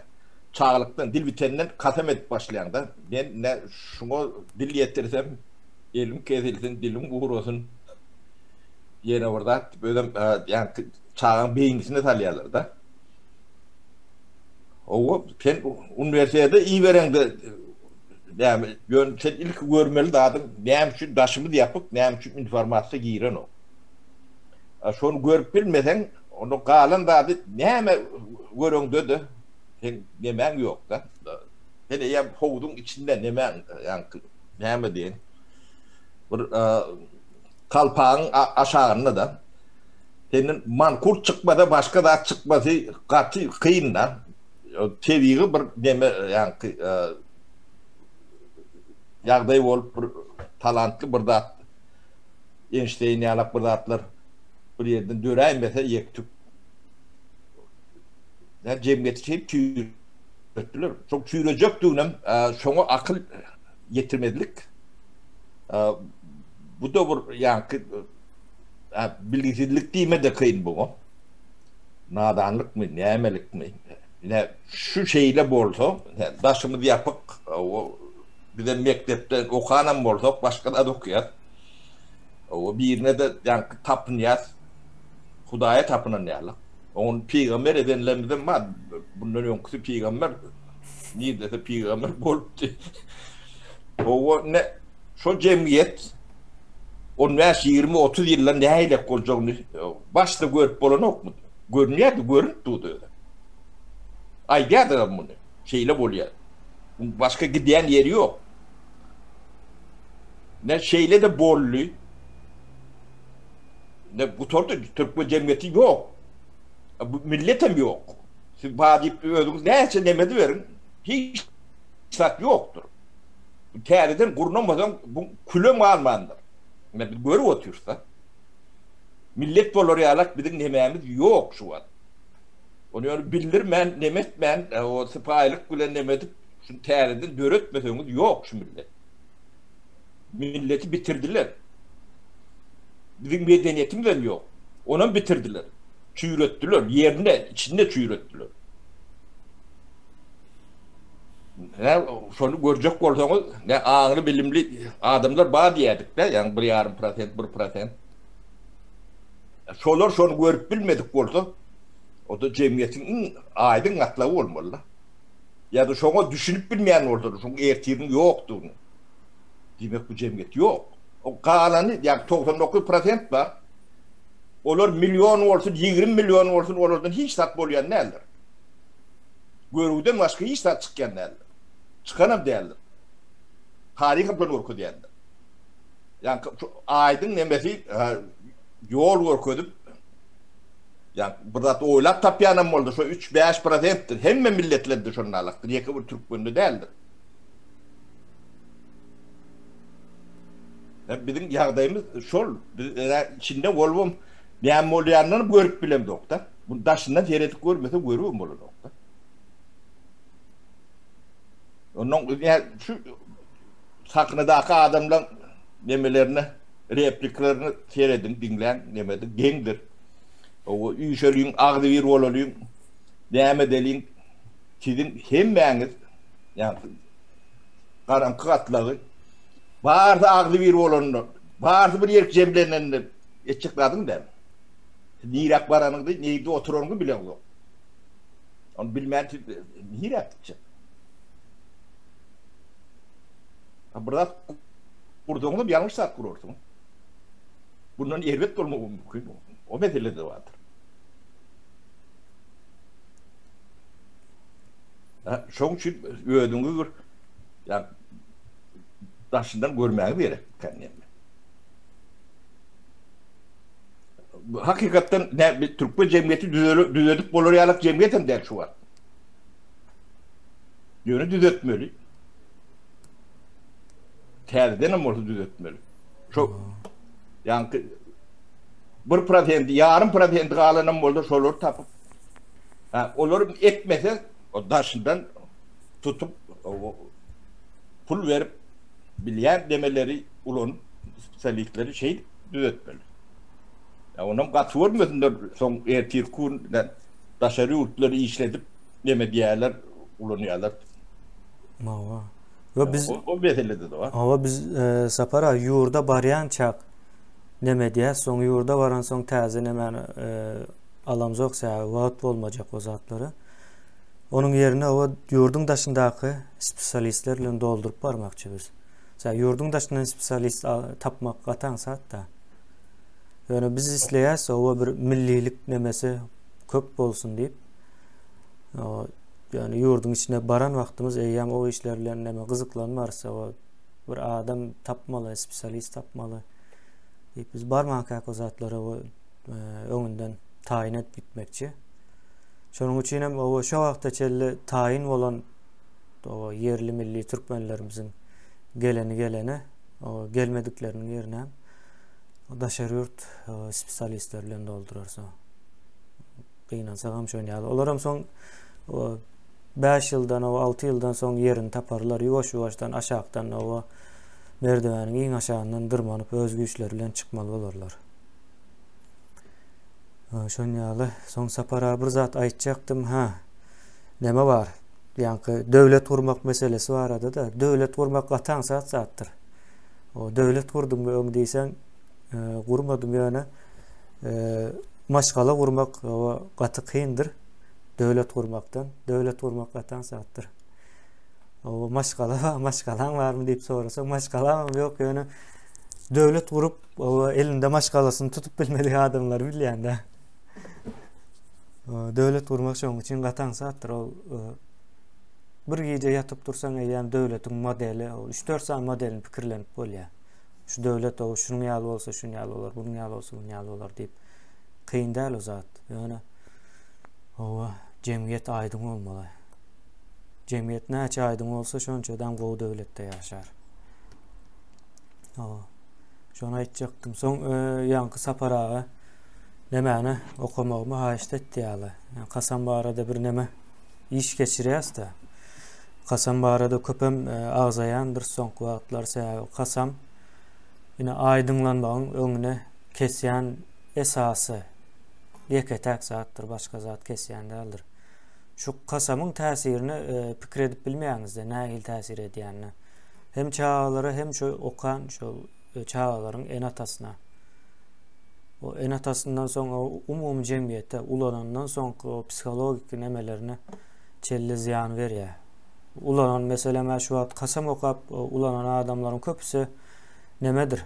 çagalykdan dil bitenden kasam edip başlaýaň-da. Men ne şuňa dil ýetirsem, elim kesilsin, dilim gurasyn. Ýene bir zat, özem ýaňky çagaň beýnisine salýarlar-da. Hawa, sen uniwersitete ibereňde näme, ýöne sen ilki görmeli zadyň näme üçin daşymyz ýapyk, näme üçin informasiýa girenok. A şony görüp bilmeseň, onda galan zady näme göreňde-de seň nemäň ýok-da. Sen eýýäm howzuň içinde nemäň, ýaňky näme diýen bir Kalpagyň aşagynda-da senden mankurt çykmasa başga zat çykmasy gaty kyn-da. Tebigy bir neme ýaňky ýagdaý bolup bir talantly bir zat Enşteýn ýalak bir zatlar bir ýerden döräýmese ýek-tük. Ýa jemgyýeti şeýdip çüýretdiler. Şoň çüýrejekdiginem şoňa akyl ýetirmezlik. Bu-da bir ýaňky bilgisizlik diýme-de kyn buňa. Nadanlykmy, nämelikmi? Ine, şu şeýle bolsa, daşymyz ýapyk, bizem mekdepde okanam bolsak, başga zat okaýas. Birine-de ýaňky tapynýas, Hudaýa tapynan ýaly. Ony pygamber edenlerimizem bar. Bundan öňküsi pygamber, nirdese pygamber bolupdy. Hawa, ine, Şol jemgyýet on bäş, 20, 30 ýyldan nähilek boljagyny başda görüp bolanokmy? Görünýärdi, görünip durdy özem. Aýdýardygam muny. Şeýle bolýar. Başga gidýän ýeri ýok. Ne şeýle-de boldy. Ne gutardy. Türkmen jemgyýeti ýok. Bu milletem ýok. Siz bar diýip özüňiz näçe neme ediberiň, hiç zat ýokdur. Täzeden gurnamasaň bu külem galmandyr. Ine biz görüp otyrys-da. Millet bolar ýalak biziň nemämiz ýok şu wagt. Ony ýöne bildirmän, neme etmän, o sypaýylyk bilen neme edip, şuny täzeden döretmeseňiz ýok şu millet. Milleti bitirdiler. Biziň medeniýetimizem ýok. Onam bitirdiler. Çüýretdiler, ýerinde, içinde çüýretdiler. Hä, şony görjek bolsaňyz, ne aňly, bilimli adamlar bar diýerdik-de, ýagny bir ýarym prosent, bir prosent. Şolar şony görüp bilmedik bolsa, o-da jemgyýetiň iň aýdyň gatlagy bolmaly-da. Ýa-da şoňa düşünip bilmeýän bolsalar, şoň ertiriniň ýokdugyny. Diýmek, bu jemgyýet ýok. O galany, ýagny 99 prosent bar. Olar million bolsun, 20 million bolsun, olardan hiç zat bolýan däldir. Görgüden başga hiç zat çykýan däldir. Çykanam däldir. Taryh hem şony görkezýändir. Ýagny şu aýdyň nemesi ýol görkezip, ýagny bir zat oýlap tapýanam boldy, şo 3-5 prosentdir. Hemme milletlerde şonalakdyr, ýeke bir türkmende däldir. Ýa biziň ýagdaýymyz şol, biz içinde bolubam näme bolýanyny görüp bilemzok-da. Bu daşyndan seredip görmese görübem bolanok-da. Ondan ýa şu sahnadaky adamlaryň nemelerine, repliklerini serediň, diňläň, nemedi geňdir. O üýşeliň, agzybir bolalyň, näme edeliň, siziň hemmäňiz, ýa garaňky gatlagy barysy agzybir bolanda, barysy bir ýerik jemlenende etjek zadyň däl. Niräk baranyňdy, nirde oturanyňy bileňzok. Ony bilmän siz niräk gitjek? Bir zat gursaňyzam ýalňyş zat gurarsyňyz. Bundan erbet bolmagy mümkin. O mesele-de bardyr. Şoň üçin özüňi bir ýa daşyndan görmäge gerek kendini. Hakykatdan ne türkmen jemgyýeti düzedip bolar ýaly jemgyýet hem däl şu wagt. Ýöne düzetmeli. Täzeden hem bolsa düzetmeli. Şu ýaňky bir prosenti, ýarym prosenti galanam bolsa şolary tapyp ha, olar etmese o daşyndan tutup pul berip bilýän demeleri ulanyp spesialistleri şeýdip düzetmeli. Ya onam gaty görmesinler soň ertir gün daşary ýurtlary işledip neme diýerler ulanýarlar. Hawa. We biz o, o meselede de bar. Hawa biz e, Sapar aga ýurda barýançak neme diýýäs, soň ýurda baran soň täze nemäni e, alamzok sebäbi wagt bolmajak o zatlara. Onuň ýerine o ýurduň daşyndaky spesialistler bilen dolduryp barmakçy biz. Sebäbi ýurduň daşyndan spesialist tapmak gaty aňsat-da. Ýöne biz isleýäs oba bir millilik nemesi köp bolsun diýip. Ýöne ýurduň içine baran wagtymyz eýýäm o işler bilen neme gyzyklanmarys. O bir adam tapmaly, spesialist tapmaly. Diýip biz barmankak o zatlara o e, öňünden taýyn edip gitmekçi. Şonuň üçin hem o şo wagta çenli taýyn bolan o ýerli milli türkmenlerimiziň geleni gelene, o gelmedikleriniň ýerine daşary ýurt spesialistler bilen doldurarys. Gynansagam şon ýaly. Olaram soň 5 ýyldan, o 6 ýyldan soň ýerini taparlar. Ýuwaş-ýuwaşdan aşakdan o merdeweniň iň aşagyndan dyrmanyp öz güýçleri bilen çykmaly bolarlar. Şon ýaly. Soň Sapar aga bir zat aýtjakdym. Ha. Näme bar? Ýaňky döwlet gurmak meselesi barada-da. Döwlet gurmak gaty aňsat zatdyr. O döwlet gurduňmy öň diýseň, e, gurmadym ýöne e, maşgala gurmak o gaty kyndyr döwlet gurmakdan. Döwlet gurmak gaty aňsatdyr. O maşgala maşgalaň barmy diýip sorasaň, maşgalam ýok ýöne döwlet gurup, o elinde maşgalasyny tutup bilmedik adamlary bilýän-de. Döwlet gurmak şonuň üçin gaty aňsatdyr. Ol e, Bir gije ýatyp tursaň eýýäm döwletiň modeli, o 3-4 sany modelini pikirlenip bolýar. Şu döwlet o şunuň ýaly bolsa şunuň ýaly bolar, bunuň ýaly bolsa bunuň ýaly bolar diýip. Kyn däl o zat. Ýöne owa jemgyýet aýdyň bolmaly. Jemgyýet näçe aýdyň bolsa şonça adam gowy döwletde ýaşar. Owa. Şony aýtjakdym. Soň e, ýaňky Sapar aga nemäni okamagymy haýyşt etdi ýaly. Kasam barada bir neme iş geçirýäs-de. Kasam barada köpem e, agzaýandyr soňky wagtlar sebäbi kasam ine aýdyňlanmagyň öňüne kesýän esasy ýeke-täk zatdyr, başga zat kesýän däldir. Şu kasamyň täsirini e, pikir edip bilmeýäňizde nähili täsir edýänini. Hem çagalara hem şu okan şu e, çagalaryň ene-atasyna. O ene-atasyndan soň o umumy jemgyýete ulalandan soňky o psihologiki nemelerine çelli zyýan berýär. Ulanan meselem şu wagt kasam okap ulanan adamlaryň köpüsi nemedir?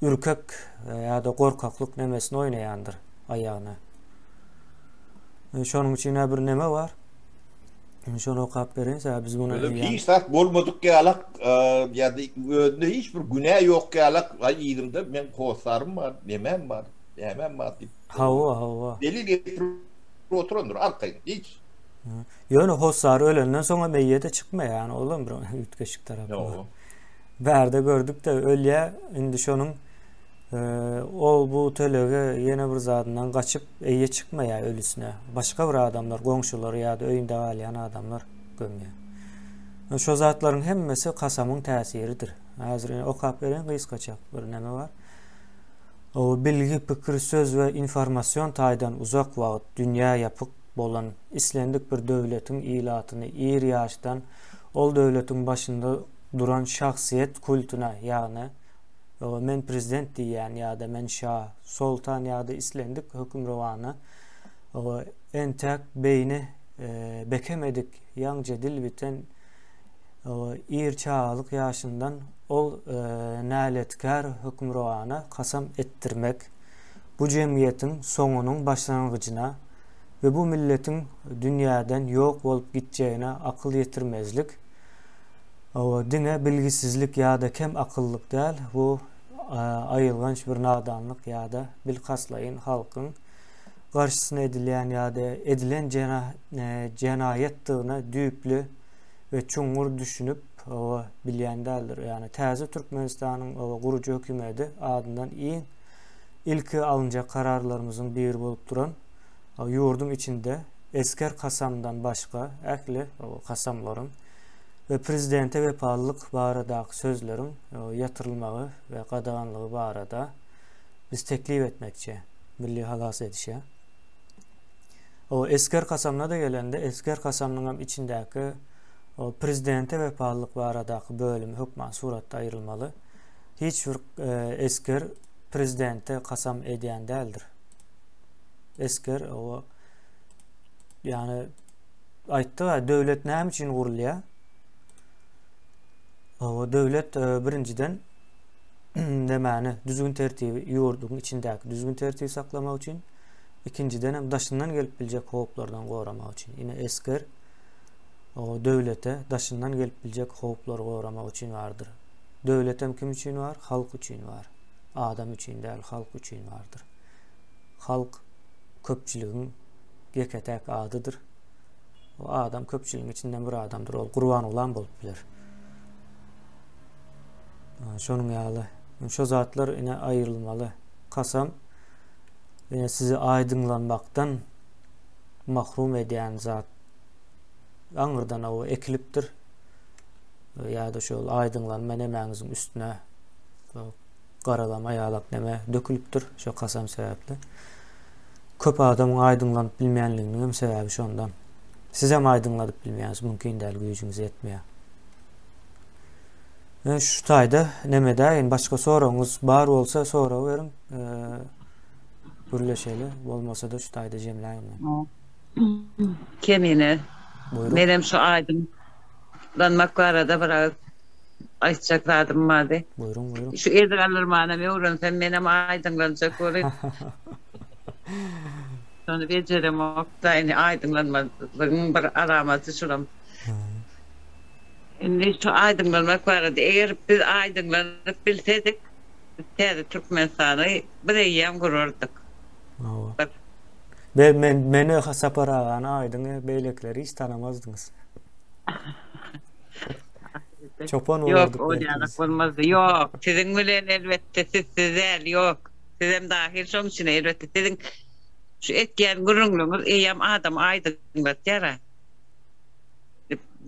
ürkek ýa-da gorkaklyk nemesini oýnaýandyr aýagyna. Şonuň üçin bir neme bar. Şony okap bereýin, sebäbi biz muny Özem hiç zat bolmadyk ýalak, ýa-da özünde hiç bir günä ýok ýalak, aý yzymda meň hossarym bar, nemem bar, nämem bar diýip. Hawa, hawa. Delil getirip oturandyr arkaýyn, hiç. Ýöne hossary ölenden soňam eýe-de çykmaýar, ýagny olam bir üýtgeşik tarapy bar. Bärde gördük-de ölýär, indi şonuň ol bu tölege ýene bir zadyndan gaçyp eýe çykmaýar ölüsine. Başga bir adamlar, goňşulary ýa-da öýünde galýan adamlar gömýär. Şo zatlaryň hemmesi kasamyň täsiridir. Häzir ine okap bereýin gysgaça bir neme bar. O bilgi, pikir, söz we informasion taýdan uzak wagt dünýä ýapyk bolan islendik bir döwletiň ilatyny ir ýaşdan ol döwletiň başynda duran şahsyýet kultuna, ýagny men prezident diýýän ýa-da men şa, soltan ýa-da islendik hökümrowana entäk beýni bekemedik, ýaňja dil biten ir çagalyk ýaşyndan ol näletkär hökümrowana kasam etdirmek, bu jemgyýetiň soňunyň başlangyjyna we bu milletiň dünýäden ýok bolup gitjegine akyl ýetirmezlik, diňe bilgisizlik ýa-da kem akyllyk däl, bu aýylganç bir nadanlyk ýa-da bilkastlaýyn halkyň garşysyna edilýän ýa-da edilen jenaýatdygyna düýpli we çuňňur düşünip bilýän däldir. Ýagny täze Türkmenistanyň gurujy hökümedi adyndan iň ilki alynjak kararlarymyzyň biri bolup duran ýurduň içinde esger kasamdan başga ähli kasamlaryň we prezidente wepalylyk baradaky sözleriň ýatyrylmagy we gadaganlygy barada biz teklip etmekçi Milli halas edişe. O esger kasamyna-da gelende, esger kasamynyň hem içindäki o prezidente wepalylyk baradaky bölümi hökman suratda aýrylmaly. Hiç bir esger prezidente kasam edýän däldir. Esger o ýagny aýtdyk döwlet näme üçin gurulýar? O döwlet e, birinjiden nämäni düzgün tertibi ýurduň içindäki düzgün tertibi saklamak üçin, ikinjiden hem daşyndan gelip biljek howplardan goramak üçin. Ine esger o döwlete daşyndan gelip biljek howplary goramak üçin bardyr. Döwlet hem kim üçin bar? Halk üçin bar. Adam üçin däl, halk üçin bardyr. Halk köpçüligiň ýeke-täk adydyr. O adam köpçüligiň içinden bir adamdyr. Ol Gurbangulam bolup biler. Şonuň ýaly. Şo zatlar ine aýrylmaly. Kasam ine sizi aýdyňlanmakdan mahrum edýän zat. Aňyrdan o ekilipdir. Ýa-da şol aýdyňlanma nemäňiziň üstüne garalama ýalak neme dökülipdir şo kasam sebäpli. Köp adamyň aýdyňlanyp bilmeýänliginiň hem sebäbi şondan. Sizem aýdyňladyp bilmeýäňiz, mümkin däl, güýjüňiz ýetmeýär. Men şu taýda neme edäýin, başga soragyňyz bar bolsa sorag beriň. Gürleşeli, bolmasa-da şu taýda jemläýin men. Kemine. Menem şu aýdyň lanmak barada bir agyz aýtjak zadym bardy. Buýruň, buýruň. Şu el galdyrmanam öwrensem menem aýdyňlanjak bolýan. Şony bejeremok-da, indi aýdyňlanmazlygyň bir alamaty şulam. Indi şu aýdyňlanmak barada, eger biz aýdyňlanyp bilsedik, biz täze Türkmenistany bir eýýäm gurardyk. Hawa. Men men meni Sapar agany aýdyň beýlekileri hiç tanamazdyňyz. Çopan bolardyk. Ýok, ol ýalak bolmazdy. Ýok, siziň bilen elbetde sizsiz däl, ýok. Sizem dahil şoň içine elbetde. Siziň şu etýän gürrüňleriňiz eýýäm adamy aýdyňlatýar-a.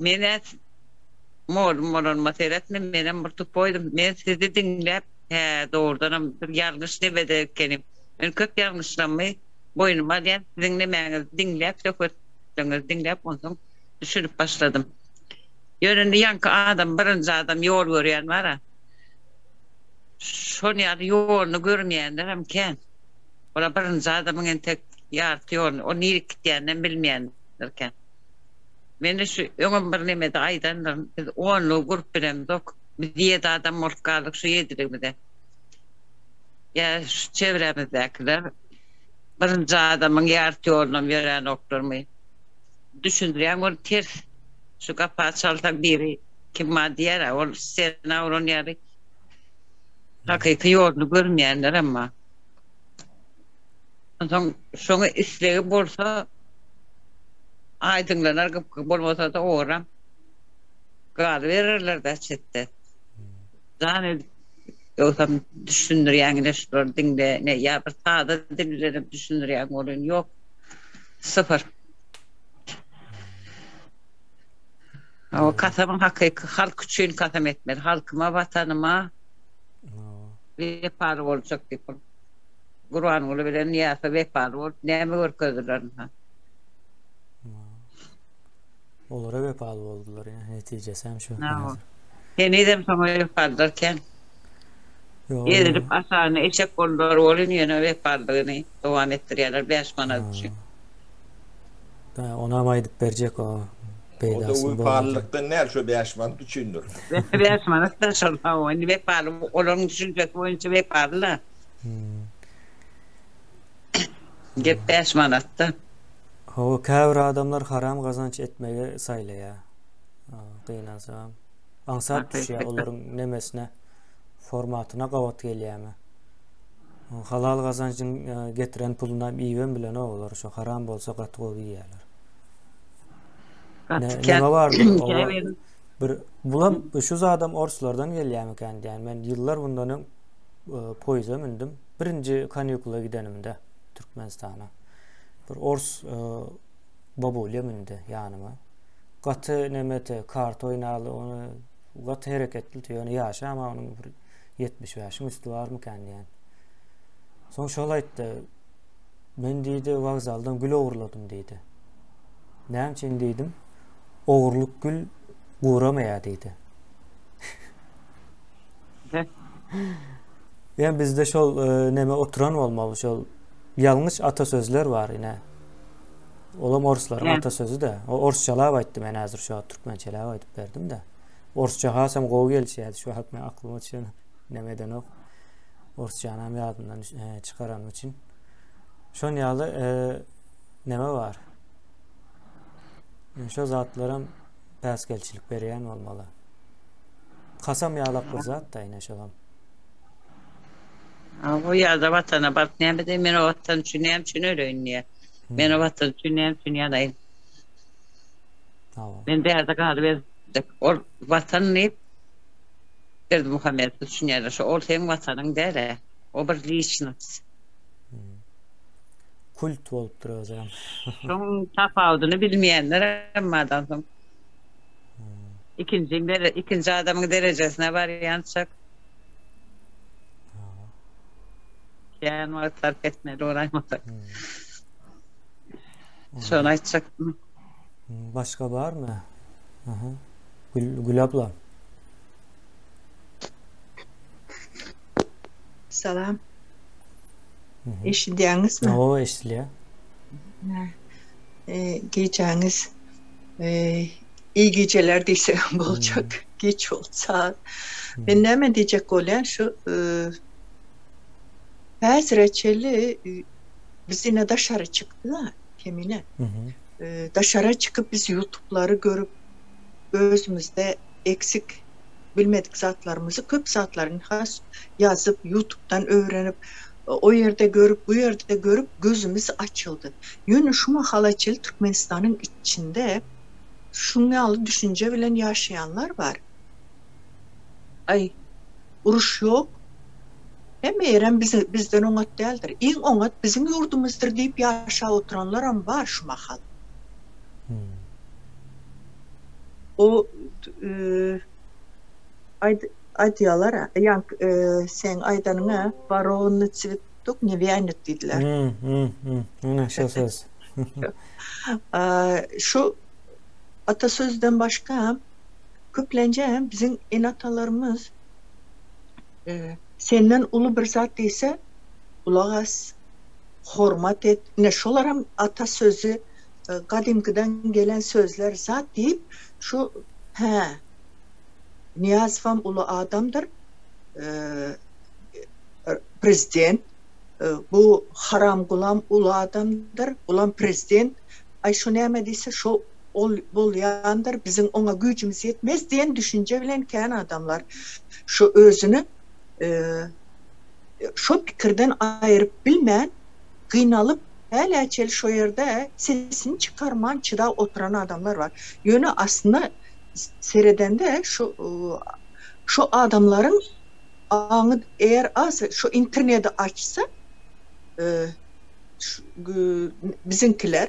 Men-ä mollum bolanyma seretme, menem bir tupoýdum. Men sizi diňläp, hä, dogrudanam bir ýalňyş nebede ekenim. Men köp ýalňyşlarymy boýnuma alýan, siziň nemäňizi diňläp, söhbetleriňizi diňläp, onsoň düşünip başladym. Ýöne indi ýaňky adam, birinji adam ýol görýän bar-a. Şol ýaly ýoluny görmeýänler hem kän. Olar birinji adamyň entek ýarty ýoluny, o nirek gitýäninem bilmeýänler kän. Men-de şu öňem bir nemede aýdandyryn, biz onlugy gurup bilemzok. Biz ýedi adam bolup galdyk şu ýediligimize. Ýa şu çewrämizdäkiler birinji adamyň ýarty ýolunam ýöränoklarmy? Düşündirýän bolup ters. Şu gapa çalsaň biri kim bar diýer-ä, ol stena uran ýaly hakyky ýoluny görmeýänlerem bar. Onsoň şoňa islegi bolsa aýdyňlanar, bolmasa-da oram galybererler-dä çetde. Jan edip ýogsam düşündirýäň ine şulary diňle ne ýa bir sada dil bilenem düşündirýäň welin ýok. Syfyr. O kasamyň hakyky halk üçin kasam etmeli. Halkyma, watanyma wepaly boljak diýip. Gurbanguly bilen Nyýazowa wepaly bolup näme görkezdiler ynha. Olara wepaly boldular ýa netijesi hem şu. Henizem şoňa wepalylar kän. Ezilip aşagyna eşek boldular welin ýöne wepalylygyny dowam etdirýärler 5 manat üçin. Onam aýdyp berjek o peýdasyny. O-da wepalylykdan däl şo 5 manat üçindir. 5 manat da şol hawa indi wepaly olaryň düşünjesi boýunça wepaly-la. Gep 5 manatda. Hawa käbir adamlar haram gazanç etmegi saýlaýar. Gynansagam. Aňsat düşýär olaryň nemesine, formatyna gabat gelýärmi? Halal gazanjyň getiren pulunam iýibem bilenok olar. Şo haram bolsa gaty gowy iýýärler. Neme bardyr? Bir bulam şu zadam orslardan gelýärmikän diýýän. Men ýyllar bundan öň poýza mündüm. Birinji kanikula gidenimde Türkmenistana. Bir ors babulýa mündi ýanyma. Gaty nemete karta oýnaly, ony gaty hereketli, ýöne ýaşy ama onuň bir 75-iň üsti barmykan diýen. Soň şol aýtdy. Men diýdi, wokzaldan gül ogurladym diýdi. Näme üçin diýdim? Ogurlyk gül guramaýar diýdi. Ýa bizde şol e, neme oturan bolmaly şol ýalňyş atasözler bar ine. Olam orslaryň atasözi-de. O orsçalap aýtdy men häzir şu wagt türkmençeläp aýdyp berdim-de. Orsça hasam gowy gelişýärdi şu wagt men aklyma düşen neme edenok. Orsçanam ýadymdan e, çykaranym üçin. Şon ýaly e, neme bar. Şo zatlaram päsgelçilik berýän bolmaly. Kasam ýalak bir zat da ine şolam. O ýa-da watana baryp näme edeýin, men o watan üçin näme üçin öleýin diýýär. Men o watan üçin näme üçin ýanaýyn? Men bärde galyberjek. Ol watan diýip Berdimuhamedow düşünýärler. Şo ol seň watanyň däl-ä. O bir liçnost. Kult bolupdyr özem. Şoň tapawudyny bilmeýänler hem bardan soň. Ikinji ikinji adamyň derejesine barýançak. Kän wagt sarp etmeli bolaýmasak. Şony aýtjakdym. Başga barmy? Aha. Gül, Gül abla. Salam. Eşidýäňizmi? Hawa, eşidilýär. E, gijäňiz e, iyi gijeler diýsem boljak. Giç boldy saat. Men näme diýjek bolýan şu e, häzire çenli e, biz ine daşary çykdyk Kemine. E, daşara çykyp biz YouTube'lary görüp özümizde eksik bilmedik zatlarymyzy köp zatlaryny has ýazyp YouTube'dan öwrenip o ýerde görüp bu ýerde görüp gözümiz açyldy. Ýöne şu mahala çenli Türkmenistanyň içinde şuň ýaly düşünje bilen ýaşaýanlar bar. Aý, uruş ýok. Hemme ýerem bizden oňat däldir. Iň oňat biziň ýurdumyzdyr diýip ýaşap oturanlaram bar şu mahal. O aýdýarlar, ýaňky seň aýdanyňa Waronny tswetok ne wýanet diýdiler. Ine şo söz. Şu atasözden başga köplenje biziň ene-atalarymyz senden uly bir zat diýse gulak as, hormat et. Ine şolaram ata sözi gadymkydan gelen sözler zat diýip şu hä Nyýazowam uly adamdyr. prezident bu haramgulam uly adamdyr, bulam prezident, aý şu näme diýse şo ol bolýandyr, biziň oňa güýjümiz ýetmez diýen düşünje bilen kän adamlar şu özüni şo pikirden aýyryp bilmän gynalyp häläçeli şo ýerde sesini çykarman çydap oturan adamlar bar. Ýöne aslynda seredende şu şu adamlaryň aňy eger az şu interneti açsa biziňkiler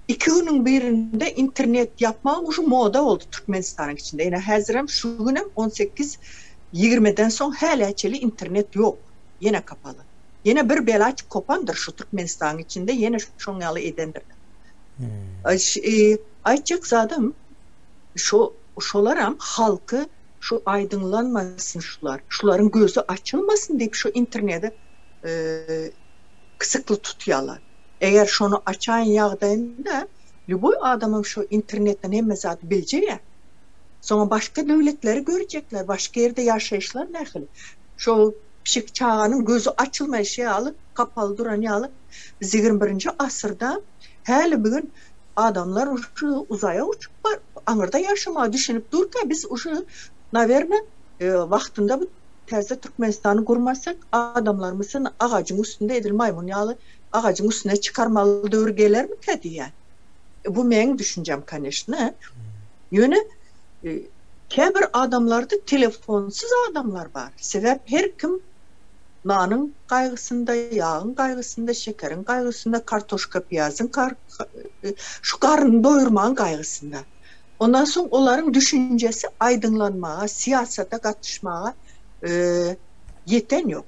iki günüň birinde internet ýapmak uje moda boldy Türkmenistanyň içinde. Ine häzirem şu günem 18 ýigrimiden soň häläçeli internet ýok. Ýene kapaly. Ýene bir bela kopandyr şu Türkmenistanyň içinde ýene şoň ýaly edendirler. Aýtjak zadym şo şolaram halky şu aýdyňlanmasyn şular, şularyň gözi açylmasyn diýip şu interneti kysykly tutýarlar. Eger şony açaýan ýagdaýynda lýuboý adamam şu internetden hemme zady biljek-ä. Soňam başga döwletleri görjekler, başga ýerde ýaşaýyşlar nähili. Şo pişik çaganyň gözi açylmaýşy ýaly, kapaly duran ýaly biz 21-nji asyrda häli bu gün adamlar uje uzaýa uçup bar, aňyrda ýaşamaga düşünip durka biz uje nawerno wagtynda bu täze Türkmenistany gurmasak adamlarymyzy agajyň üstünde edil maýmyn ýaly agajyň üstüne çykarmaly döwür gelermikä diýýän. Bu meň düşünjem koneşne. Ýöne käbir adamlarda telefonsyz adamlar bar. Sebäp her kim nanyň gaýgysynda, ýagyň gaýgysynda, şekeriň gaýgysynda, kartoşka piýazyň şu garnyny doýurmagyň gaýgysynda. Ondan soň olaryň düşünjesi aýdyňlanmaga, syýasata gatyşmaga ýeten ýok.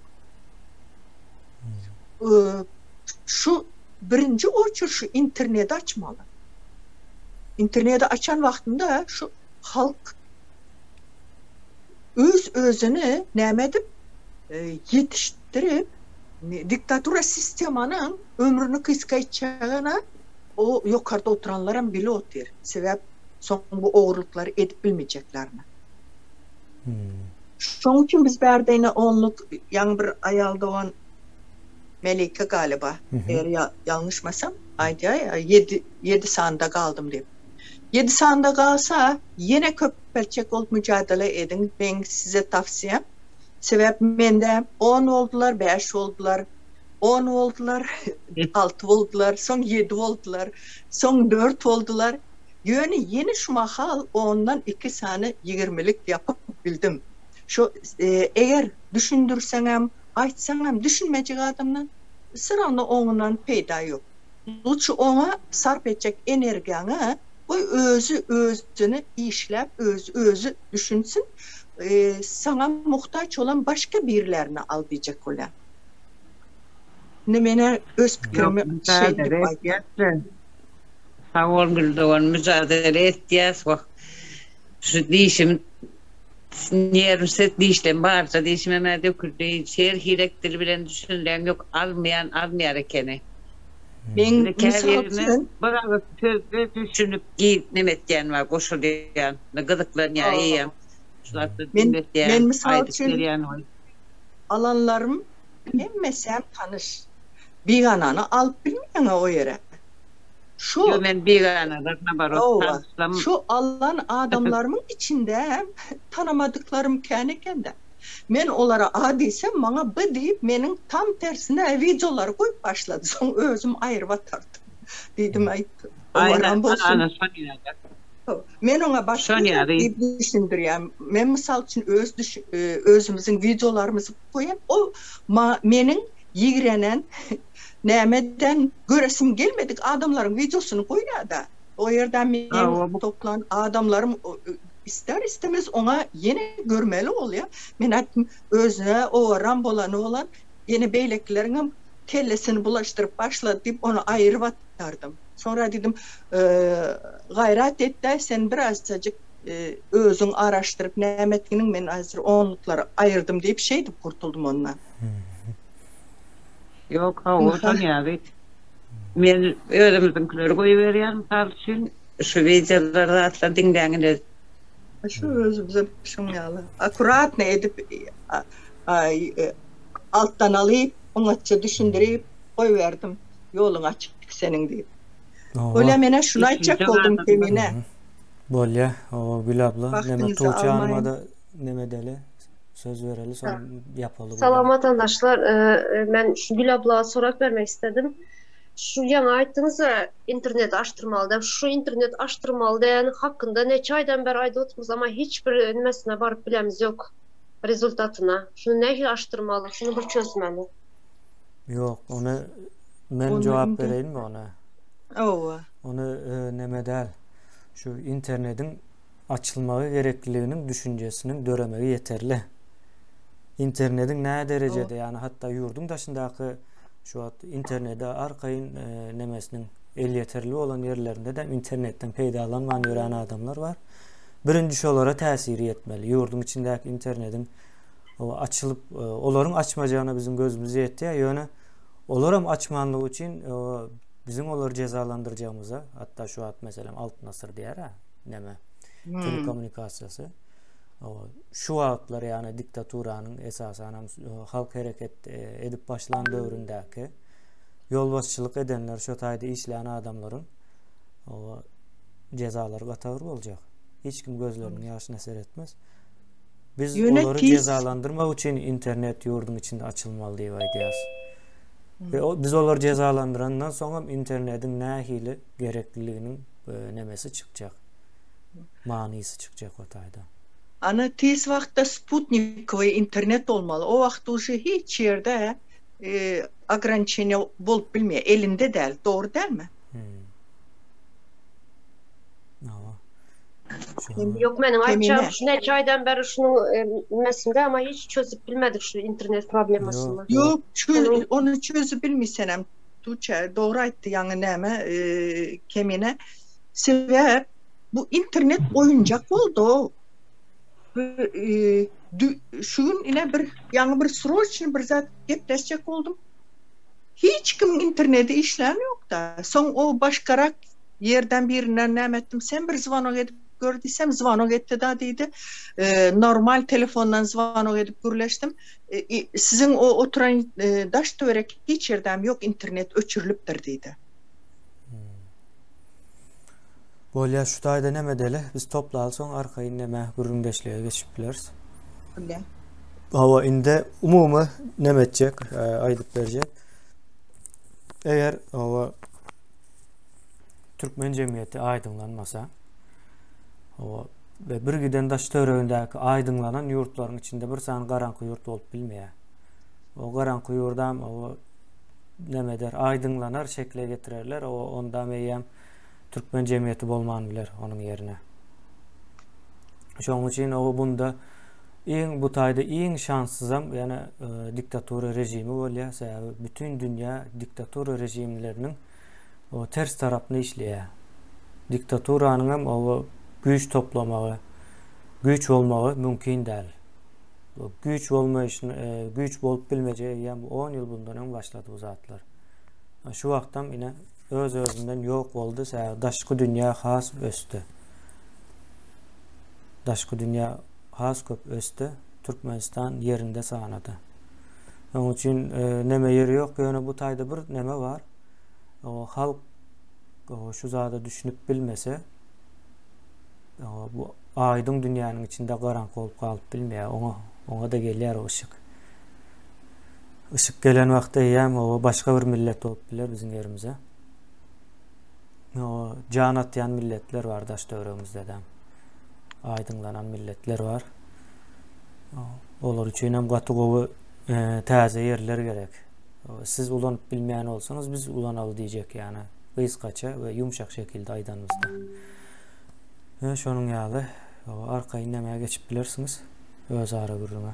Şu birinji oçur şu interneti açmaly. Interneti açan wagtynda şu halk öz özüni näme edip ýetişdirip diktatura sistemanyň ömrüni gysga etjegine o ýokarda oturanlaram bilip otyr. Sebäp soň bu ogurlyklary edip bilmejeklerini. Şoň üçin biz bärde ine onluk ýaňy bir aýal dogan Melike galiba eger ýalňyşmasam aýdýar ýedi ýedi sanda galdym diýip. Ýedi sanda galsa ýene köpeltjek bolup müjadele ediň meň size tawsiýem. Sebäp mende on boldular, bäş boldular, on boldular, alty boldular, soň ýedi boldular, soň dört boldular. Ýöne ýene şu mahal ondan iki sany ýigirmilik ýapyp bildim. Şo eger düşündirseňem, aýtsaňam düşünmejek adamdan syragny oňundan peýda ýok. Lutşy oňa sarp etjek energiýaňy goý özi özüni işläp özi özi düşünsin saňa muhtaç bolan başga birlerini al diýjek bolýan. Indi menä öz pikirimi şeýdip aýtdym. Sag bol Gül dogan müjadele etýäs wah şu dişim nerwsiz dişlem barja dişimem döküldi her hilek dil bilen düşündireň ýok almaýan almaýar ekeni. Men Indi mysal käbirine üçin bir agyz sözde düşünip girip neme etýän bar goşulýan gyzyklanýar eýýäm şu zatlar Men diňletýän men mysal aýdyp üçin berýän ol. alanlarym hemmesem tanyş. Biganany alyp bilmeýäňä o ýere. Şu Ýo men biganalar nabarot Hawa, tanyşlam. şu alan adamlarymyň içinde tanamadyklarym kän ekende. Men olara A diýsem, maňa B diýip, meniň tam tersine wideolary goýup başlady. Soň özüm aýryp atardym. Diýdim, aý, owaram bolsun. Men oňa başga zat diýip düşündirýän. Men mysal üçin öz özümiziň wideolarymyzy goýan, ol meniň ýigrenen nämeden göresim gelmedik adamlaryň wideosyny goýýar-da. O ýerde men toplan adamlarym ister istemez oňa ýene görmeli bolýar. Men aýtdym, özüne owaram bolany bolan, ýene beýlekileriňem kellesini bulaşdyryp başlady diýip, ony aýyryp atardym. Soňra diýdim, gaýrat et-dä, sen birazajyk özüň araşdyryp näme etginiň, men häzir onluklary aýyrdym diýip, şeýdip gurtuldym ondan. Ýok, hawa, Sonýa Men özümiziňkileri goýberýän, mysal üçin, şu wideolary zatlar diňläň ine. Şu özümize şuň ýaly akkuratno edip. Altdan alyp, oňatja düşündirip goýberdim, ýoluň açyk seniň diýip. Bolýa menä şuny aýtjak boldum Kemine. Bolýa, hawa Gül abla, neme Tuğçe hanymada neme edeli, söz bereli soň ýapaly. Salam watandaşlar, men şu Gül abla sorag bermek istedim. Şu ýaňy aýtdyňyz-a internet açdyrmaly diýip, şu internet açdyrmaly diýen hakynda neçe aýdan bäri aýdyp otyrmyz, amma hiç bir nimesine baryp bilemiz ýok. Rezultatyna. Şuny nähili açdyrmaly? Şuny bir çözmeli. Ýok, ony men jogap bereýinmi ona? Hawa. Ony e, neme däl. Şu internetiň açylmagy gerekliliginiň düşünjesiniň döremegi ýeterli. Internetiň nä derejede, ýagny hatda ýurduň daşyndaky şu wagt internete arkaýyn e, nemesiniň elýeterli bolan ýerlerinde de internetden peýdalanman ýören adamlar bar. Birinji şolara täsiri ýetmeli. Ýurduň içindäki internetiň açylyp, e, olaryň açmajagyna biziň gözümiz ýetýär. Ýöne olaram açmanlygy üçin e, biziň olary jezalandyrjagymyza, hatda şu wagt meselem Altyn asyr diýär-ä, näme, hmm. telekommunikasiýasy. Şu wagtlar ýagny diktaturanyň esasan hem e, halk hereket edip başlan döwründäki ýolbaşçylyk edenler, şo taýda işleýän adamlaryň Jezalary gaty agyr boljak. Hiç kim gözleriniň ýaşyna seretmez. Biz Ýöne olary tiz... jezalandyrmak üçin internet ýurduň içinde açylmaly diýip aýdýarys. We o, biz olary jezalandyrandan soň hem internetiň nähili gerekliliginiň e, nemesi çykjak. Manysy çykjak o taýda. Ana tiz wagtda sputnikowy internet bolmaly. O wagt uje hiç ýerde e, ograniçeniýe bolup bilmeýär. Elinde däl. Dogry dälmi? Hmm. Ýok meniň aýtjagym şu näçe aýdan bäri şunuň mesinde ama hiç çözüp bilmedik şu internet problemasyny. Ýok, ony çözüp bilmesenem Tuçe dogry aýtdy ýaňy näme Kemine. Sebäp bu internet oýunjak boldy. Şu gün ine bir ýaňy bir sroçny bir zat gepleşjek boldum. Hiç kimiň interneti işlän ýokda. Soň o başgarak ýerden birinden näme etdim, sen bir zwanok edip gör diýsem, zwanok etdi-da diýdi. Normal telefondan zwanok edip gürleşdim. Siziň o oturan daş-töwerek hiç ýerdem ýok internet öçürilipdir diýdi. Bolýa şu taýda neme edeli biz toplaly soň arkaýyn neme gürrüňdeşlige geçip bileris. Bolýa. Hawa indi umumy neme etjek e, aýdyp berjek. Eger hawa türkmen jemgyýeti aýdyňlanmasa hawa we bir giden daş töweregindäki aýdyňlanan ýurtlaryň içinde bir sany garaňky ýurt bolup bilmeýär. O garaňky ýurdam o neme eder aýdyňlanar şekle getirerler o onda eýýäm türkmen jemgyýeti bolman biler onuň ýerine. Şonuň üçin o bunda iň bu taýda iň şanssyzam ýane e, diktatura režimi bolýar. Sebäbi bütün dünýä diktatura režimleriniň o ters tarapyny işleýär. Diktaturanyň hem o güýç toplamagy, güýç bolmagy mümkin däl. Bu güýç bolmaýşyny, e, güýç bolup bilmejegi eýýäm 10 ýyl bundan öň başlady bu zatlar. Şu wagtam ine öz-özünden ýok boldy, sebäbi daşky dünýä has ösdi. Daşky dünýä has köp ösdi, Türkmenistan ýerinde sanady. Onuň üçin e, neme ýeri ýok, ýöne bu taýda bir neme bar. O halk o, şu zada düşünip bilmese, o, bu aýdyň dünýäniň içinde garaňky bolup galyp bilmeýär. Oňa oňa da gelýär o yşyk. Yşyk gelen wagtda eýýäm o başga bir millet bolup biler biziň ýerimize. O jan atýan milletler bar daş töweregimizde de. Aýdyňlanan milletler bar. Olar üçin hem gaty gowy e, täze ýerler gerek. Siz ulanyp bilmeýän bolsaňyz biz ulanaly diýjek ýany gysgaça we ýumşak şekilde aýdanymyzda. E, şonuň ýaly arkaýyn nämä geçip bilersiňiz öz ara gürrüňe.